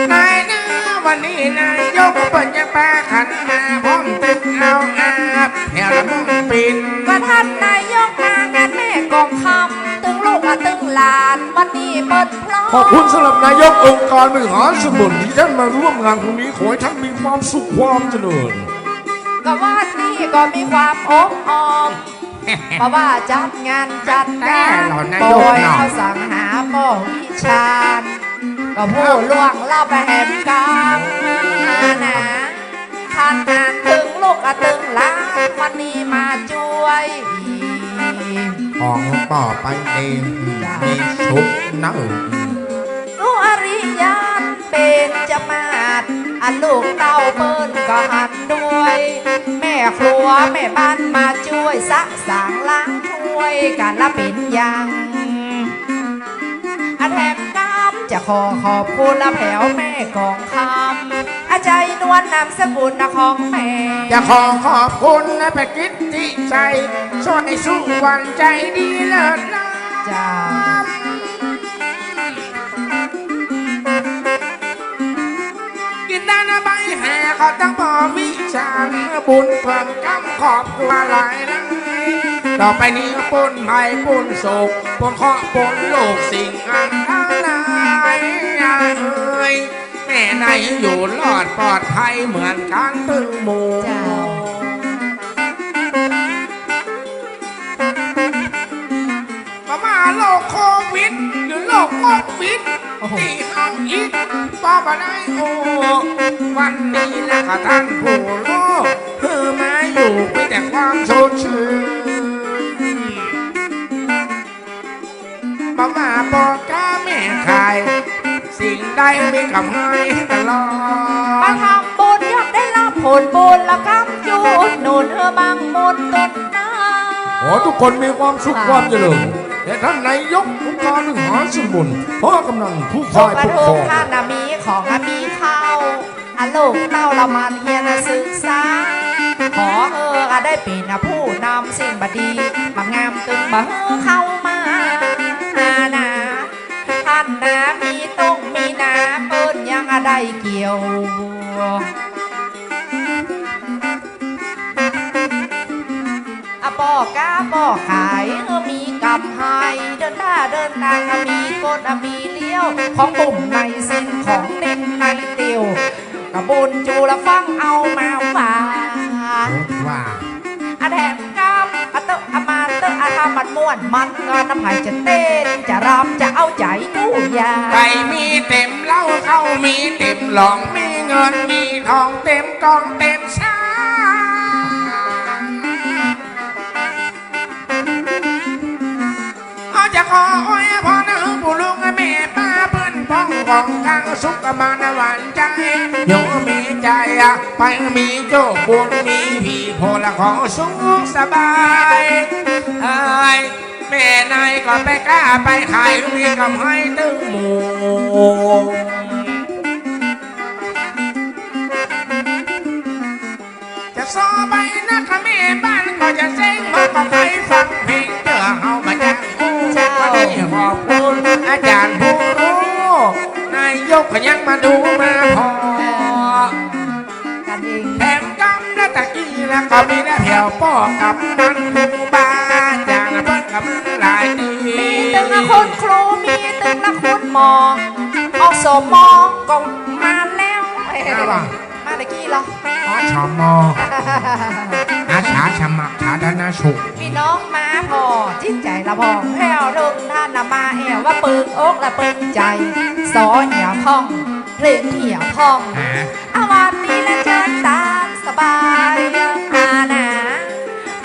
ในเมื่อวันนี้นายกเปิ้นยังปากั๋นมา พร้อมตึงเอาอาบแถวละม่วงปิ่น ว่าต้านนายกมางานแม่กองคำ ตึงลูกอะตึงหลาน วันนี้เปิ้นพร้อม ขอบคุณสำหรับนายกองค์การบริหารส่วนตำบลตี้ต้านมาร่วมงานครั้งนี้ ขอหื้อต้านมีความสุขความเจริญ ก็วันนี้ก็มีความอบอ้อม เพราะว่าจัดงานจัดก๋าน แต่ละนายกเนาะ บ่อยเอาสังหาป้อวิชาญ ก็ผู้ล่วงลับแหมกำนา ต้านนาตึงลูกอะตึงหลาน วันนี้มาจ้วย ของป้อไปเอง จ้ะ มีสุขเนาะ สุริยันเบญจมาศ อะลูกเต้าเปิ้นก็หันด้วย แม่ครัวแม่บ้านมาจ้วยสะสางล้างถ้วยกั๋นละเป๋นอย่าง อะแถมกำจะขอขอบคุณละแผวแม่กองคำ อะใจ๋นวลนามสกุลนะของแม่ จะขอขอบคุณนะป้อกิตติชัย ช่วยสุวรรณใจ๋ดีเลิศล้ำ จ้า กิ๋นได้นะใบแห่ ขอตั้งป้อวิชาญ บุญเพิ่มกำขอบคุณหลายหลาย ต่อไปนี้ปนภัยปนโศก ปนเคราะห์ปนโรคสิ่งอันตรายเอ๋ย แม่นายอยู่รอดปลอดภัยเหมือนกั๋นตึงหมู่ เจ้า บ่ว่าโรคโควิดหรือโรคโควิด โอ้โห ตี้เฮาอิดป้อบ่ได้โอ้ วันนี้นะข้าต้านผู้รู้ หื้อมาอยู่มีแต่ความสดชื่น บ่ว่าป้อก๊าแม่ขาย สิ่งใดมีกำไรตลอด มาทำบุญย่อมได้รับผลบุญ ละกำจุดหนุนหื้อบังหมุนต้นน้ำ ขอทุกคนมีความสุข ค่ะ ความเจริญ และต้านนายกองค์การบริหารส่วนตำบล พ่อกำนันผู้ฝ่ายปกครอง ทุกกระทงต้านนะมีของอะมีข้าว อะลูกเต้าละหมั่นเฮียนอะศึกษา ขอหื้ออะได้เป๋นอะผู้นำสิ่งบ่ดี บ่งามตึงบ่หื้อเข้ามานา ต้านนามีต้งมีนา เปิ้นยังอะได้เกี่ยว อะป้อก๊าป้อขาย เออ มีกำไร เดินต้าเดินตาง มีกด มีเลี้ยว ของบุ่มในสิ้น ของเน่นในเตียว กะบุญจูละฟังเอามาว่า ว่า อะแถมกำ อะเต๊อะ อะมาเต๊อะ อะถ้ามันม่วนมันงอน น้ำไผจะเต้น จะรำ จะเอาใจ๋กู้อย่าง ไก่มีเต็มเล้า เข้ามีเต็มหล่อง มีเงินมีทอง เต็มกองเต็มชาม เอาจะขออวยพรหื้อปู่ลุงแม่ป้าเปิ้นพ้องของข้างสุขมานหวานใจ๋ อยู่มีใจ๋อะ ไปมีโจ้บุญมีผีโพละขอสุขสบาย เอ้ย แม่นายก็ไปก๊าไปขาย มีกำไรตึงหมู่ ก็ยังมาดูมาผ่อ เออ กั๋นเอง แถมกำละตะกี้ละก็มีแต่แผวป้อกับมันครูบาอาจ๋ารย์เปิ้นก็มาหลายดี มีตึงละคุณครู มีตึงละคุณหมอ อสม ก็มาแล้ว เอ๊ะ มาบ่า มาตะกี้ละ อสม อาสาสมัครสาธารณสุข ปี้น้องมาผ่อจิตใจ๋ละผ่อง แผ้วเถิงต้านละมาแอ่ว ว่าเปิงอกและเปิงใจ๋ สอเหียพ่อง เพลงเหียพ่อง ฮะ อาวันนี้นะจ๊ะต๋ามสบาย อานา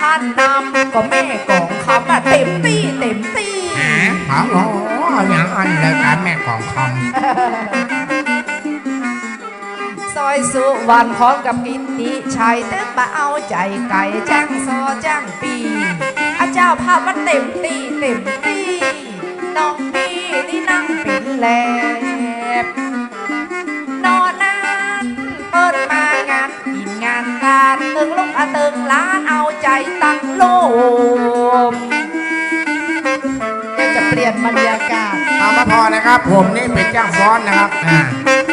ต้านนำก็แม่กองคำอะ เต็มตี้ เต็มตี้ ฮะ อ๋อ อย่างอั้นเลย ต๋ามแม่กองคำ สร้อยสุวรรณพร้อมกับกิตติชัย ตึงมาเอาใจ๋ไก่ จ้างซอจ้างปี้ อะเจ้าภาพมันเต็มตี้ เต็มตี้ น้องปี้นี่นั่งปิ๋นแลบ นอกนั้นเปิ้นมางานกิ๋นงานก๋าน ตึงลูกอะตึงหลานเอาใจ๋ตังโลก อยากจะเปลี่ยนบรรยากาศ เอามาผ่อนะครับ ผมนี่เป๋นเจ้าฟ้อนนะครับ อ่า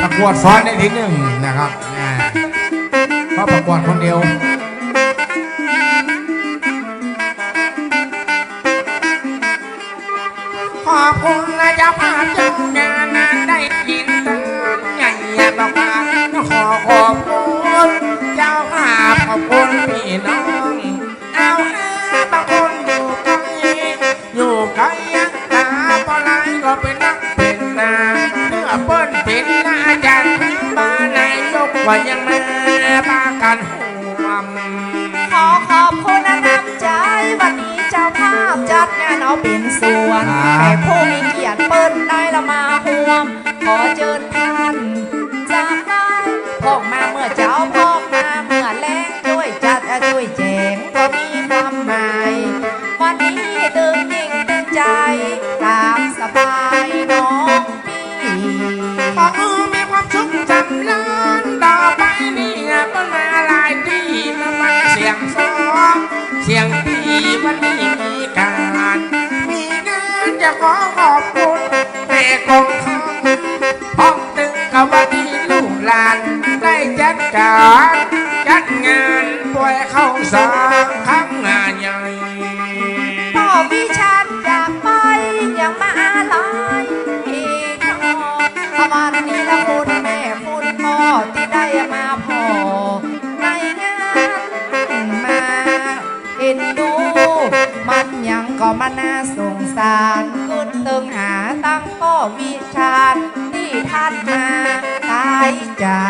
ประกวดฟ้อนได้ตี้นึ่งนะครับ อ่า เพราะประกวดคนเดียว ขอบคุณนะเจ้าภาพเจ้างานนะ ได้กิ๋นตานใหญ่บอกว่า ขอขอบคุณเจ้าภาพ ขอบคุณปี้น้อง เอา บางคนอยู่ไกล อยู่ไกล ต๋าปอไหลก็เป๋นนักเป๋นหน้า เมื่อเปิ้นเป๋นอาจ๋ารย์ มานายกก็ยังมาปากั๋นฮ่วม ขอขอบคุณน้ำใจ๋ วันนี้เจ้าภาพจัดงานเอาเป๋นส่วน ครับ แขกผู้มีเกียรติเปิ้นได้ละมาฮ่วม ขอเจิญต้าน จากบ้านพ่องมาเมื่อเจ๊า พ่องมาเมื่อแลง จ้วยจัด อ่ะ จ้วยแจ๋ง ก็มีความหมาย วันนี้ตึงยิ่งตึงใจ๋ ต๋ามสบายน้องปี้ ขอหื้อมีความสุขสำราญ ต่อไปนี้เปิ้นมาหลายตี้ มาฟังเสียงซอ เสียงปี้ วันนี้มีก๋าน มีงานจะขอขอบคุณแม่กองคำ พร้อมตึงกับว่าตี้ลูกหลานได้จัดก๋านจัดงานป่วยเข้าสาครั้งใหญ่ ป้อวิชาญจากไปยังมาอาลัยอีกทอด วันนี้ละคุณแม่คุณพ่อตี้ได้มาผ่อในงานมา เอ็นดู มันยังก็มาน่าสงสาร กึ๊ดตึงหาตังป้อวิชาญตี้ต้านมาต๋ายจา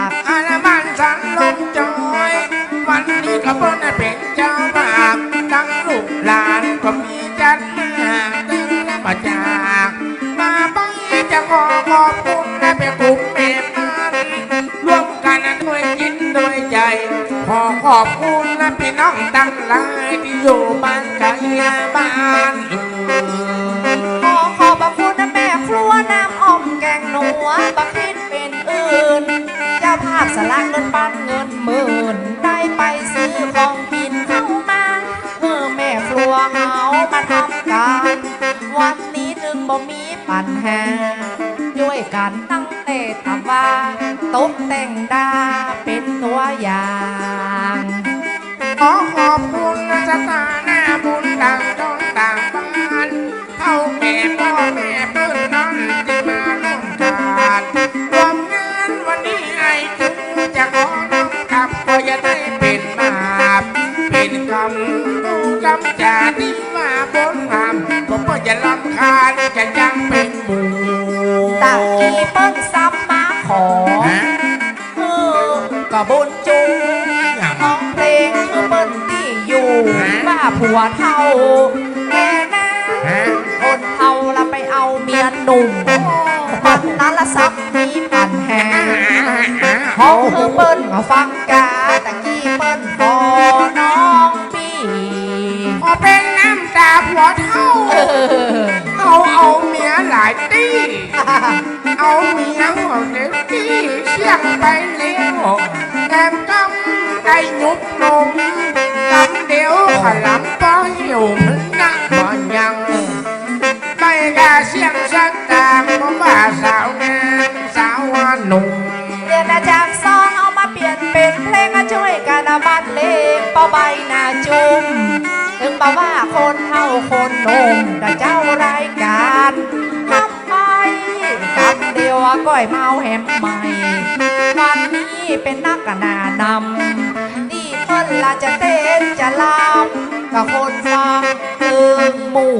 ก อาละมันสันลมจอย วันนี้ก็เปิ้นได้เป๋นเจ้าภาพ ตังลูกหลานก็มีจัดมาตึงละบ่จาก มาไปจะขอขอบคุณนะแม่กุมแม่มัน ร่วมกั๋นด้วยจิตด้วยใจ๋ ขอขอบคุณนะปี้น้องตังหลายตี้อยู่บ้านไก๋บ้านอื่น ขอขอบพระคุณนะแม่ครัวน้ำอ้อมแกงนัว บ่คิดเป๋นอื่น เจ้าภาพสละเงินปันเงินหมื่น ได้ไปซื้อของกิ๋นเข้ามา หื้อแม่ครัวเฮามาทำก๋าน วันนี้ตึงบ่มี ปั๋ญหา จ้วยกั๋นตั้งแต่ตะวา ตกแต่งดาเป๋นตั๋วอย่าง ขอขอบคุณสถานะบุญต่างชนต่างบ้าน เฒ่าแก่ป้อแม่เปิ้นนั้นตี้มาร่วมก๋าน ร่วมงานวันนี้ไอ้จึงจะขอน้อมกราบ ก็อย่าได้เป๋นบาปเป๋นกรรม รู้กำจาตี้ ว่าบนหาม ก็เปิ้นจะรำคาญจะยังเป๋นหมู่ ตะกี้เปิ้นซ้ำมาขอ ฮะ เออ ก็บุญจุง อย่าง ฮ้องเพลงคือเปิ้นตี้อยู่ ฮะ ว่าผัวเฒ่าแก่นะ ฮะ คนเฒ่าละไปเอาเมียหนุ่ม โอ้ ปันนั้นละซ้ำมีปั๋ญหา ฮ้องคือเปิ้นก็ฟังกา ตะกี้เปิ้นขอน้อง ปี้ ขอเป๋นน้ำต๋าผัวเฒ่า เออ เอา เอาเมียหลายตี้ เอาเมียหัวเล็กตี้ เสี้ยงไปแล้ว แถมกำได้ยุบนม กำเดียวขะลำป้อหิวมันนักบ่ยัง ไปกะเสี้ยงสักตาง บ่ว่าสาวงา ว่าก้อยเมาแหมใหม่ วันนี้เป๋นนักหน้านำ ตี้เปิ้นละจะเต้นจะรำ กับคนฟังตึงหมู่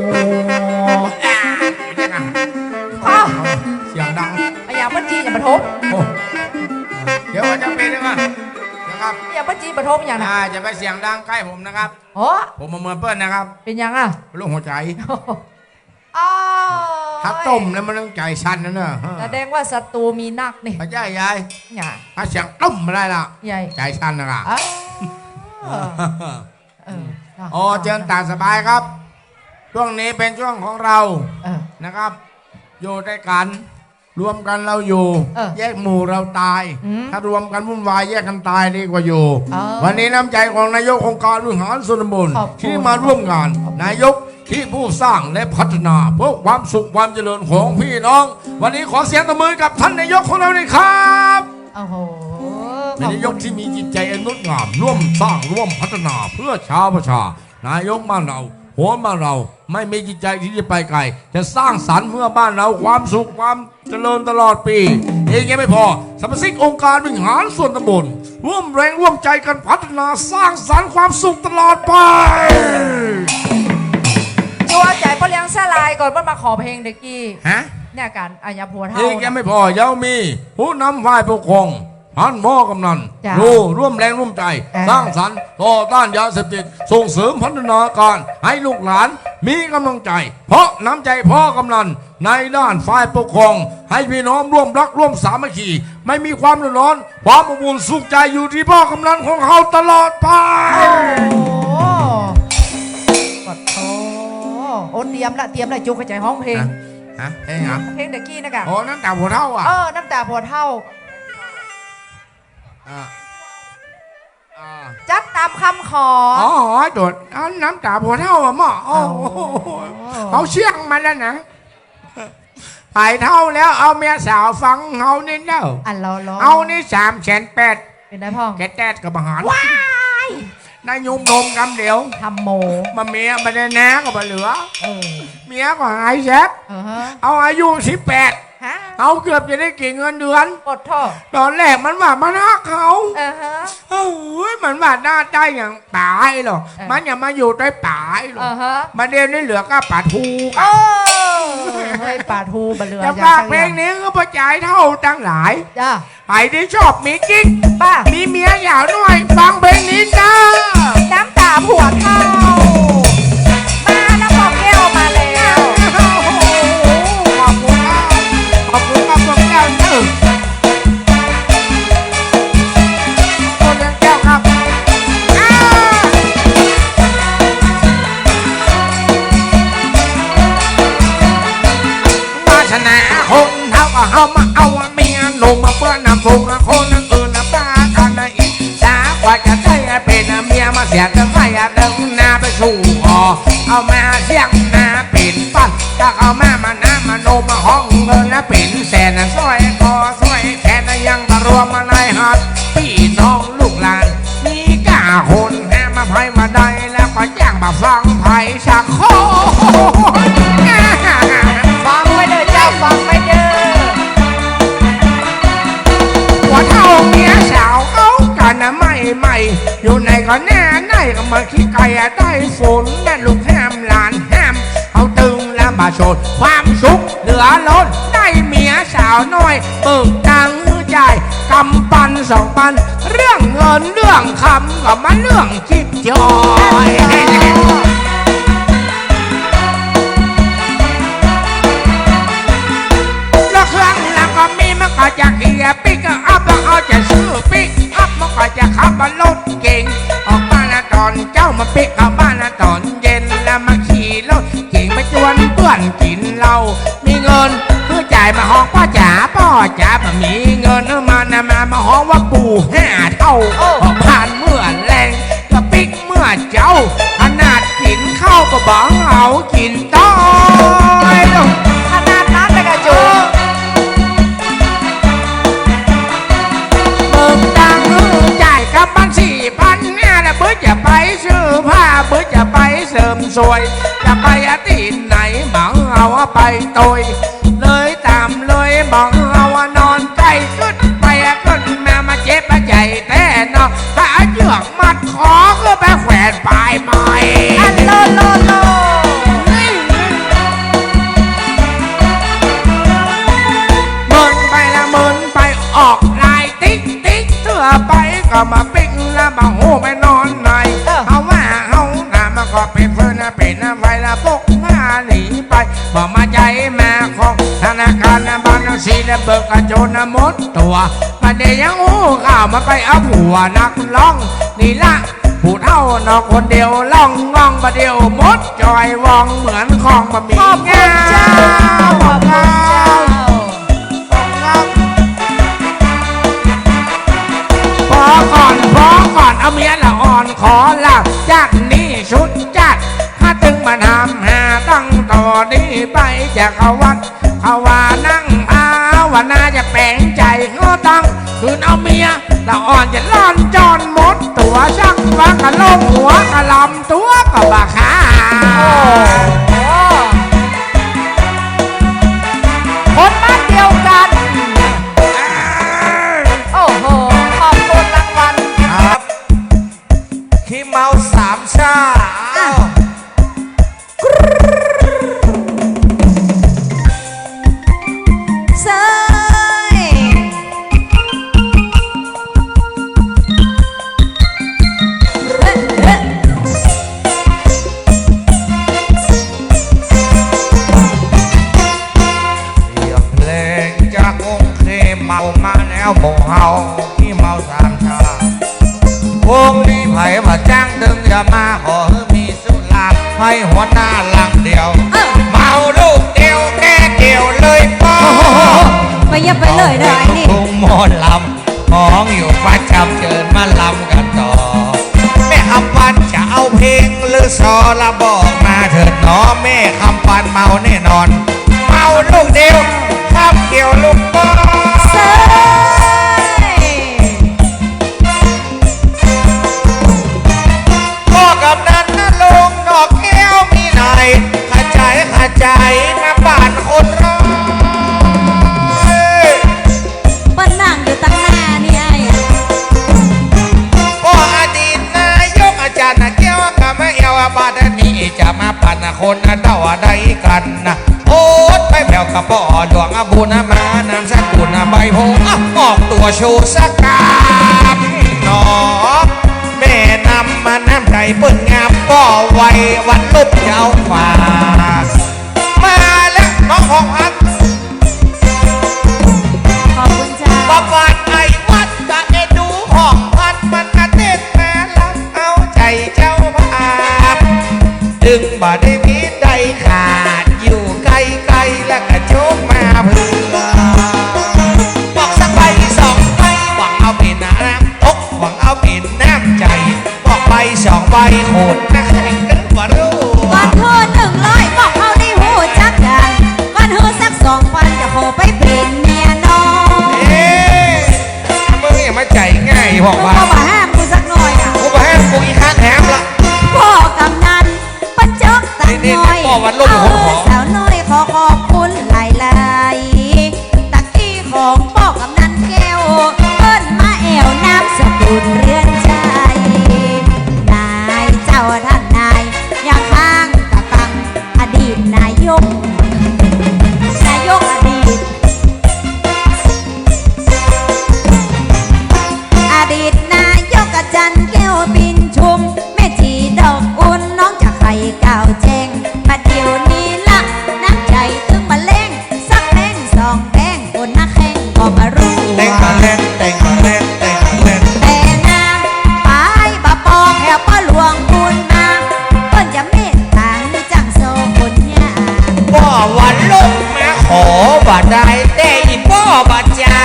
อ้าว เสียงดัง อะหยังเปิ้นจี้ อย่ามาทบ โอ้ เดี๋ยวมันจะเป๋นยังไงนะครับ อะหยังเปิ้นจี้ มาทบอะหยังนะ อ่า จะไปเสียงดังใก้ผมนะครับ โอ้ ผมบ่เหมือนเปิ้นนะครับ เป๋นหยังอะ โรคหัวใจ๋ อ้าว ถ้าต้มแล้วมันต้องใจ๋สั่นนะเนอะ แสดงว่าศัตรูมีนักนี่ บ่ใจ้ยาย เนี่ย ถ้าเสียงต้มมาได้ละ ยาย ใจ๋สั่นนะกะ อ้าว เออ อ๋อ เจิญต๋ามสบายครับ ช่วงนี้เป๋นช่วงของเรา เออ นะครับ อยู่ด้วยกั๋น รวมกั๋นเราอยู่ เออ แยกหมู่เราต๋าย อืม ถ้ารวมกั๋นวุ่นวาย แยกกั๋นต๋ายดีกว่าอยู่ เออ วันนี้น้ำใจ๋ของนายกองค์การบริหารส่วนตำบล ขอบคุณ ตี้มาร่วมงาน ขอบคุณ นายก ตี้ผู้สร้างและพัฒนาเพื่อความสุขความเจริญของพี่น้อง วันนี้ขอเสียงตบมือกับท่านนายกของเราหน่อยครับ โอ้โห เป๋นนายกตี้มีจิตใจ๋อันงดงาม ร่วมสร้างร่วมพัฒนาเพื่อชาวประชา นายกบ้านเรา หัวบ้านเรา ไม่มีจิตใจ๋ตี้จะไปไก๋ จะสร้างสรรค์เพื่อบ้านเรา ความสุขความเจริญตลอดปี๋ เองยังไม่พอ สมาชิกองค์การบริหารส่วนตำบล ร่วมแรงร่วมใจ๋กั๋นพัฒนาสร้างสรรค์ความสุขตลอดไป จัวใจ๋ป้อเลี้ยงสลายก่อน เปิ้นมาขอเพลงเดี๋ยวกี้ ฮะ เนี่ยกั๋น อะหยังผัวเฒ่า เองยังไม่พอ ยังมีผู้นำฝ่ายปกครอง ท่านพ่อกำนัน จ้ะ โอ้ ร่วมแรงร่วมใจ๋ อ่า สร้างสรรค์ต่อต้านยาเสพติด ส่งเสริมพัฒนาการให้ลูกหลานมีกำลังใจ๋ เพราะน้ำใจ๋พ่อกำนันในด้านฝ่ายปกครอง ให้พี่น้องร่วมรักร่วมสามัคคี ไม่มีความเดือดร้อน ความอบอุ่นสุขใจ๋อยู่ตี้พ่อกำนันของเฮาตลอดไป โอ้โห ขอโทษ โอ้ เตรียมละ เตรียมละ จุกใจ๋ฮ้องเพลง ฮะ ฮะ เพลงหยัง เพลงเดี๋ยวกี้นะกะ อ๋อ น้ำต๋าผัวเฒ่าอะ เออ น้ำต๋าผัวเฒ่า อ่า อ่า จัดต๋ามคำขอ อ๋อ โดด อันน้ำต๋าผัวเฒ่าอะหม้อ โอ้โห โอ้ เอาเสี้ยงมาแล้วนะ ผายเฒ่าแล้ว เอาเมียสาวฟังเฮานี่เน่า อันเราร้อง เอานี่สามแสนแปด เป๋นไงพ่อง แกแต๊ดกับบ่หาญ ว้าย ได้ยุบนมกำเดียว ทำโม บ่าเมียบ่ได้นาก็บ่เหลือ เออ เมียก็หายแซบ เออฮะ เอาอายุสิบแปด ฮะ เอาเกือบจะได้กิ๋นเงินเดือน ปะโถ ต๋อนแรกมันว่ามันฮักเฮา เออฮะ โอ้ย มันว่าหน้าใต้อย่างป๋าอี้หรอ เออ มันอย่ามาอยู่ใต้ป๋าอี้หรอ เออฮะ บ่าเดี่ยวนี้เหลือก้าป๋าทู เออ เฮ้ย ป๋าทูบ่เหลือ จะฝากเพลงนี้หื้อป้อจ๋ายเฒ่าตังหลาย จ้ะ ใผตี้ชอบมีกิ๊ก ป้า มีเมียสาวน้อย ฟังเพลงนี้เน่อ น้ำต๋าผัวเฒ่า มาแล้ว ปองแก้วมาแล้ว โอ้โห ขอบคุณครับ ขอบคุณครับ ปองแก้วเน่อ ปองแก้วครับ อ้าว วาสนาคนเฒ่าก็เฮามาเอาเมียหนุ่มมาเปื้อนน้ำฝนคนอื่นน่ะปากั๋นอิจฉากว่าจะได้เป๋นเมียมาเสียแต่ไฟเดินหน้าไปสู่ขอ เอามาเสี้ยงมาเป๋นฟัน ถ้าเอามามาน้ำมาหนุ่มมาฮ้องเงินละเป๋นแสน สร้อยคอสร้อยแขนยังบ่รวมมาในหัด ปี้น้องลูกหลาน มีก้าคนแหมมาไผมาได้ แล้วก็ยังบ่ฟังไผสักคน ฟังไว้เน่อเจ้า ฟังไว้เน่อ ผัวเฒ่าเมียสาวเข้ากั๋นใหม่ๆ อยู่ไหนก็แน่ ไหนก็มาขี้ไก่อะ ได้ฝนแม่ลูกแหมหลานแหม เอาตึงแล้วบ่โสด ความสุขเหลือล้น ได้เมียสาวน้อย เบิกตังค์จ่าย กำปันสองปัน เรื่องเงินเรื่องคำก็มาเรื่องจิ๊บจอย แล้วเครื่องรางก็มี มันก็จะเขี่ยปิ๊กอัพ มันก็จะซื้อปิ๊กอัพ มันก็จะขับรถเก๋ง ออกบ้านละต๋อนเจ๊า มาปิ๊กเข้าบ้านละต๋อนเย็น แล้วมาขี่รถเก๋งไปจวนเปื้อนกิ๋นเหล้า มีเงินหื้อจ่ายมาฮ้องป้อจ๋า ป้อจ๋า บ่มีเงินหื้อมันนะ มา มาฮ้องว่าปู่ห้าเฒ่า โอ้ ผ่านเมื่อแลง ก็ปิ๊กเมื่อเจ๊า ขนาดกิ๋นข้าวก็บ่เอากิ๋นต้อย ขนาดนั้นเลยกะจุ เบิกตังค์จ่ายกำปันสี่ปันเนี่ยแหละ เปื้อจะไปซื้อผ้า เปื้อจะไปเสริมสวย จะไปตี้ไหนบ่เอาไปโตย เลยต๋ามเลยบ่เอา นี่แหละเบิกกะจนหมดตั๋ว บ่าเดี่ยวยังอู้ข่าวมันไปเอาผัวนักร้อง นี่ละผู้เฒ่าหนอคนเดียวร้องง่อง บ่าเดี่ยวหมดจอยวองเหมือนของบ่มี ขอบคุณเจ้า ขอบคุณเจ้า พอก่อน พอก่อน เอาเมียละอ่อนขอลา จากนี้สุดจัด ถ้าตึงมาทำหาตั้งต่อนี้ไป จะเข้าวัดเข้าวานั่งภาวนา จะแป๋งใจ๋ก็ตั้งคืน เอาเมียละอ่อนจะล่อนจ้อนหมดตั๋ว จักว่ากะโลกหัวกะลำตั๋วกะบ่าขา โอ้โห คนบ้านเดียวกัน โอ้โห ขอบคุณรางวัล ครับ ขี้เมาสามชา อ่ะ เซ้ย เอ๊ะ เอ๊ะ เสียงเพลงจากวงขี้เมามาแล้ว หมู่เฮาขี้เมาสามชา วงนี้ใผบ่จ้างตึงจะมา ขอหื้อมีสุรา ใผหัวหน้าลังเดียว เออ เมาลูกเดียวแก้แก้วเลยป้อ โอ้โห ไปเยียบไปเลยเด้อไอ้นี่ ทุ่งหมอลำ ของอยู่ประจ๋ำ เจิญมาลำกั๋นต่อ แม่คำปันจะเอาเพลงหรือซอละบอกมาเถิดหนอ แม่คำปันเมาแน่นอน เมาลูกเดียว คำเดียวลูกป้อ เซ้ย ป้อกำนันณรงค์ ดอกแก้วมีไหน ขะจายขะจายมาบ้านคนร้อย เปิ้นนั่งอยู่ตังหน้านี่ไอ้ ป้ออดีตนายกอาจ๋ารย์แก้วกะมาแอ่ว บาดนี้จะมาปันคนเฒ่าได้กั๋นนะ โอ๊ย ไปแผ่วกะป้อหลวงบุญมา นามสกุลใบโพธิ์ อ่ะ ออกตั๋วโชว์สักกำหนอ แม่นำมาน้ำใจ๋เปิ้นงาม ป้อไววันลบเจ้าฟ้า มาแล้วน้องผ่องพันธุ์ ขอบคุณเจ้า ประวัติไอ้วัดกะเอ็นดูผ่องพันธุ์ มันกะเต้นมาลำเอาใจ๋เจ้าภาพ ตึงบ่ได้มีได้ขาด อยู่ใก้ๆ แล้วกะโจ๊กมาเผื่อ บอกสักใบสองใบ หวังเอาเป๋นน้ำตก หวังเอาเป๋นน้ำใจ๋ บอกใบสองใบโหดนักแข่งกันบ่ฮู้ วันหื้อหนึ่งร้อย บอกเฮาได้ฮู้จักกั๋น วันหื้อสักสองปัน จะขอไปเป๋นเมียน้อง เอ๊ะ มึงอย่ามาใจ๋ง่าย บอกว่า มึงก็บ่ห้ามกูสักหน่อยอะ กูบ่ห้าม กูอีกข้างแถมละ ป้อกำนัน เปิ้นจ๊อกตังน้อย นี่ๆๆ ป้อวันลบหัวหอม เออ สาวน้อยขอขอบคุณหลายๆ ตักอี้ของป้อกำนันแก้ว เปิ้นมาแอ่วนามสกุลเรือนชัย นายเจ้าท่านนาย ยังค้างกะปัง อดีตนายก นายกอดีต อดีตนายกอาจ๋ารย์แก้วปิ่นชุม แม่จีดอกอุ่น น้องจะไขก้าวแจ้ง บ่าเดี่ยวนี้ละ น้ำใจ๋ตึงบ่แล้ง สักแป้งสองแป้ง คนนักแข่งก็บ่ฮู้ แต้งบ่แล้ง แต้งบ่แล้ง แต้งบ่แล้ง แต่นาปายบ่ปอแผ่วป้อหลวงบุญมา เปิ้นจะเมตต๋าหื้อจั้งซอคนยาก ป้อวันลบมาขอบ่ได้ แต่อีป้อบ่ใจ๋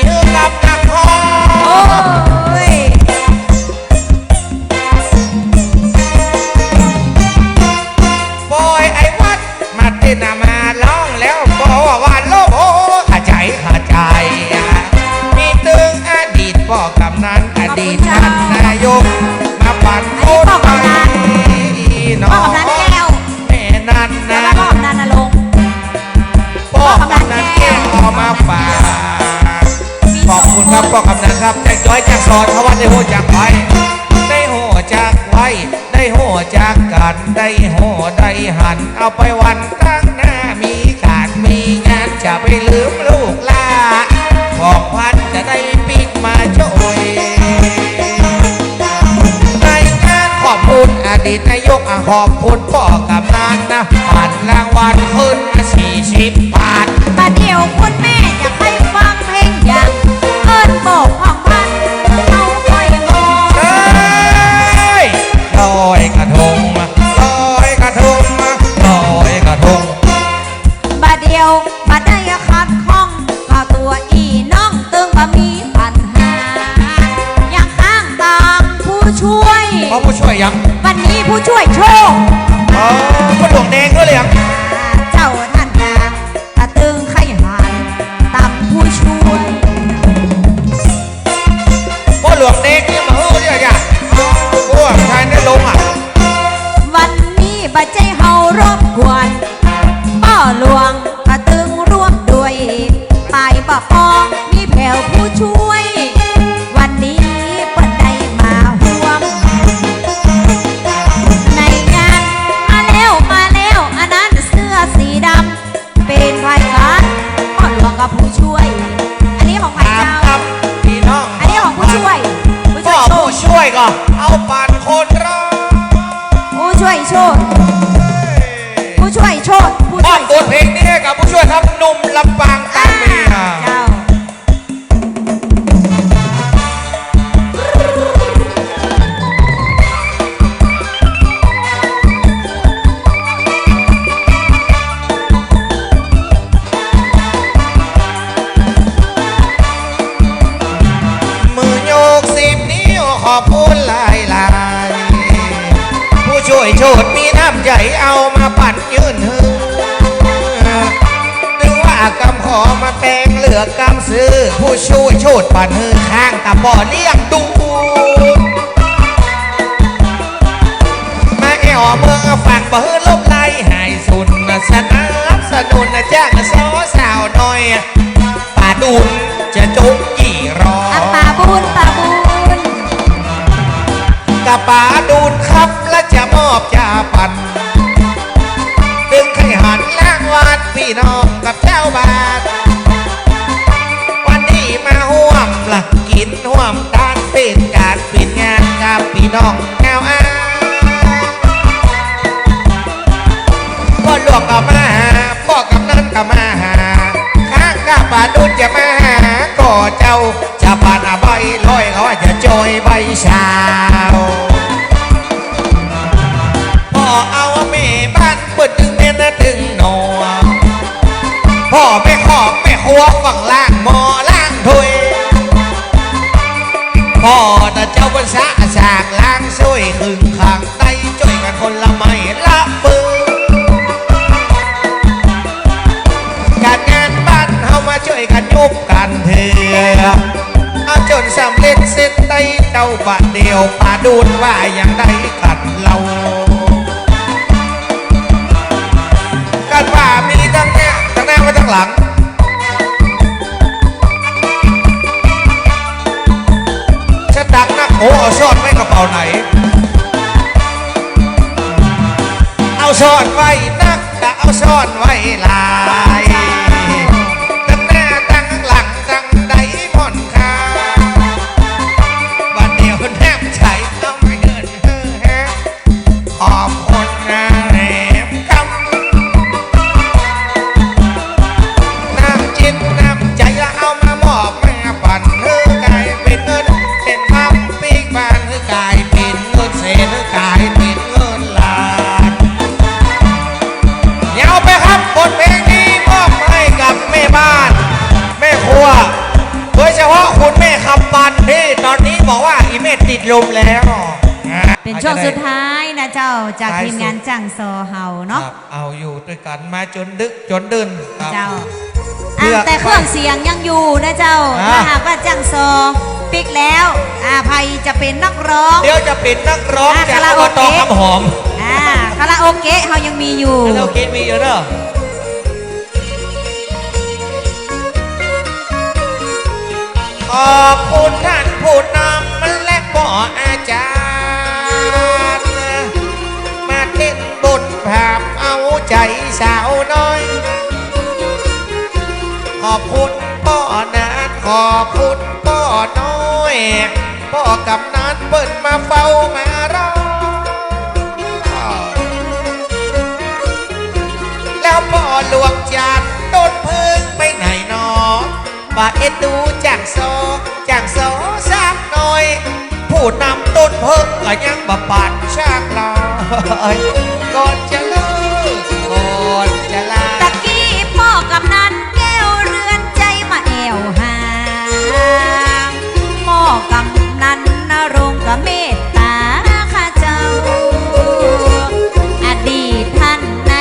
หื้อกับนักฮ้อง โอ้ย ปอยไอ้วัดมาเต้นมาร้องแล้ว ป้อวันลบ โอ้ ขะจายขะจาย มีตึงอดีตป้อกำนัน อดีตท่านนายก มาปัน อันนี้ป้อกำนัน คนไทยเนาะ ป้อกำนันแก้ว แม่นั้นนะ แล้วก็ป้อกำนันณรงค์ ป้อกำนันแก้วเอามาฝาก ขอบคุณครับป้อกำนันครับ จากจ้อยจากสอน เพราะว่าได้ฮู้จักไว้ ได้ฮู้จักไว้ ได้ฮู้จักกั๋น ได้ฮู้ได้หัน เอาไปวันตังหน้า มีก๋านมีงาน จะไปลืมลูกหล้าน ของขวัญจะได้ปิ๊กมาจ้วย ในงานขอบคุณอดีตนายก อ่ะ ขอบคุณป้อกำนันนะ ปันรางวัลคืนมาสี่สิบบาท บ่าเดี่ยวคุณแม่จะไป หลวงแดงก็เหลือง เจ้าท่านนาง กระตึงไข่หาน ตำผู้ช่วย พ่อหลวงแดงนี่มาหื้อเนี่ยจ้ะ พวกชายในโรงอ่ะ วันนี้บ่ใจ้เฮารบกวน พ่อหลวงกระตึงร่วมด้วย ไปบ่ปองมีแผวผู้ช่วย วันนี้เปิ้นได้มาฮ่วมในงาน มาแล้ว มาแล้ว อันนั้นเสื้อสีดำ เป๋นใผคะ พ่อหลวงกับผู้ช่วย อันนี้ของใผเจ้า ครับ พี่น้อง อันนี้ของผู้ช่วย ผู้ช่วยโชติ ผู้ช่วยก็เอาปานคนร้อง ผู้ช่วยโชติ ผู้ช่วยโชติ ผู้ช่วยโชติ มอบบทเพลงนี้ให้กับผู้ช่วยครับ หนุ่มลำปางตาเมีย อ่า เจ้า มือยกสิบนิ้วขอบคุณหลายๆ ผู้ช่วยโชติมีน้ำใจ๋เอามาปันยื่นหื้อ ถือว่ากำขอมาแป๋งเหลือกำซื้อ ผู้ช่วยโชติปันหื้อข้างตาบ่อเลี้ยงดู มาแอ่วเมืองฝากบ่หื้อลบไล่หายสูญ สนับสนุนจ้างสาวสาวน้อย ป๋าดูนจะจุกกี่รอบ อ่ะ ป๋าบุญ ป๋าบุญ กะป๋าดูนครับ และจะมอบจาปัน ตึงไข่หานล้างวาน พี่น้องกับเจ้าบ้าน วันนี้มาฮ่วมละกิ๋นฮ่วมตาน เป๋นก๋านเป๋นงานกับพี่น้องเจ้าอา พ่อหลวงก็มาหา ป้อกำนันก็มาหา ข้างกะป๋าดูนจะมาหา ก่อเจ้า จะปานเอาใบลอย เขาว่าจะจ่อยใบชาว พ่อเอาแม่บ้านเปิ้นตึงแม่นตึงหนอ พ่อแม่ครอบแม่ครัวฝั่งล้างหม้อล้างถ้วย พ่อตาเจ้าเปิ้นสะสางล้างซ่วย ครึ่งข้างใต้จ้วยกั๋นคนละไม้ละปืน ก๋านงานบ้านเฮามาจ้วยกั๋นยุบกั๋นเถือ เอาจ๋นสำเร็จเสร็จได้เต้าบาดเดียว ป๋าดูนว่าอย่างใดกั๋นเล่า กั๋นว่ามีตังเนี้ย ตังหน้ามาตังหลัง สตังค์นัก โอ้ เอาซ่อนไว้กระเป๋าไหน เอาซ่อนไว้นัก จะเอาซ่อนไว้หลาย ตังหน้าตังหลังตังใดหม่อนค่า บาดเดียวแนบใจ๋เอาไม่เงินเฮ้อแฮะ ขอบคุณนะแหลมคำ น้ำจิตน้ำใจ๋ละเอามามอบมาปัน หื้อกลายเป๋นเงินเป๋นคำ ปิ๊กบานหื้อกลายเป๋นเงินแสน หื้อกลายเป๋นเงินล้าน เดี๋ยวไปครับ บทเพลงนี้มอบให้กับแม่บ้าน แม่ครัว โดยเฉพาะคุณแม่คำปันที่ตอนนี้บอกว่าอีแม่ติดลมแล้ว เป๋นช่วงสุดท้ายนะเจ้า จากทีมงานจ้างซอเฮาเนาะ ครับ เอาอยู่ตวยกั๋นมาจ๋นดึกจ๋นดื่นครับ เจ้า เพื่อ อ่ะ แต่เครื่องเสียงยังอยู่นะเจ้า อ่ะ ถ้าหากว่าจ้างซอปิ๊กแล้ว อ่ะ ใผจะเป๋นนักร้อง เดี๋ยวจะเป๋นนักร้อง อ่ะ จาก คาราโอเกะ อบต.คำหอม อ่ะ คาราโอเกะเฮายังมีอยู่ คาราโอเกะมีอยู่เนาะ ขอบคุณท่านผู้นำและป้ออาจ๋ารย์ มาเต้นบนผาบเอาใจ๋สาวน้อย ขอบคุณป้อหนาน ขอบคุณป้อน้อย ป้อกำนันเปิ้นมาเฝ้ามารอ แล้วป้อหลวงจันทน์ต้นเพิ่งไปไหนหนอ บ่าเอ็นดูจ้างซอ จ้างซอสักหน่อย ผู้นำต้นเพิ่งก็ยังบ่ปานสักหน่อย ก่อนจะเลิก ก่อนจะลา ตะกี้ป้อกำนันแก้วเรือนใจ๋มาแอ่วหา ป้อกำนันณรงค์ก็เมตต๋าข้าเจ้า อดีตท่านน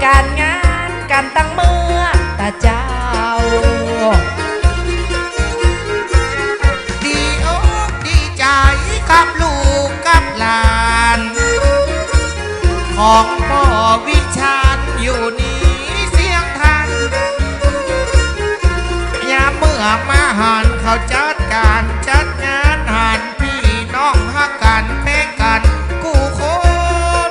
ก๋านงานกั๋นตังเมื่อตะเจ้า ดีอกดีใจ๋กับลูกกับหลาน ของป้อวิชาญอยู่นี่เสียงทัน ยามเมื่อมาหันเขาจัดก๋านจัดงานหัน ปี้น้องฮักกั๋นแป้งกั๋นกู้คน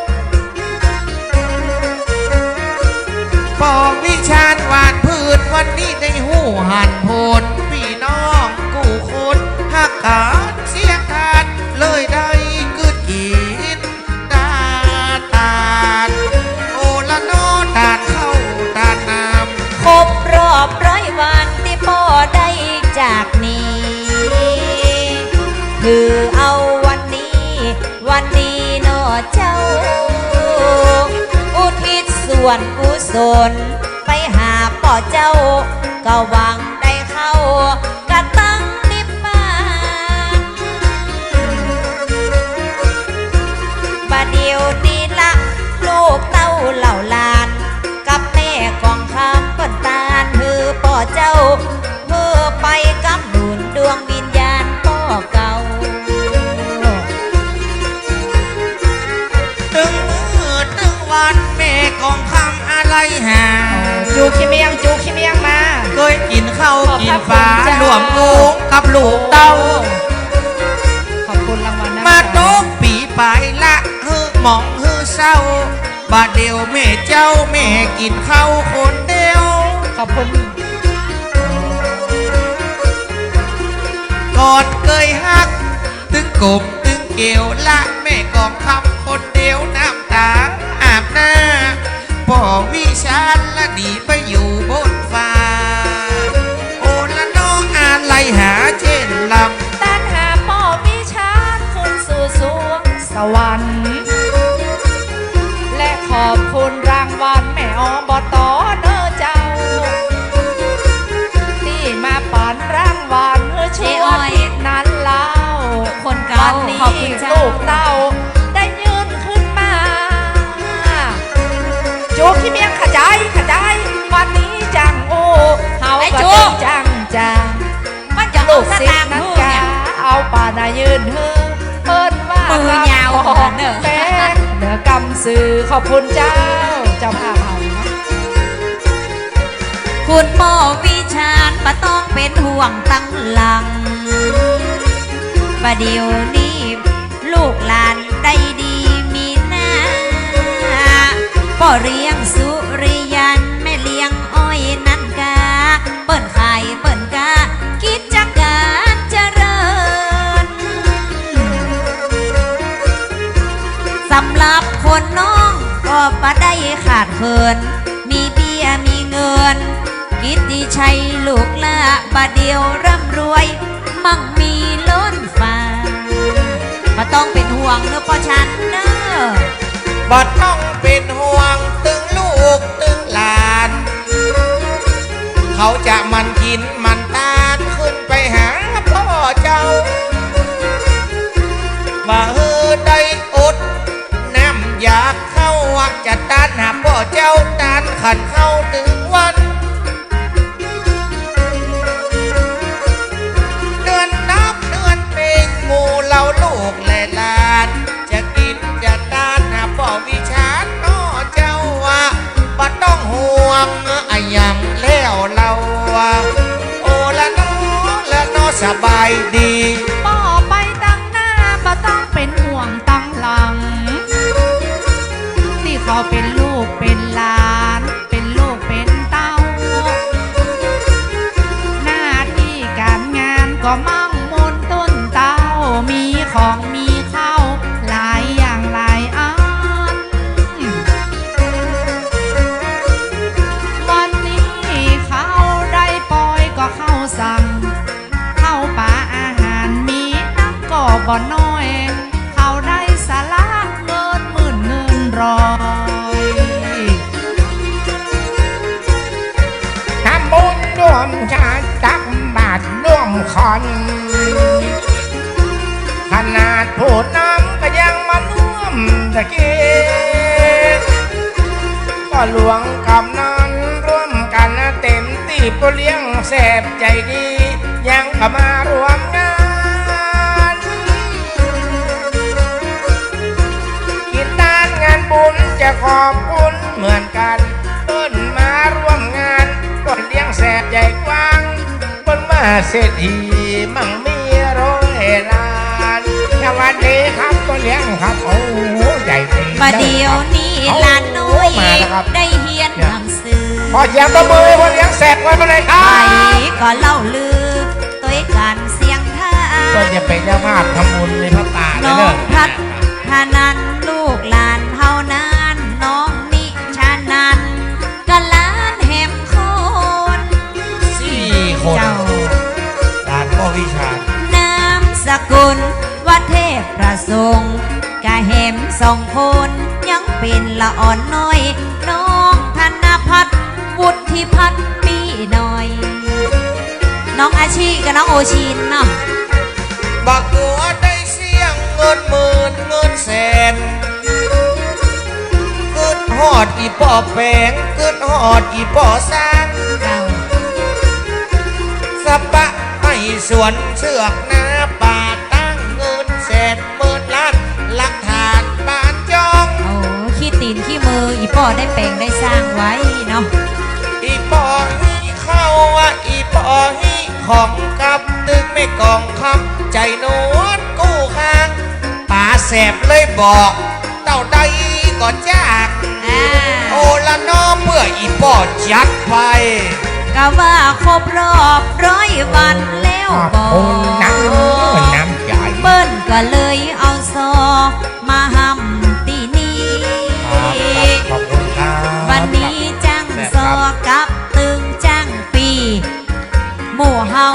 ป้อวิชาญหว่านพืชวันนี้ได้ฮู้หันผล ปี้น้องกู้คนฮักกั๋นเสียงทัน เลยได้กึ๊ดกิ๋น ตาตาน โอละน้อ ตานข้าวตานน้ำ ครบรอบร้อยวันตี้ป้อได้จากนี้ ถือเอาวันนี้ วันนี้น้อเจ้า อุทิศส่วนกุศลไปหาป้อเจ้า ก็หวังได้เข้า กะตังนิพพาน บ่าเดี่ยวนี้ละ ลูกเต้าเหล่าหลาน กับแม่กองคำเปิ้นตานหื้อป้อเจ้า หื้อไปกำหนุนดวงวิญญาณป้อเก่า ตึงมื้อตึงวันแม่กองคำอาลัยหา จู๋ขี้เมียง จู๋ขี้เมียงมา เกยกิ๋นข้าวกิ๋นป๋า ขอบพระคุณเจ้า ร่วมวงกับลูกเต้า ขอบคุณรางวัลน้ำใจ มาตกปี๋ป๋ายละ หื้อหมองหื้อเศร้า บ่าเดี่ยวแม่เจ้าแม่กิ๋นข้าวคนเดียว ขอบคุณ ก่อนเกยฮัก ตึงกบตึงเกลียวละ แม่กองคำคนเดียวน้ำตาอาบหน้า ป้อวิชาญละหนีไปอยู่บนฟ้า โอละน้องอาลัยหาเจ้นลำ ตานหาป้อวิชาญขึ้นสู่สวงสวรรค์ และขอบคุณรางวัลแม่ อบต. เน้อเจ้า ตี้มาปันรางวัลหื้อชั่วอาทิตย์นั้นเล่า คนเก่า วันนี้ ขอบคุณเจ้า ลูกเต้าได้ยื่นขึ้นมา จู๋ขี้เมียง ขะจาย ขะจาย วันนี้จั่งอู้ เฮา ไอ้ ก็ จู๋ ตึงจั่งจา มันจะเอา ลูกศิษย์นั้นกา สตางค์หื้อเนี่ย เอาป๋านายื่นหื้อ เปิ้นว่า มือยาว กำ ขอ ขนาดเน้อ แป้งเน้อกำซื่อ ขอบคุณเจ้า เจ้าภาพเฮาเนาะ คุณป้อวิชาญบ่ต้องเป๋นห่วงตังหลัง บ่าเดี่ยวนี้ ลูกหลานได้ดีมีหน้า ป้อเลี้ยงสุริยัน แม่เลี้ยงอ้อยนั้นกา เปิ้นขายเปิ้นกา กิจก๋านเจริญ สำหรับคนน้องก็บ่ได้ขาดเขิน มีเบี้ยมีเงิน กิตติชัยลูกหล้า บ่าเดี่ยวร่ำรวย มั่งมีล้นฟ้า บ่ต้องเป๋นห่วงเน้อป้อชันเน้อ บ่ต้องเป๋นห่วงตึงลูกตึงหลาน เขาจะหมั่นกิ๋นหมั่นตานขึ้นไปหาป้อเจ้า บ่หื้อได้อดน้ำอยากข้าว จะตานหาป้อเจ้าตานขันข้าวตึงวัน เดือนนับเดือนเพ็งหมู่เหล่าลูกและหลาน จะกิ๋นจะตานหาป้อวิชาญเน้อเจ้าว่า บ่ต้องห่วงอะหยังแล้วเล่า โอละเน้อ ละเน้อ สบายดี ป้อไปตังหน้า บ่ต้องเป๋นห่วงตังหลัง ตี้เขาเป๋นลูกเป๋นหลาน เป๋นลูกเป๋นเต้า หน้าตี้ก๋านงานก็มั่งมนต้นเต้า มีของมีข้าวหลายอย่างหลายอัน วันนี้เขาได้ปอยก็ข้าวสั่ง ข้าวป๋าอาหารมีนักก็บ่น้อย เขาได้สละเงินหมื่นเงินร้อย ทำบุญร่วมชาติตักบาตรร่วมขัน ขนาดผู้นำก็ยังมาร่วมตะเกียง ป ป้อหลวงกำนันร่วมกั๋นเต๋มตี้ ป้อเลี้ยงแสบใจ๋ดี ยังก็มาร่วมงาน กิ๋นตานงานบุญจะขอบคุณเหมือนกั๋น เปิ้นมาร่วมงาน ป้อเลี้ยงแสบใหญ่กว้าง เปิ้นว่าเศรษฐีมั่งมีร้อยล้าน สวัสดีครับ ป้อเลี้ยงครับ โอ้ ใหญ่ดี บ่าเดี่ยวนี้ โอ้ หลานน้อย มาแล้วครับ ได้เฮียนหนังสือ เนี่ย ขอเสียงตบมือให้ป้อเลี้ยงแสบไว้มาเลยครับ ใผก็เล่าลือ ตวยก๋านเสียงทาน เปิ้นจะเป๋นเจ้าภาพทำบุญในพระป่า น้อง เด้อ พัฒนัน ลูกหลานเฮานั้น น้องนิชานัน ก็หลานแหมคน สี่คน เจ้า หลานป้อวิชาญ นามสกุลว่าเทพประสงค์ กะแหมสองคนยังเป๋นละอ่อนน้อย น้องธนพัฒน์ วุฒิพัฒน์ปี้น้อย น้องอาชีกับน้องโอชินเนาะ บ่กั๋วได้เสี้ยงเงินหมื่นเงินแสน กึ๊ดฮอดอี่ป้อแป๋ง กึ๊ดฮอดอี่ป้อสร้าง เจ้า สะปะไอ้สวนเสือกนาป่าตั้ง เงินแสนหมื่นล้าน หลักฐานบ้านจ้อง โอ้ ขี้ตี๋นขี้มืออี่ป้อได้แป๋งได้สร้างไว้เนาะ อี่ป้อฮี่เข้าอะ อี่ป้อฮี่ของกับตึงแม่กองคำ ใจ๋นวลกู้ข้าง ป๋าแสบเลยบอก เต้าใดก็จ้าง อ่า โอละน้อ เปื้ออี่ป้อจัดไป กะว่าครบรอบร้อยวันแล้วบ่ ขอบคุณนะ น้ำใจ๋ เปิ้นก็เลยเอาซอมาห้ำตี้นี่ ครับ ขอบคุณครับ วันนี้จั้งซอ แซ่บครับ กับตึงจั้งปี้ หมู่เฮา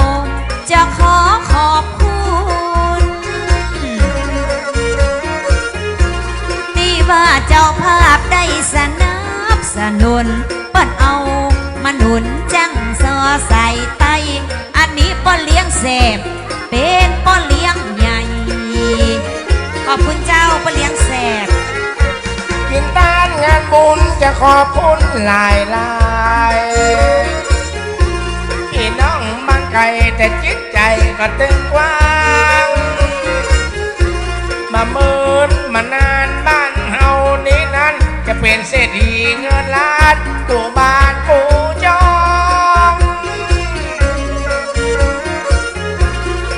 จะขอขอบคุณ ตี้ว่าเจ้าภาพได้สนับสนุน เปิ้นเอามาหนุนจั้งซอสายใต้ อันนี้ป้อเลี้ยงแสบ เป๋นป้อเลี้ยงใหญ่ ขอบคุณเจ้า ป้อเลี้ยงแสบ กิ๋นตานงานบุญจะขอบคุณหลายๆ ปี้น้องบ้านไก๋แต่จิตใจ๋ก็ตึงกว้าง บ่าเมินบ่านานบ้านเฮานี้นั้น จะเป๋นเศรษฐีเงินล้านกู้บ้านกู้จ้อง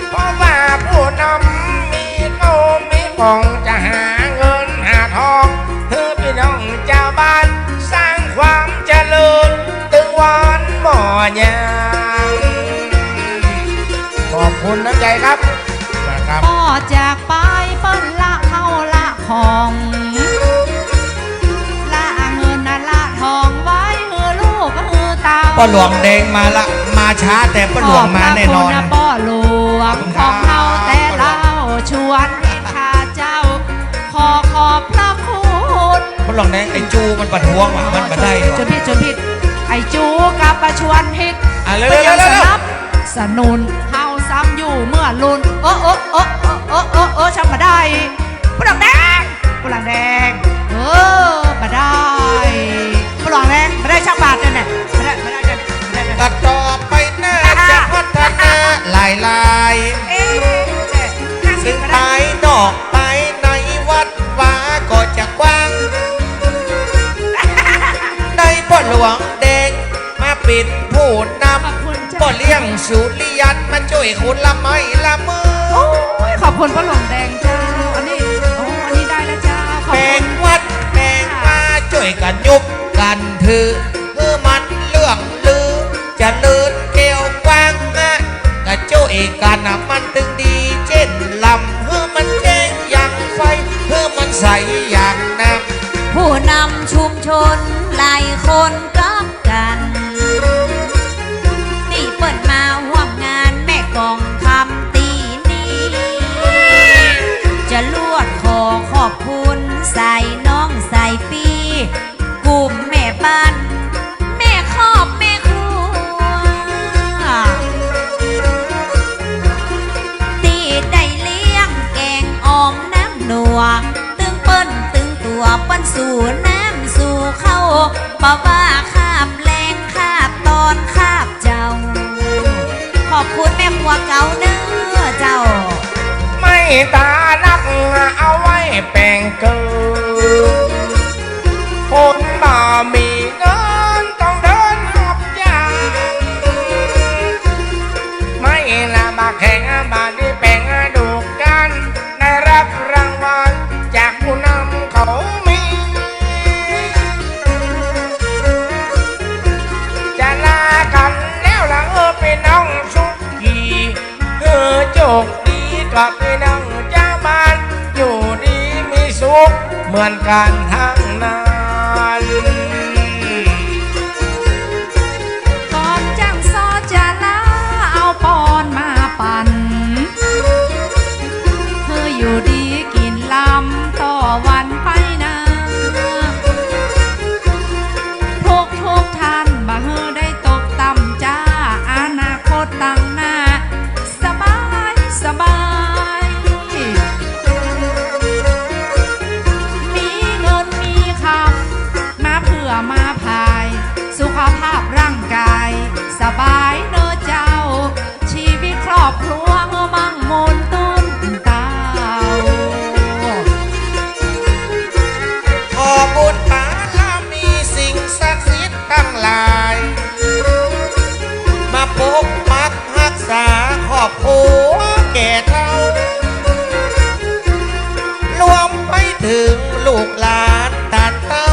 เพราะว่าผู้นำมีเข้ามีของ จะหาเงินหาทอง หื้อปี้น้องจาวบ้าน สร้างความเจริญ ตึงวันบ่ยาม ขอบคุณน้ำใจ๋ครับ นะครับ ป้อจากไปเปิ้นละเข้าละของ ละเงินละทองไว้หื้อลูกหื้อเต้า ป้อหลวงแดงมาละ มาช้าแต่ป้อหลวงมาแน่นอน ขอบพระคุณนะป้อหลวง ขอบคุณครับ ของเฮาแต่เล่าชวนให้ข้าเจ้า ขอขอบพระคุณ ป้อหลวงแดง ไอ้จูมันประท้วงว่ะ มันบ่ได้ว่ะ จนผิด จนผิด ไอ้จูกับประชวนผิด อ่ะ เร็วๆ เปิ้นยัง เร็วๆ สนับสนุนเฮาซ้ำอยู่เมื่อลุน โอ้ โอ้ โอ้ ช่างบ่ได้ ป้อหลวงแดง ป้อหลวงแดง เออ บ่ได้ ป้อหลวงแดง บ่ได้สักบาทเลยเนี่ย บ่ได้ บ่ได้ บ่ได้ บ่ได้ ก็ต่อไปหน้าจะพัฒนาหลายๆ เอ๊ะ ซึ่งภายนอกภายในวัดวาก็จะกว้าง ได้ป้อหลวงแดงมาเป๋นผู้นำ ขอบคุณเจ้า ป้อเลี้ยงสุริยันมาจ้วยคนละไม้ละมือ โอ้ย ขอบคุณป้อหลวงแดงเจ้า อันนี้ โอ้ อันนี้ได้แล้วเจ้า ขอบคุณ แป๋งวัดแป๋งวาจ้วยกั๋นยกกั๋นถือ หื้อมันเลื่องลือ เจริญแก้วกว้างนะ กะจ้วยกั๋นนะมันตึงดีเจ้นลำ หื้อมันแจ้งอย่างไฟ หื้อมันใสอย่างน้ำ ผู้นำชุมชนหลายคนก็กั๋น ตี้เปิ้นมาฮ่วมงานแม่กองคำตี้นี่ จะลวดขอขอบคุณสายน้องสายปี้ กลุ่มแม่บ้าน แม่ครอบแม่ครัว ตี้ได้เลี้ยงแก๋งอ่อมน้ำนัว ตึงเปิ้นตึงตั๋วเปิ้นสู่น้ำสู่ข้าว บ่ว่าคาบแลงคาบตอนคาบเจ๊า ขอบคุณแม่ครัวเก๊าเน่อเจ้า ไม่ตานักเอาไว้แป๋งเกิน คนบ่มีเงินต้องเดินรับจ้าง ไม่ละบ่แข็งบ่ดีแป๋งดุดัน ได้รับรางวัลจากผู้นำเขามี จะลากั๋นแล้วละเออปี้น้องสุขี เออโจคดีกับปี้น้องจาวบ้าน อยู่ดีมีสุขเหมือนกั๋นตังนั้น ก่อนจ้างซอจะลาเอาปอนมาปั๋น หื้ออยู่ดีกิ๋นลำต่อวันไปนา ทุกทุกท่านบ่หื้อได้ตกต่ำจ้า อนาคตตังหน้า สบายสบาย มีเงินมีคำมาเผื่อมาผาย สุขภาพร่างกายสบายเน่อเจ้า ชีวิตครอบครัวมั่งมูนตื้นเต้า ขอบุญบารมีสิ่งศักดิ์สิทธิ์ตังหลาย มาปกปักฮักษาครอบครัวแก่เฒ่า รวมไปเถิงลูกหลานต้านเต้า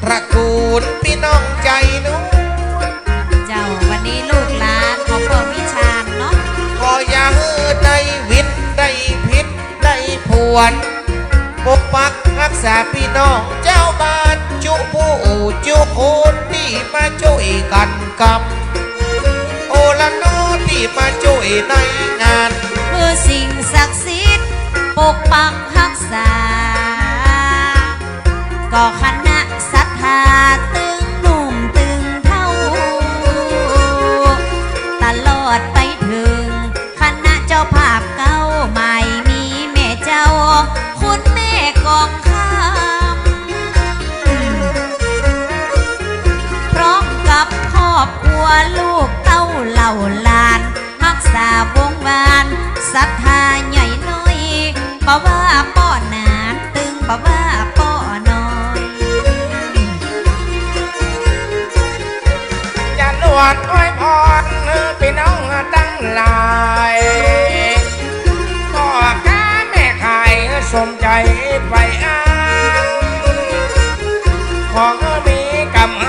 ตระกูลปี้น้องใจ๋นวล เจ้า วันนี้ลูกหลานของป้อวิชาญเนาะ ขออย่าหื้อได้หวิดได้ผิดได้ผวน ปกปักฮักษาปี้น้องจาวบ้านจุผู้จุคนตี้มาจ้วยกั๋นกำ โอละน้อตี้มาจ้วยในงาน หื้อสิ่งศักดิ์สิทธิ์ปกปักฮักษา ก็คณะศรัทธาตึงหนุ่มตึงเฒ่า ตลอดไปเถิงคณะเจ้าภาพเก๊า หมายมีแม่เจ้า คุณแม่กองคำ พร้อมกับครอบครัวลูกเต้าเหล่าหลาน ฮักษาวงวานศรัทธาใหญ่น้อย บ่ว่าป้อหนานตึงบ่ว่าป้อน้อย จะลวดอวยพรหื้อปี้น้องตังหลาย พ่อค้าแม่ขายสมใจ๋ใฝ่อ้าง ขอหื้อมีกำไร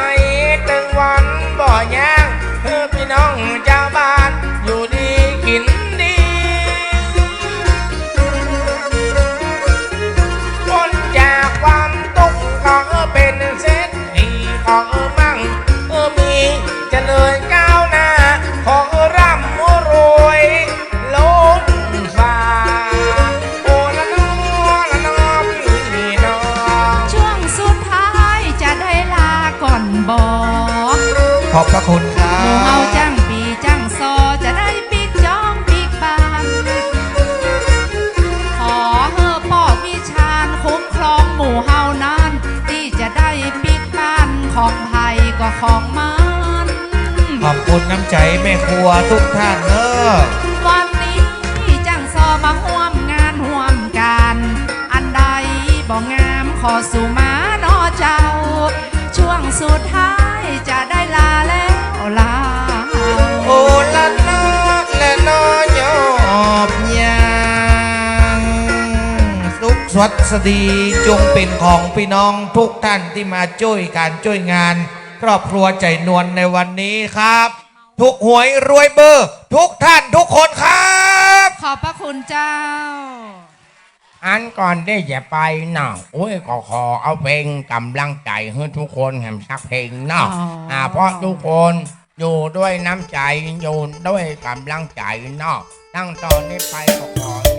ตึงวันบ่ยาก หื้อปี้น้องจาวบ้านอยู่ดีกิ๋นดี ป๊นจากความตุ๊กข์ ขอหื้อเป๋นเศรษฐี ขอหื้อมั่งหื้อมี เจริญก้าวหน้า ขอหื้อร่ำหื้อรวย ล้นฟ้า โอละน้อละน้อปี้น้อง ช่วงสุดท้ายจะได้ลาก่อนบ่ ขอบพระคุณครับ หมู่เฮาจ้างปี้จ้างซอจะได้ปิ๊กจ๊องปิ๊กบ้าน ขอหื้อป้อวิชาญคุ้มครองหมู่เฮานั้น ตี้จะได้ปิ๊กบ้านของใผก็ของมัน ขอบคุณน้ำใจ๋แม่ครัวทุกท่านเน่อ วันนี้จ้างซอมาฮ่วมงานฮ่วมก๋าน อันใดบ่งามขอสุมาเนาะเจ้า ช่วงสุดท้ายจะได้ลาแล้วลา โอละน้อและน้อยอบยัง สุขสวัสดีจงเป๋นของปี้น้องทุกท่านตี้มาจ้วยก๋านจ้วยงาน ครอบครัวใจ๋นวลในวันนี้ครับ ถูกหวยรวยเบอร์ทุกท่านทุกคนครับ ขอบพระคุณเจ้า อันก่อนตี้จะไปเนาะ โอ้ย ก็ขอเอาเพลงก๋ำลังใจ๋หื้อทุกคนแหมสักเพลงเนาะ อ๋อ อ่า เพราะทุกคนอยู่ด้วยน้ำใจ๋ อยู่ด้วยก๋ำลังใจ๋เนาะ ตั้งต๋อนนี้ไปก็ขอ